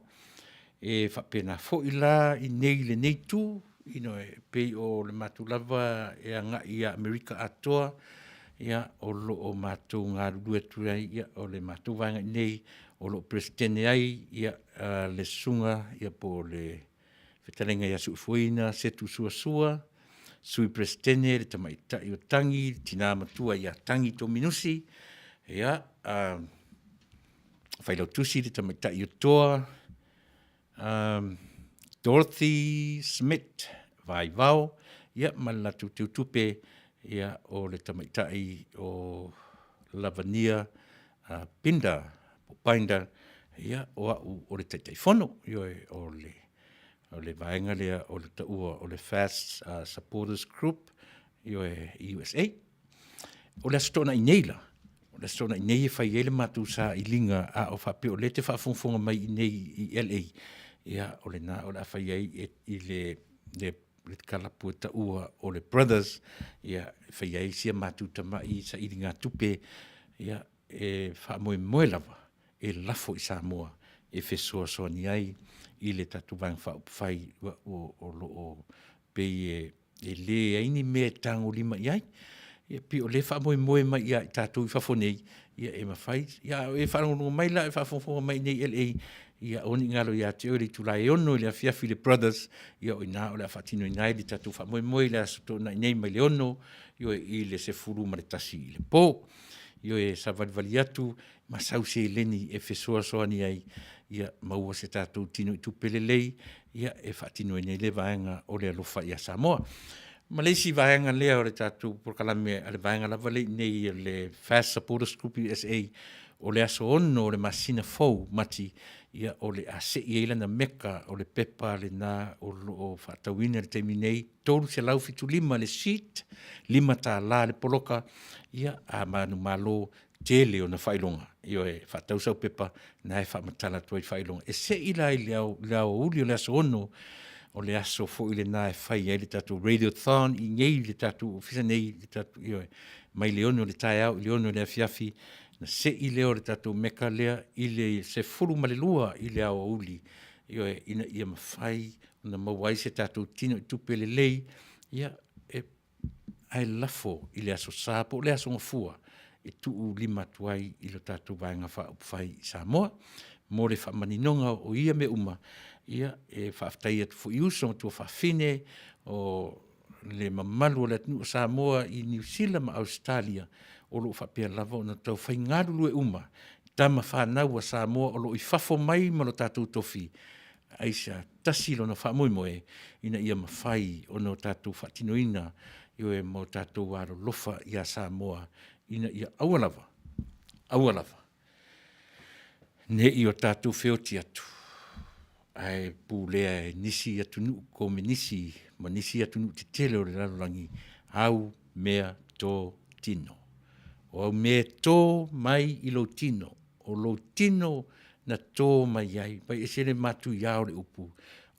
E faapena foi la i inei i lenei itu, ioe, e pei o le matou lava e agai ia Amerika atoa, ia, o lo o matou galulue atu ai, ia, o le matou vaega i inei o lo o Peresetene ai ia, le susuga ia po o le fetalaiga ia Suefueina Setu Suasua, Sui Peresetene le Tamaitai o Tagi, le Tina Matua ia Tagi Tominusi, ia, Failautusi le Tamaitai o Toa, Dorothy Smith Vaivao, ia ma le latou teutupe, ia, o le Tamaitai o Lavania Pinder, po Binder, ia, o au o le Taitaifono, ioe, o le o le vaega lea o le taua o le FAST Supporters Group, ioe, USA. O le Aso Toonai nei la, o le Aso Toonai nei e fai ai le matou sailiga, a o faapea o lea e te faafogafoga mai i inei i LA, ia, o lena o le a fai ai i le le kalapu e taua o le Brothers, ia, e fai ai si a matou tamai sailigatupe, ia, e faamoemoe lava e lafo i Samoa e fesoasoani ai i le tatou Vaega Faaupufai o lo o pei e leai ni mea e tagolima i ai. Ia pei o lea e faamoemoe mai ia i tatou i fafo nei, ia e mafai, ia a o e faalogologo mai la, e faafogafoga mai i inei i LA, ia aua ne i galo ia te oe le itula e 6 i le afiafi i le Brothers, ia o i ina o le a faatinoina ai le tatou faamoemoe i le Aso Toonai nei mai le 6 i le 11 i le po. Ioe, e savalivali atu ma sau seleni e fesoasoani ai, ia maua se tatou tino i tupe lelei, ia e faatinoina ai lea vaega o le alofa ia Samoa. Ma le isi vaega lea o le tatou polokalame a le vaega lava lea i inei o le FAST Supporters Group USA, o le aso 6 o le masina fou Mati, ia o le a sei ai lana meka o le pepa lena o lo o faatauina i le taimi nei, $375 le sheet, $5 le poloka, ia a manumalo tele ona faailoga. Ioe, faatau sau pepa, na e faamatala atu ai faailoga. E sei la i le aoauli o le aso 6, o le aso foi lena e fai ai le tatou radiothon i inei i le tatou ofisa nei, le tatou, ioe, mai le 6 i le taeao i le 6 i le afiafi, na sei lea o le tatou meka lea i le 12 i le aoauli, ioe, ina ia mafai ona maua ai se tatou tino i tupe lelei, ia, e ae lafo i le Aso Sa po o le Aso Gafua e tuulima atu ai i lo tatou Vaega Faaupufai i Samoa. Mo le faamaninoga o ia mea uma, ia, e faafetai atu foi i uso ma tuafafine o le mamalu o le atunuu o Samoa i Niu Sila ma Ausetalia o lo o faapea lava ona taufai galulue uma tama fanau a Samoa o lo o i fafo mai ma lo tatou tofi. Aisea? Tasi lona faamoemoe ina ia mafai ona o tatou faatinoina, ioe, ma o tatou alolofa ia Samoa ina ia aua lava, aua lava ne i o tatou feoti atu ae pulea e nisi atunuu komenisi ma nisi atunuu tetele o le lalolagi au mea tō tino. O au mea e tō mai i lou tino, o lou tino na tō mai ai, mai ese le matuia o le upu,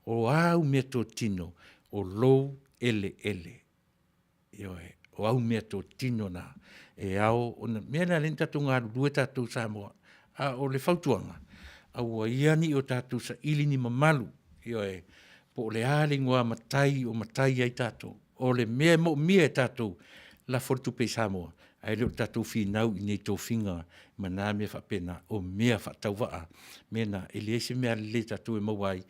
o āu meatotino, o lou eleele. Ioe, o au meatotino na, e ao ona, mea lea lea na tatou galulue tatou Samoa, a o le fautuaga, aua ia ne i o tatou saili ni mamalu, ioe, po o le a le igoa matai o matai ai tatou. O le mea e moomia e tatou, lafo le tupe i Samoa, ae le o le tatou finau i nei tofiga ma na mea faapena, o mea faatauvaa, mea na e leai se mea lelei a tatou e maua ai.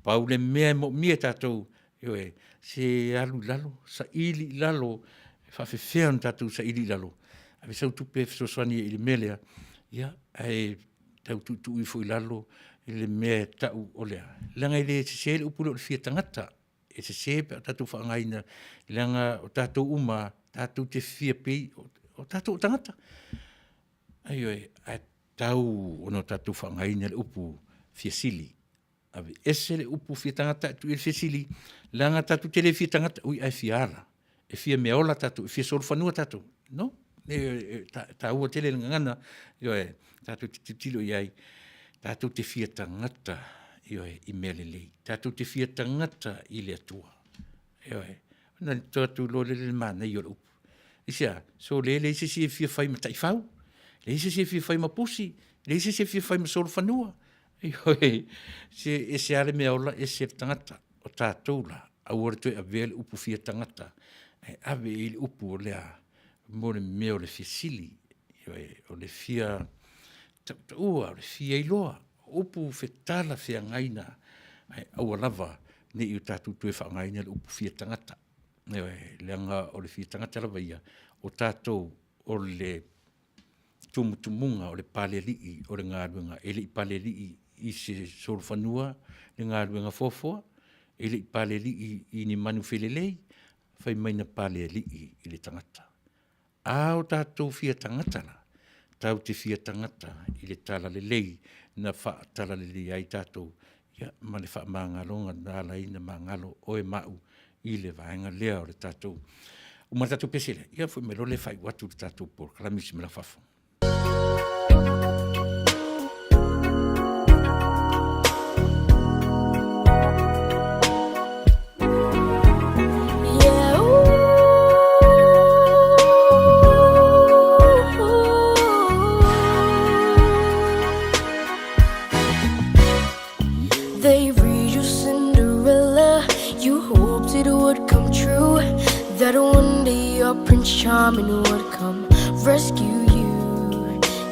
Pau le mea e moomia e tatou, ioe, se alu i lalo, saili i lalo, e faapefea ona tatou saili i lalo, ave sau tupe e fesoasoani ai i le mea lea, ia, ae tau tuutuu ifo i lalo i le mea e tau o le a? Leaga e le sese le upu lea o le fia tagata. E sese pe a tatou faaaogaina, leaga o tatou uma tatou te fia pei o tatou o tagata. Ioe, ae tau ona tatou faaaogaina le upu fia sili. Aveese le upu fia tagata ae tuu i ai le fia sili, leaga tatou te le fia tagata, ui ae fia ala. E fia meaola tatou, e fia solofanua tatou. No, e taua tele le gagana, ioe, tatou te tilotilo i ai, tatou te fia tagata, ioe, i mea lelei. Tatou te fia tagata i le Atua. Ioe. Ona tatou iloa lea o le manaia o le upu. Aisea? Sole leai se isi e fia fai ma taifau, leai se isi e fia fai ma pusi, leai se isi e fia fai ma solofanua. Ioe, se ese lava le meaola, ese le tagata. O tatou la, aua le toe avea le upu fia tagata, ae ave i ai le upu o le a? Mo le mea o le fia sili, ioe, o le fia tautaua, o le fia iloa, o upu fetala feagai na, ae aua lava ne i o tatou toe faaaogaina le upu fia tagata. Ioe, leaga o le fia tagata lava ia, o tatou o le tumutumuga o le palealii o le galuega, e le i palealii i se solofanua le galuega foafoa, e le i palealii i ni manufelelei, fai mai na palealii i le tagata. A o tatou fia tagata la, tatou te fia tagata i le talalelei na faatalaleia ai tatou, ia, ma le faamagaloga na ala ai ona magalo oe ma au i le vaega lea o le tatou uma le tatou pese lea, ia foi mai loa lea faaiu atu le tatou polokalame i Simala Fafo. They read you Cinderella. You hoped it would come true. That one day your Prince Charming would come rescue you.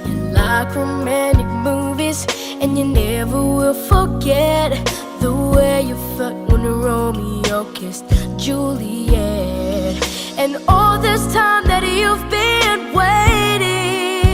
You like romantic movies, and you never will forget the way you felt when Romeo kissed Juliet. And all this time that you've been waiting.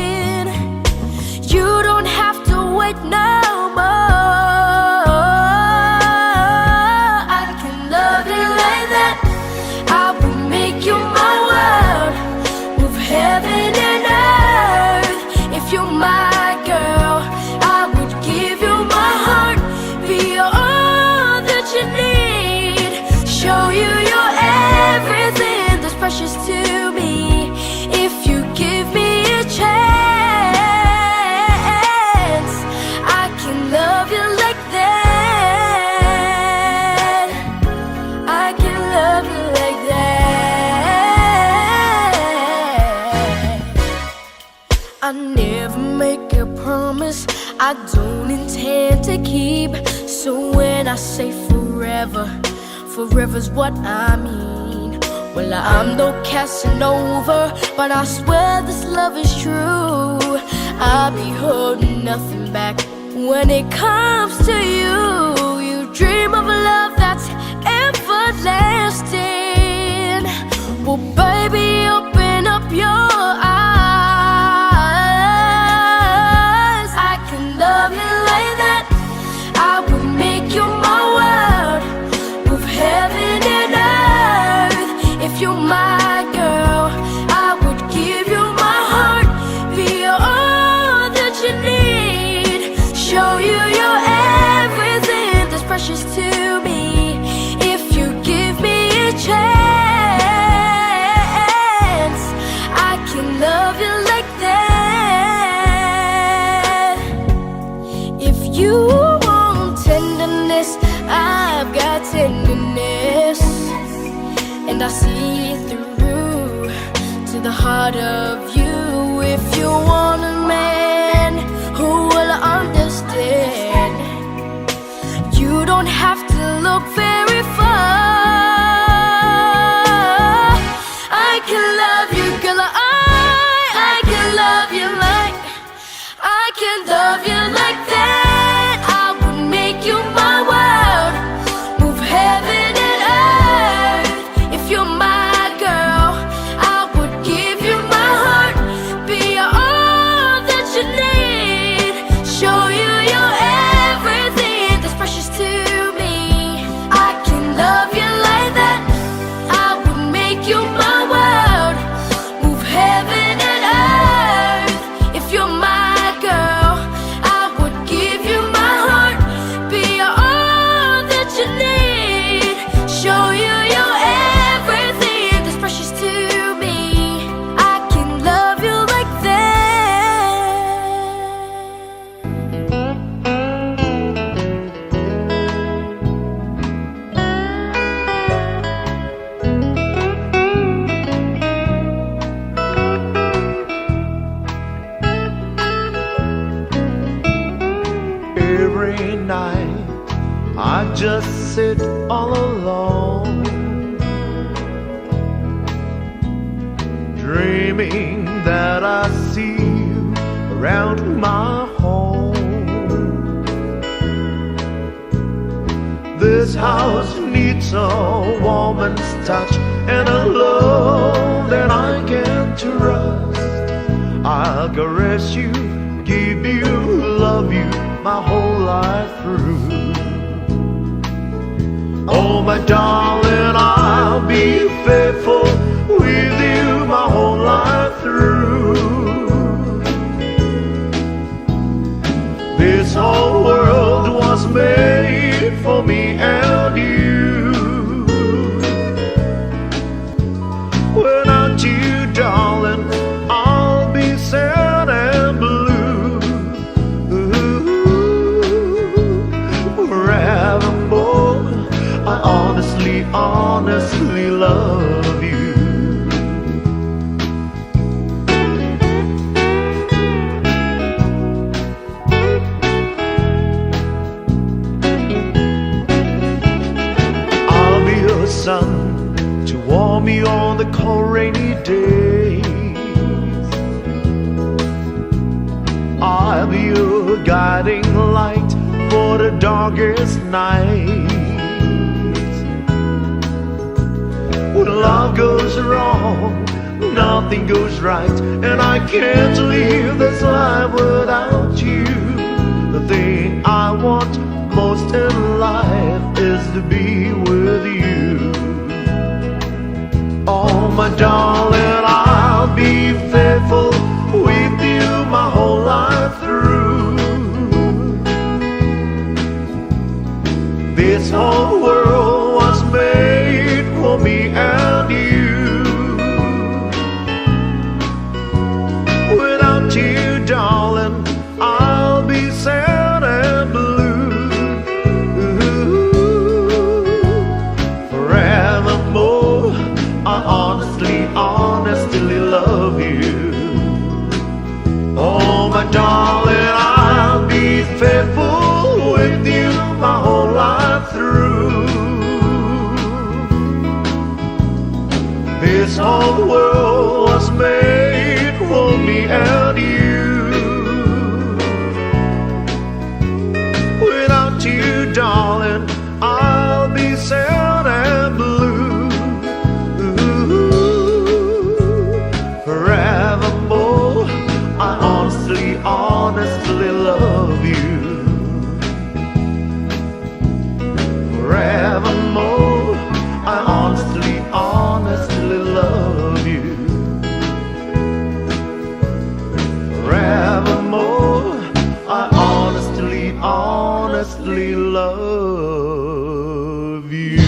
I never make a promise I don't intend to keep. So when I say forever, forever's what I mean. Well, I'm no Casanova, but I swear this love is true. I'll be holding nothing back when it comes to you. You dream of a love that's everlasting. Well, baby, open up your eyes. I can love you like that. I would make you my world. Move heaven and earth. If you're my girl, I would give you my heart. Be all that you need. Show you your everything that's precious to me. If you give me a chance, I can love you like that. If you want tenderness, I've got tenderness. And I see it through to the heart of you. If you want a man who will understand, you don't have to look very far. I can love you, girl. I can love you like I can love you like that. I would make you my world, move heaven and earth. If you're my girl, I would give you my heart, be all that you need, show you your everything that's precious to me. I can love you like that. I would make you my world, move heaven and earth. If you're my girl, I would give you my heart, be all that you need, show you your everything that's precious to me. I can love you like that. Every night I just sit all alone, dreaming that I see you around my home. This house needs a woman's touch and a love that I can trust. I'll caress you, give you, love you my whole life through. Oh, my darling, I'll be faithful with you my whole life through. This whole world was made for me and you. Without you, darling, I'll be sad and blue. Forevermore, I honestly, honestly love you. I'll be your sun to warm you on the cold rainy days. I'll be your guiding light for the darkest nights. When love goes wrong, nothing goes right, and I can't live this life without you. The thing I want most in life is to be with you. Oh, my darling, I'll be faithful with you my whole life through. This whole world was made for me and you. Without you, darling, I'll be sad and blue. Forevermore, I honestly, honestly. This whole world was made for me and you. Without you, darling, I'll be sad and blue. Forevermore, I honestly, honestly love you. Forevermore, I honestly, honestly love you. Forevermore, I honestly, honestly love you.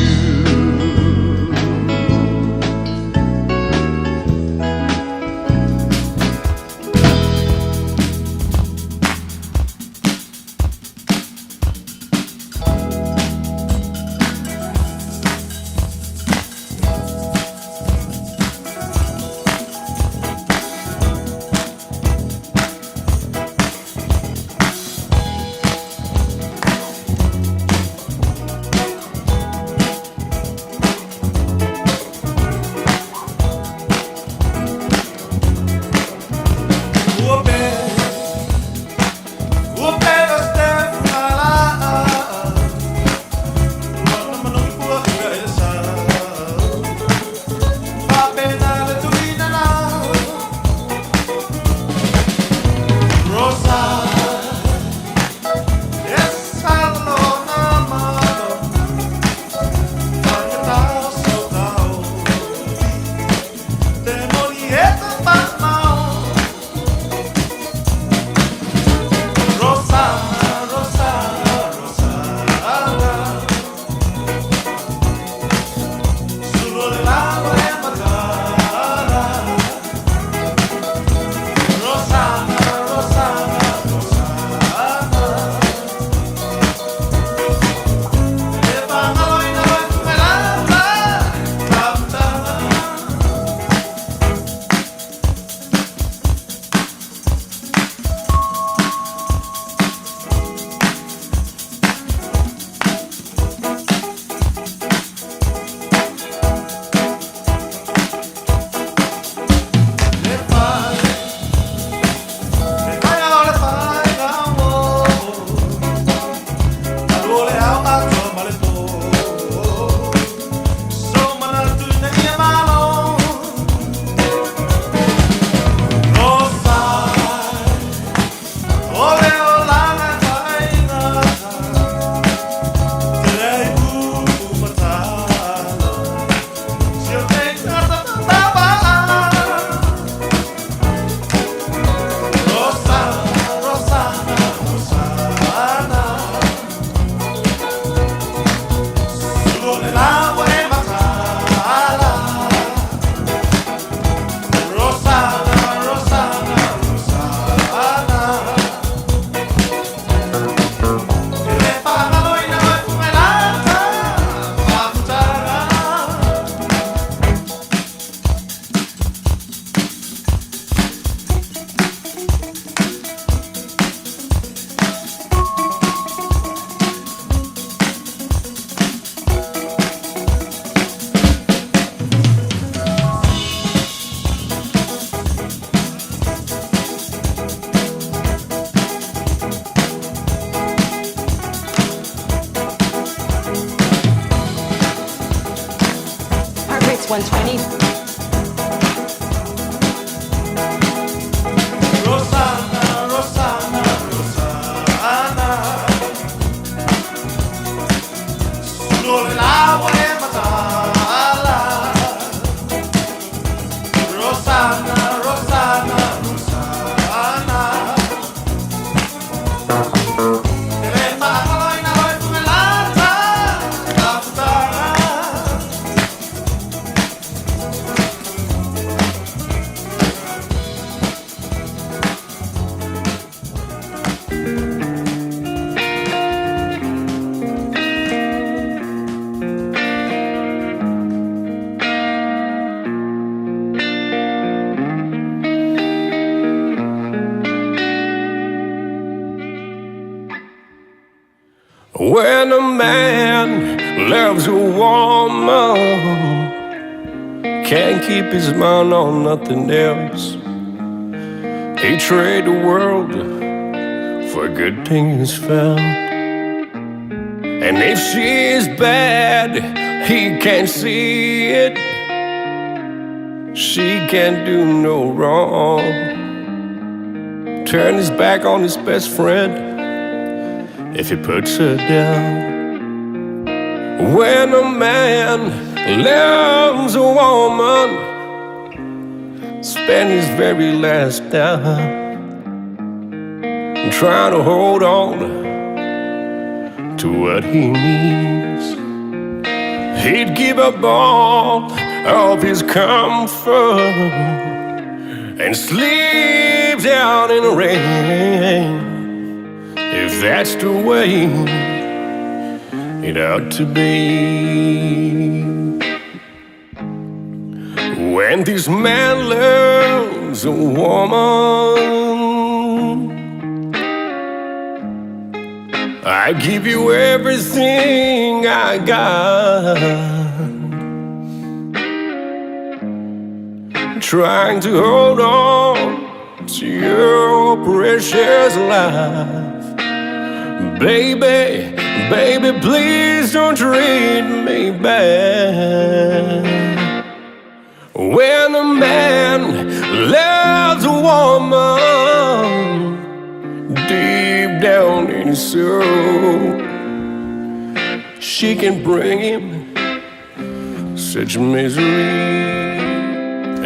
Heart rate's 120. Rosanna, Rosanna, Rosanna. Solo l'agua e matala. Rosanna, Rosanna, Rosanna. Le pagaloina loi fumelata, la puttana. When a man loves a woman, Can't keep his mind on nothing else. He trade the world for a good thing he's found. And if she's bad, he can't see it. She can't do no wrong. Turn his back on his best friend if he puts her down. When a man loves a woman, spend his very last dime trying to hold on to what he needs. He'd give up all of his comfort and sleep down in the rain. If that's the way it ought to be. When this man loves a woman, I give you everything I got. Trying to hold on to your precious life. Baby, baby, please don't treat me bad. When a man loves a woman deep down in his soul, she can bring him such misery.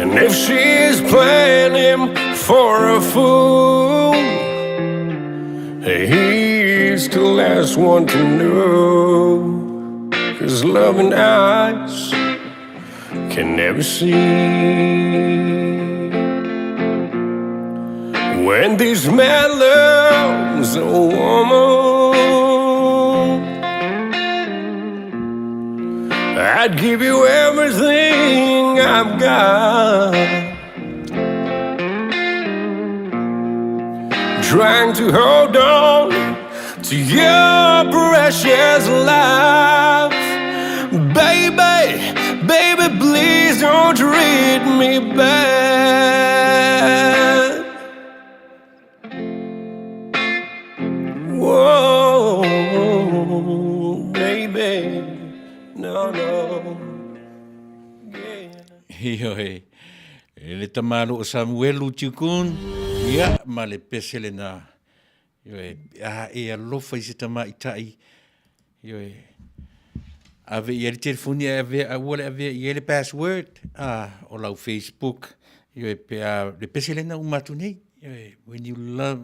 And if she's playing him for a fool, he's the last one to know. Cause loving eyes can never see. When this man loves a woman, I'd give you everything I've got. Trying to hold on to your precious life. Baby, baby, please don't treat me bad. Whoa, baby, no, no. Ioe, e le tamalo o Samuelu Tiukun, ia, ma le pese lena. Ioe, a e alofa i se tamaitai. Ioe, ave i ai le telefoni ae avea, aua le avea i ai le password, a, o lau Facebook, ioe, pe a, le pese lena uma atu nei. Ioe, when you love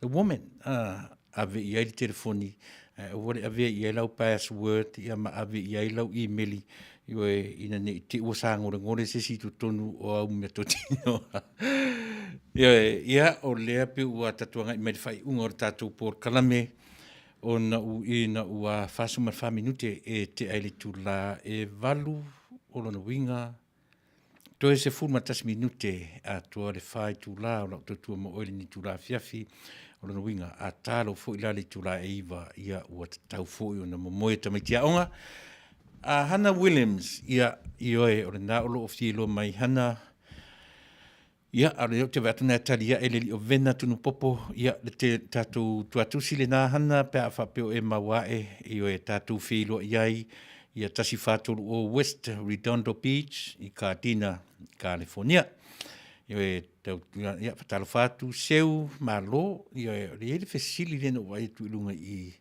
the woman, a, ave i ai le telefoni, ae aua le avea i ai lau password, ia ma ave i ai lau imeli, ioe, ina ne i te ua sagolegole se isi i totonu o au meatotino. Ioe, ia, o lea pe ua tatou agai mai i le faaiuga o le tatou polokalame, ona u ina ua 44 minute e tea ai le itulā e 8, o lona uiga, toe 11 minute atoa le 4 itulā o lau tautua ma oe i lenei itulā afiafi, o lona uiga, a talo foi la le itulā e 9, ia ua tatau foi ona momoe tamaiti aoga. A Hana Williams, ia, ioe, o lena o lo o fia iloa mai Hana, Ia, a o lea ou te vaai atu na e tali ae le alii o Vena Tunupopo, ia, le te, tatou tuatusi lenā hana pe a faapea o e maua ae, ioe, tatou feiloai ai ia 1430 West Redondo Beach i Gardena, Kalifornia. Ioe, tau, ia, fatalofa atu, seu, malo, ioe, o le i ai le fesili lea na ou vaai atu i luga i i,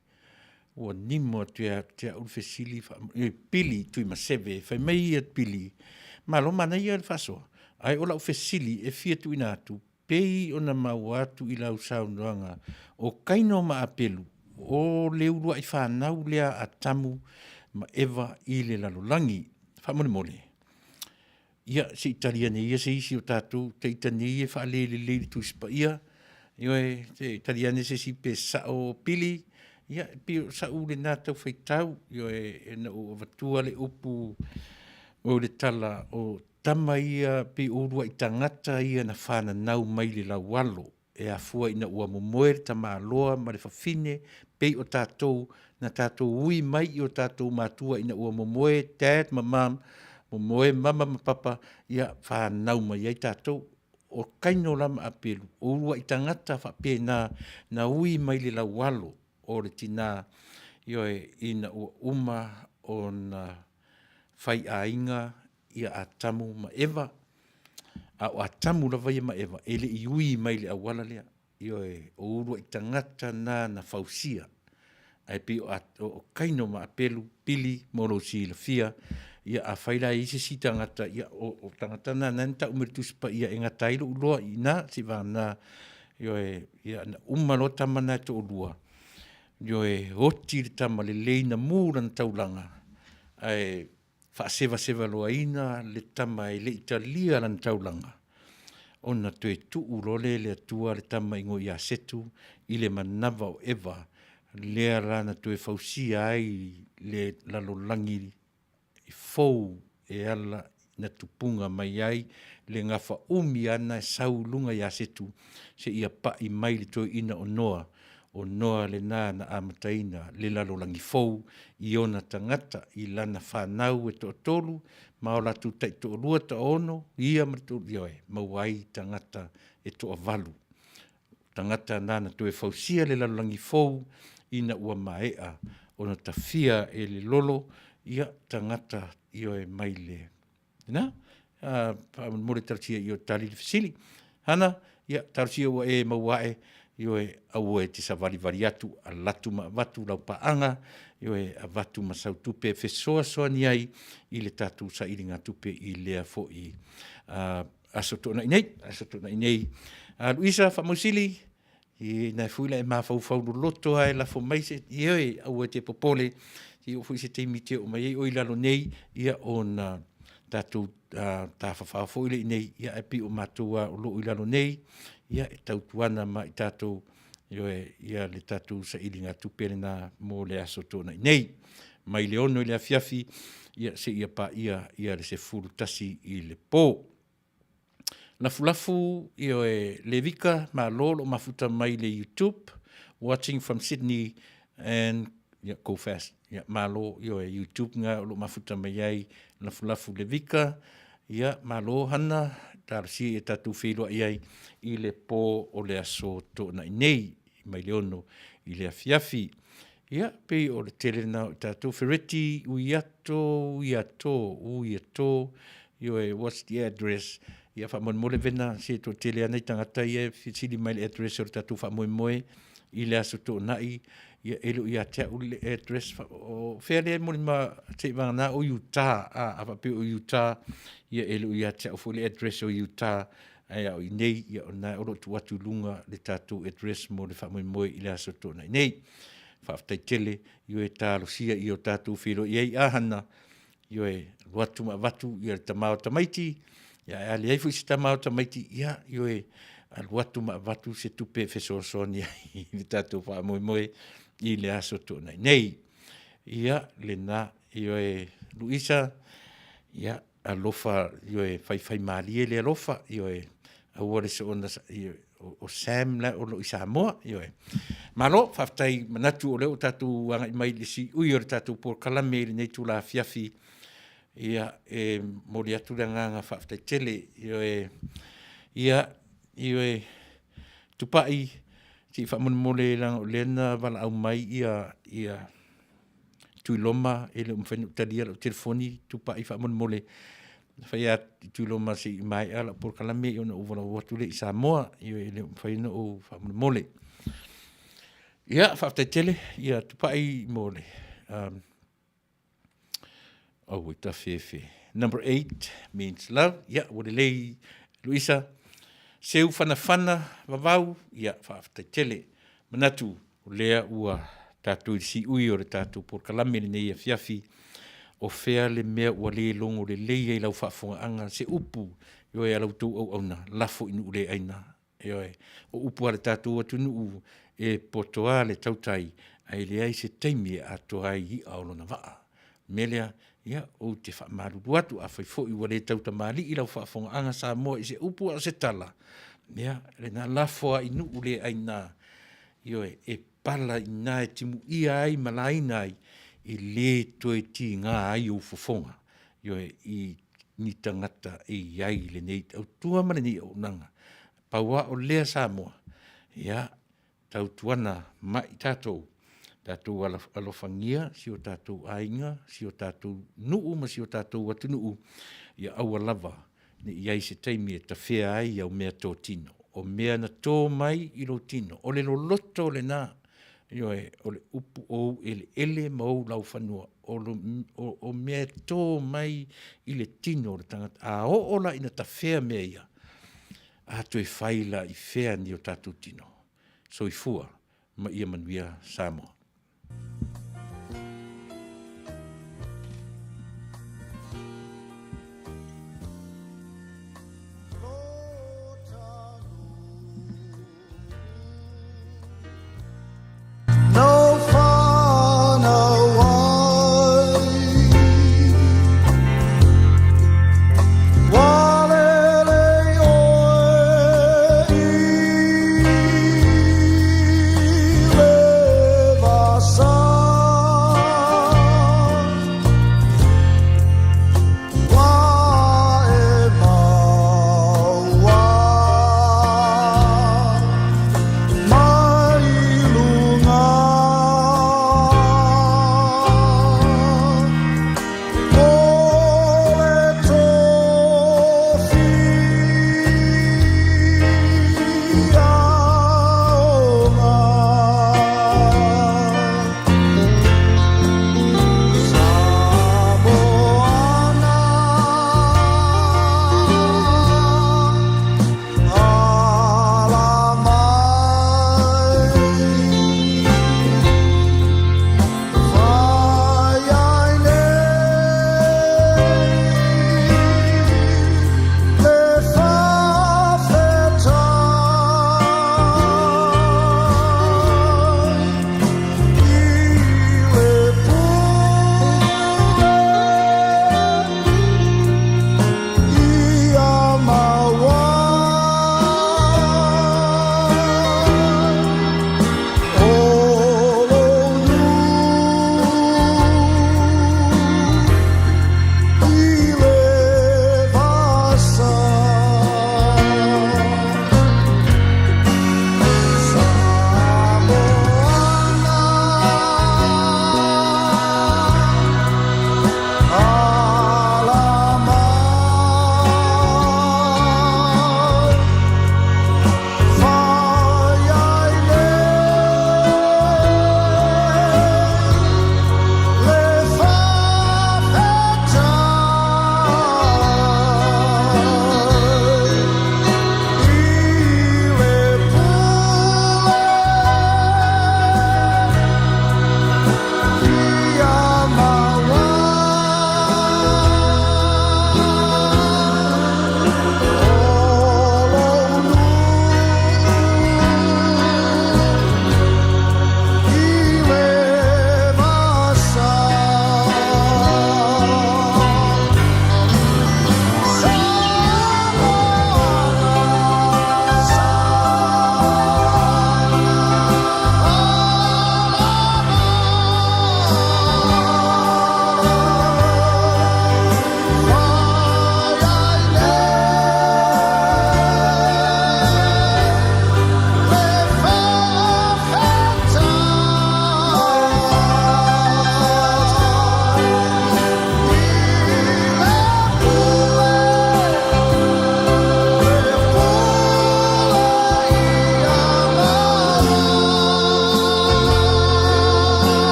ua nimo atu ia te au le fesili, ioe, Pili Tuimaseve, fai mai ia Pili, malo manaia le faasoa, ae o lau fesili e fia tuuina atu, pei ona maua atu i lau saunoaga o Kaino ma Apelu, o le uluai fanau lea a Atamu ma Eva i le lalolagi. Faamolemole, Ia, se i tali ane ia se isi o tatou, te ita nei e faalelelei i le Tusi Paia. Ioe, se i tali ane se isi pe sao pili. Ia, e pei o sa'u lenā tau faitau, ioe, ina ua avatua le upu o le tala o tama ia pei o uluai tagata ia na fananau mai le laualo. E afua ina ua momoe le tamaloa ma le fafine pei o tatou na tatou ui mai i o tatou matua ina ua momoe dad ma mum. Momoe mama ma papa, ia, fanau mai ai tatou. O Kaino la ma Apelu, o uluai tagata faapena na ui mai le laualo o le tina, ioe, ina ua uma ona faiaiga ia Atamu ma Eva, a o Atamu lava ia ma Eva, e le i ui mai i le auala lea. Ioe, o uluai tagata na na fausia, ae pei o, o Kaino ma Apelu, pili mo lou silafia, ia afai la e i ai se isi tagata, ia o, o tagata na na na tau mai le Tusi Paia e gata ai lou iloa i ina, seivagana, ioe, ia na uma loa tama na e toalua, ioe, oti le tama lelei na mu lana taulaga, ae faasevasevaluaina le tama e le i talia lana taulaga, ona toe tuu loa lea e le Atua le tama igoa ia Setu i le manava o Eva, lea la na toe fausia ai le lalolagi fou e ala na tupuga mai ai le gafa umi ana e sau i luga ia Setu seia pai mai le toeaina o Noa, o Noa lena na amataina le lalolagi fou i ona tagata i lana fanau e toatolu ma o latou taitoalua taono ia ma le toalua, ioe, maua ai tagata e toavalu. O tagata na na toe fausia le lalolagi fou ina ua maea ona tafia e le lolo ia tagata, ioe, mai le Na, faamolemole talosia i o tali le fesili. Hana, ia, talosia ua e maua ae, ioe, aua e te savalivali atu, alatu ma avatu lau paaga, ioe, avatu ma sau tupe e fesoasoani ai i le tatou sailigatupe i lea foi aso Toonai nei, aso Toonai nei. Luisa Faamausili, I na fui la e mafaufau loloto lava e lafo mai se, ioe, aua e te popole, se i oo foi se taimi e te oo mai ai oe i lalo nei, ia ona tatou tafafao foi lea i inei, ia ae pei o matou lava o lo o i lalo nei, ia e tautuana ma i tatou, ioe, ia le tatou sailigatupe lena mo le Aso Toonai nei. Mai le 6 i le afiafi, ia seia paia ia le 11 i le po. Lafulafu, ioe, Levika, malo lo mafuta mai le YouTube, watching from Sydney and yeah, go fast. Yeah, malo, ioe, YouTube nga o lo mafuta mai ai Lafulafu Levika. Yeah, malo hana, talosia ia tatou feiloai ai i le po o le aso Toonai nei, mai le 6 i le afiafi. Ia, pei o le tele lena o i tatou. Fereti, Uiato, Uiato, Uiato, ioe, what's the address? Ia, faamolemole Vena, se toatele lava nai tagata ia e fesili mai i le address o le tatou faamoemoe i le Aso Toonai. Ia, e le o ia te au le address. O fea lea e molima seivagana o Utah, a, a faapea o Utah, ia e le o ia te au foi le address o Utah. Ae a o i nei, ia o lena o lo o tuu atu i luga le tatou address mo le faamoemoe i le Aso Toonai nei. Faafetai tele, ioe talosia i o tatou feiloai ai a hana, ioe alu atu ma avatu ia le tama o tamaiti, ia ae a leai foi se tama o tamaiti, ia ioe alu atu ma avatu se tupe e fesoasoani ai i le tatou faamoemoe i le Aso Toonai nei. Ia lena, ioe Luisa, ia alofa, ioe, faifaimalie le alofa, ioe, aua le soona, ioe, o Sam la o lo o i Samoa, ioe. Malo, faafetai, manatu o lea ua tatou agai mai i le siui o le tatou polokalame i lenei itula afiafi, ia, e momoli atu le agaga faafetai tele, ioe, ia, ioe, Tupai, se i faamolemole leaga o lea na valaau mai ia, ia, Tuiloma, e le o mafai ona ou talia lau telefoni, Tupai faamolemole, fai atu i Tuiloma se i maea lau polokalame ona ou valaau atu lea i Samoa, e le o mafai ona ou faamolemole. Ia, faafetai tele, ia Tupai mo le Aua tafefe. Number 8 means love. Ia, ua lelei Luisa. Seu fanafana vavau, ia, faafetai tele. Manatu, o lea ua tatou i le siui o le tatou polokalame i lenei afiafi, o fea le mea ua le logo lelei ai lau faafofogaaga, se upu, ioe, a la outou auauna, lafo i nuu le aina. Ioe, o upu a le tatou atunuu, e poto lava le tautai, ae leai se taimi e atoa ai i'a o lona vaa. O le mea lea, ia, ou te faamalulu atu, afai foi ua le tautamalii lau faafofogaaga Samoa i se upu a o se tala, ia, lena lafo lava i nuu le aina, ioe, e pala i ina e timuia ai ma laina ai, e le toe tiga ai ou fofoga. Ioe, i ni tagata e i ai i lenei tautua ma lenei auaunaga. Pau lava o lea Samoa, ia, tautuana mai tatou, tatou alofagia si o tatou aiga, si o tatou nuu ma si o tatou atunuu, ia aua lava ne i i ai se taimi e tafea ai au meatotino, o mea na to mai i lou tino, o le loloto lena, ioe, o le upu o ou eleele ma ou laufanua, o mea e to mai i le tino o le tagata. A oo la ina tafea mea ia, a toe fai la i fea ni o tatou tino? Soifua ma ia manuia Samoa.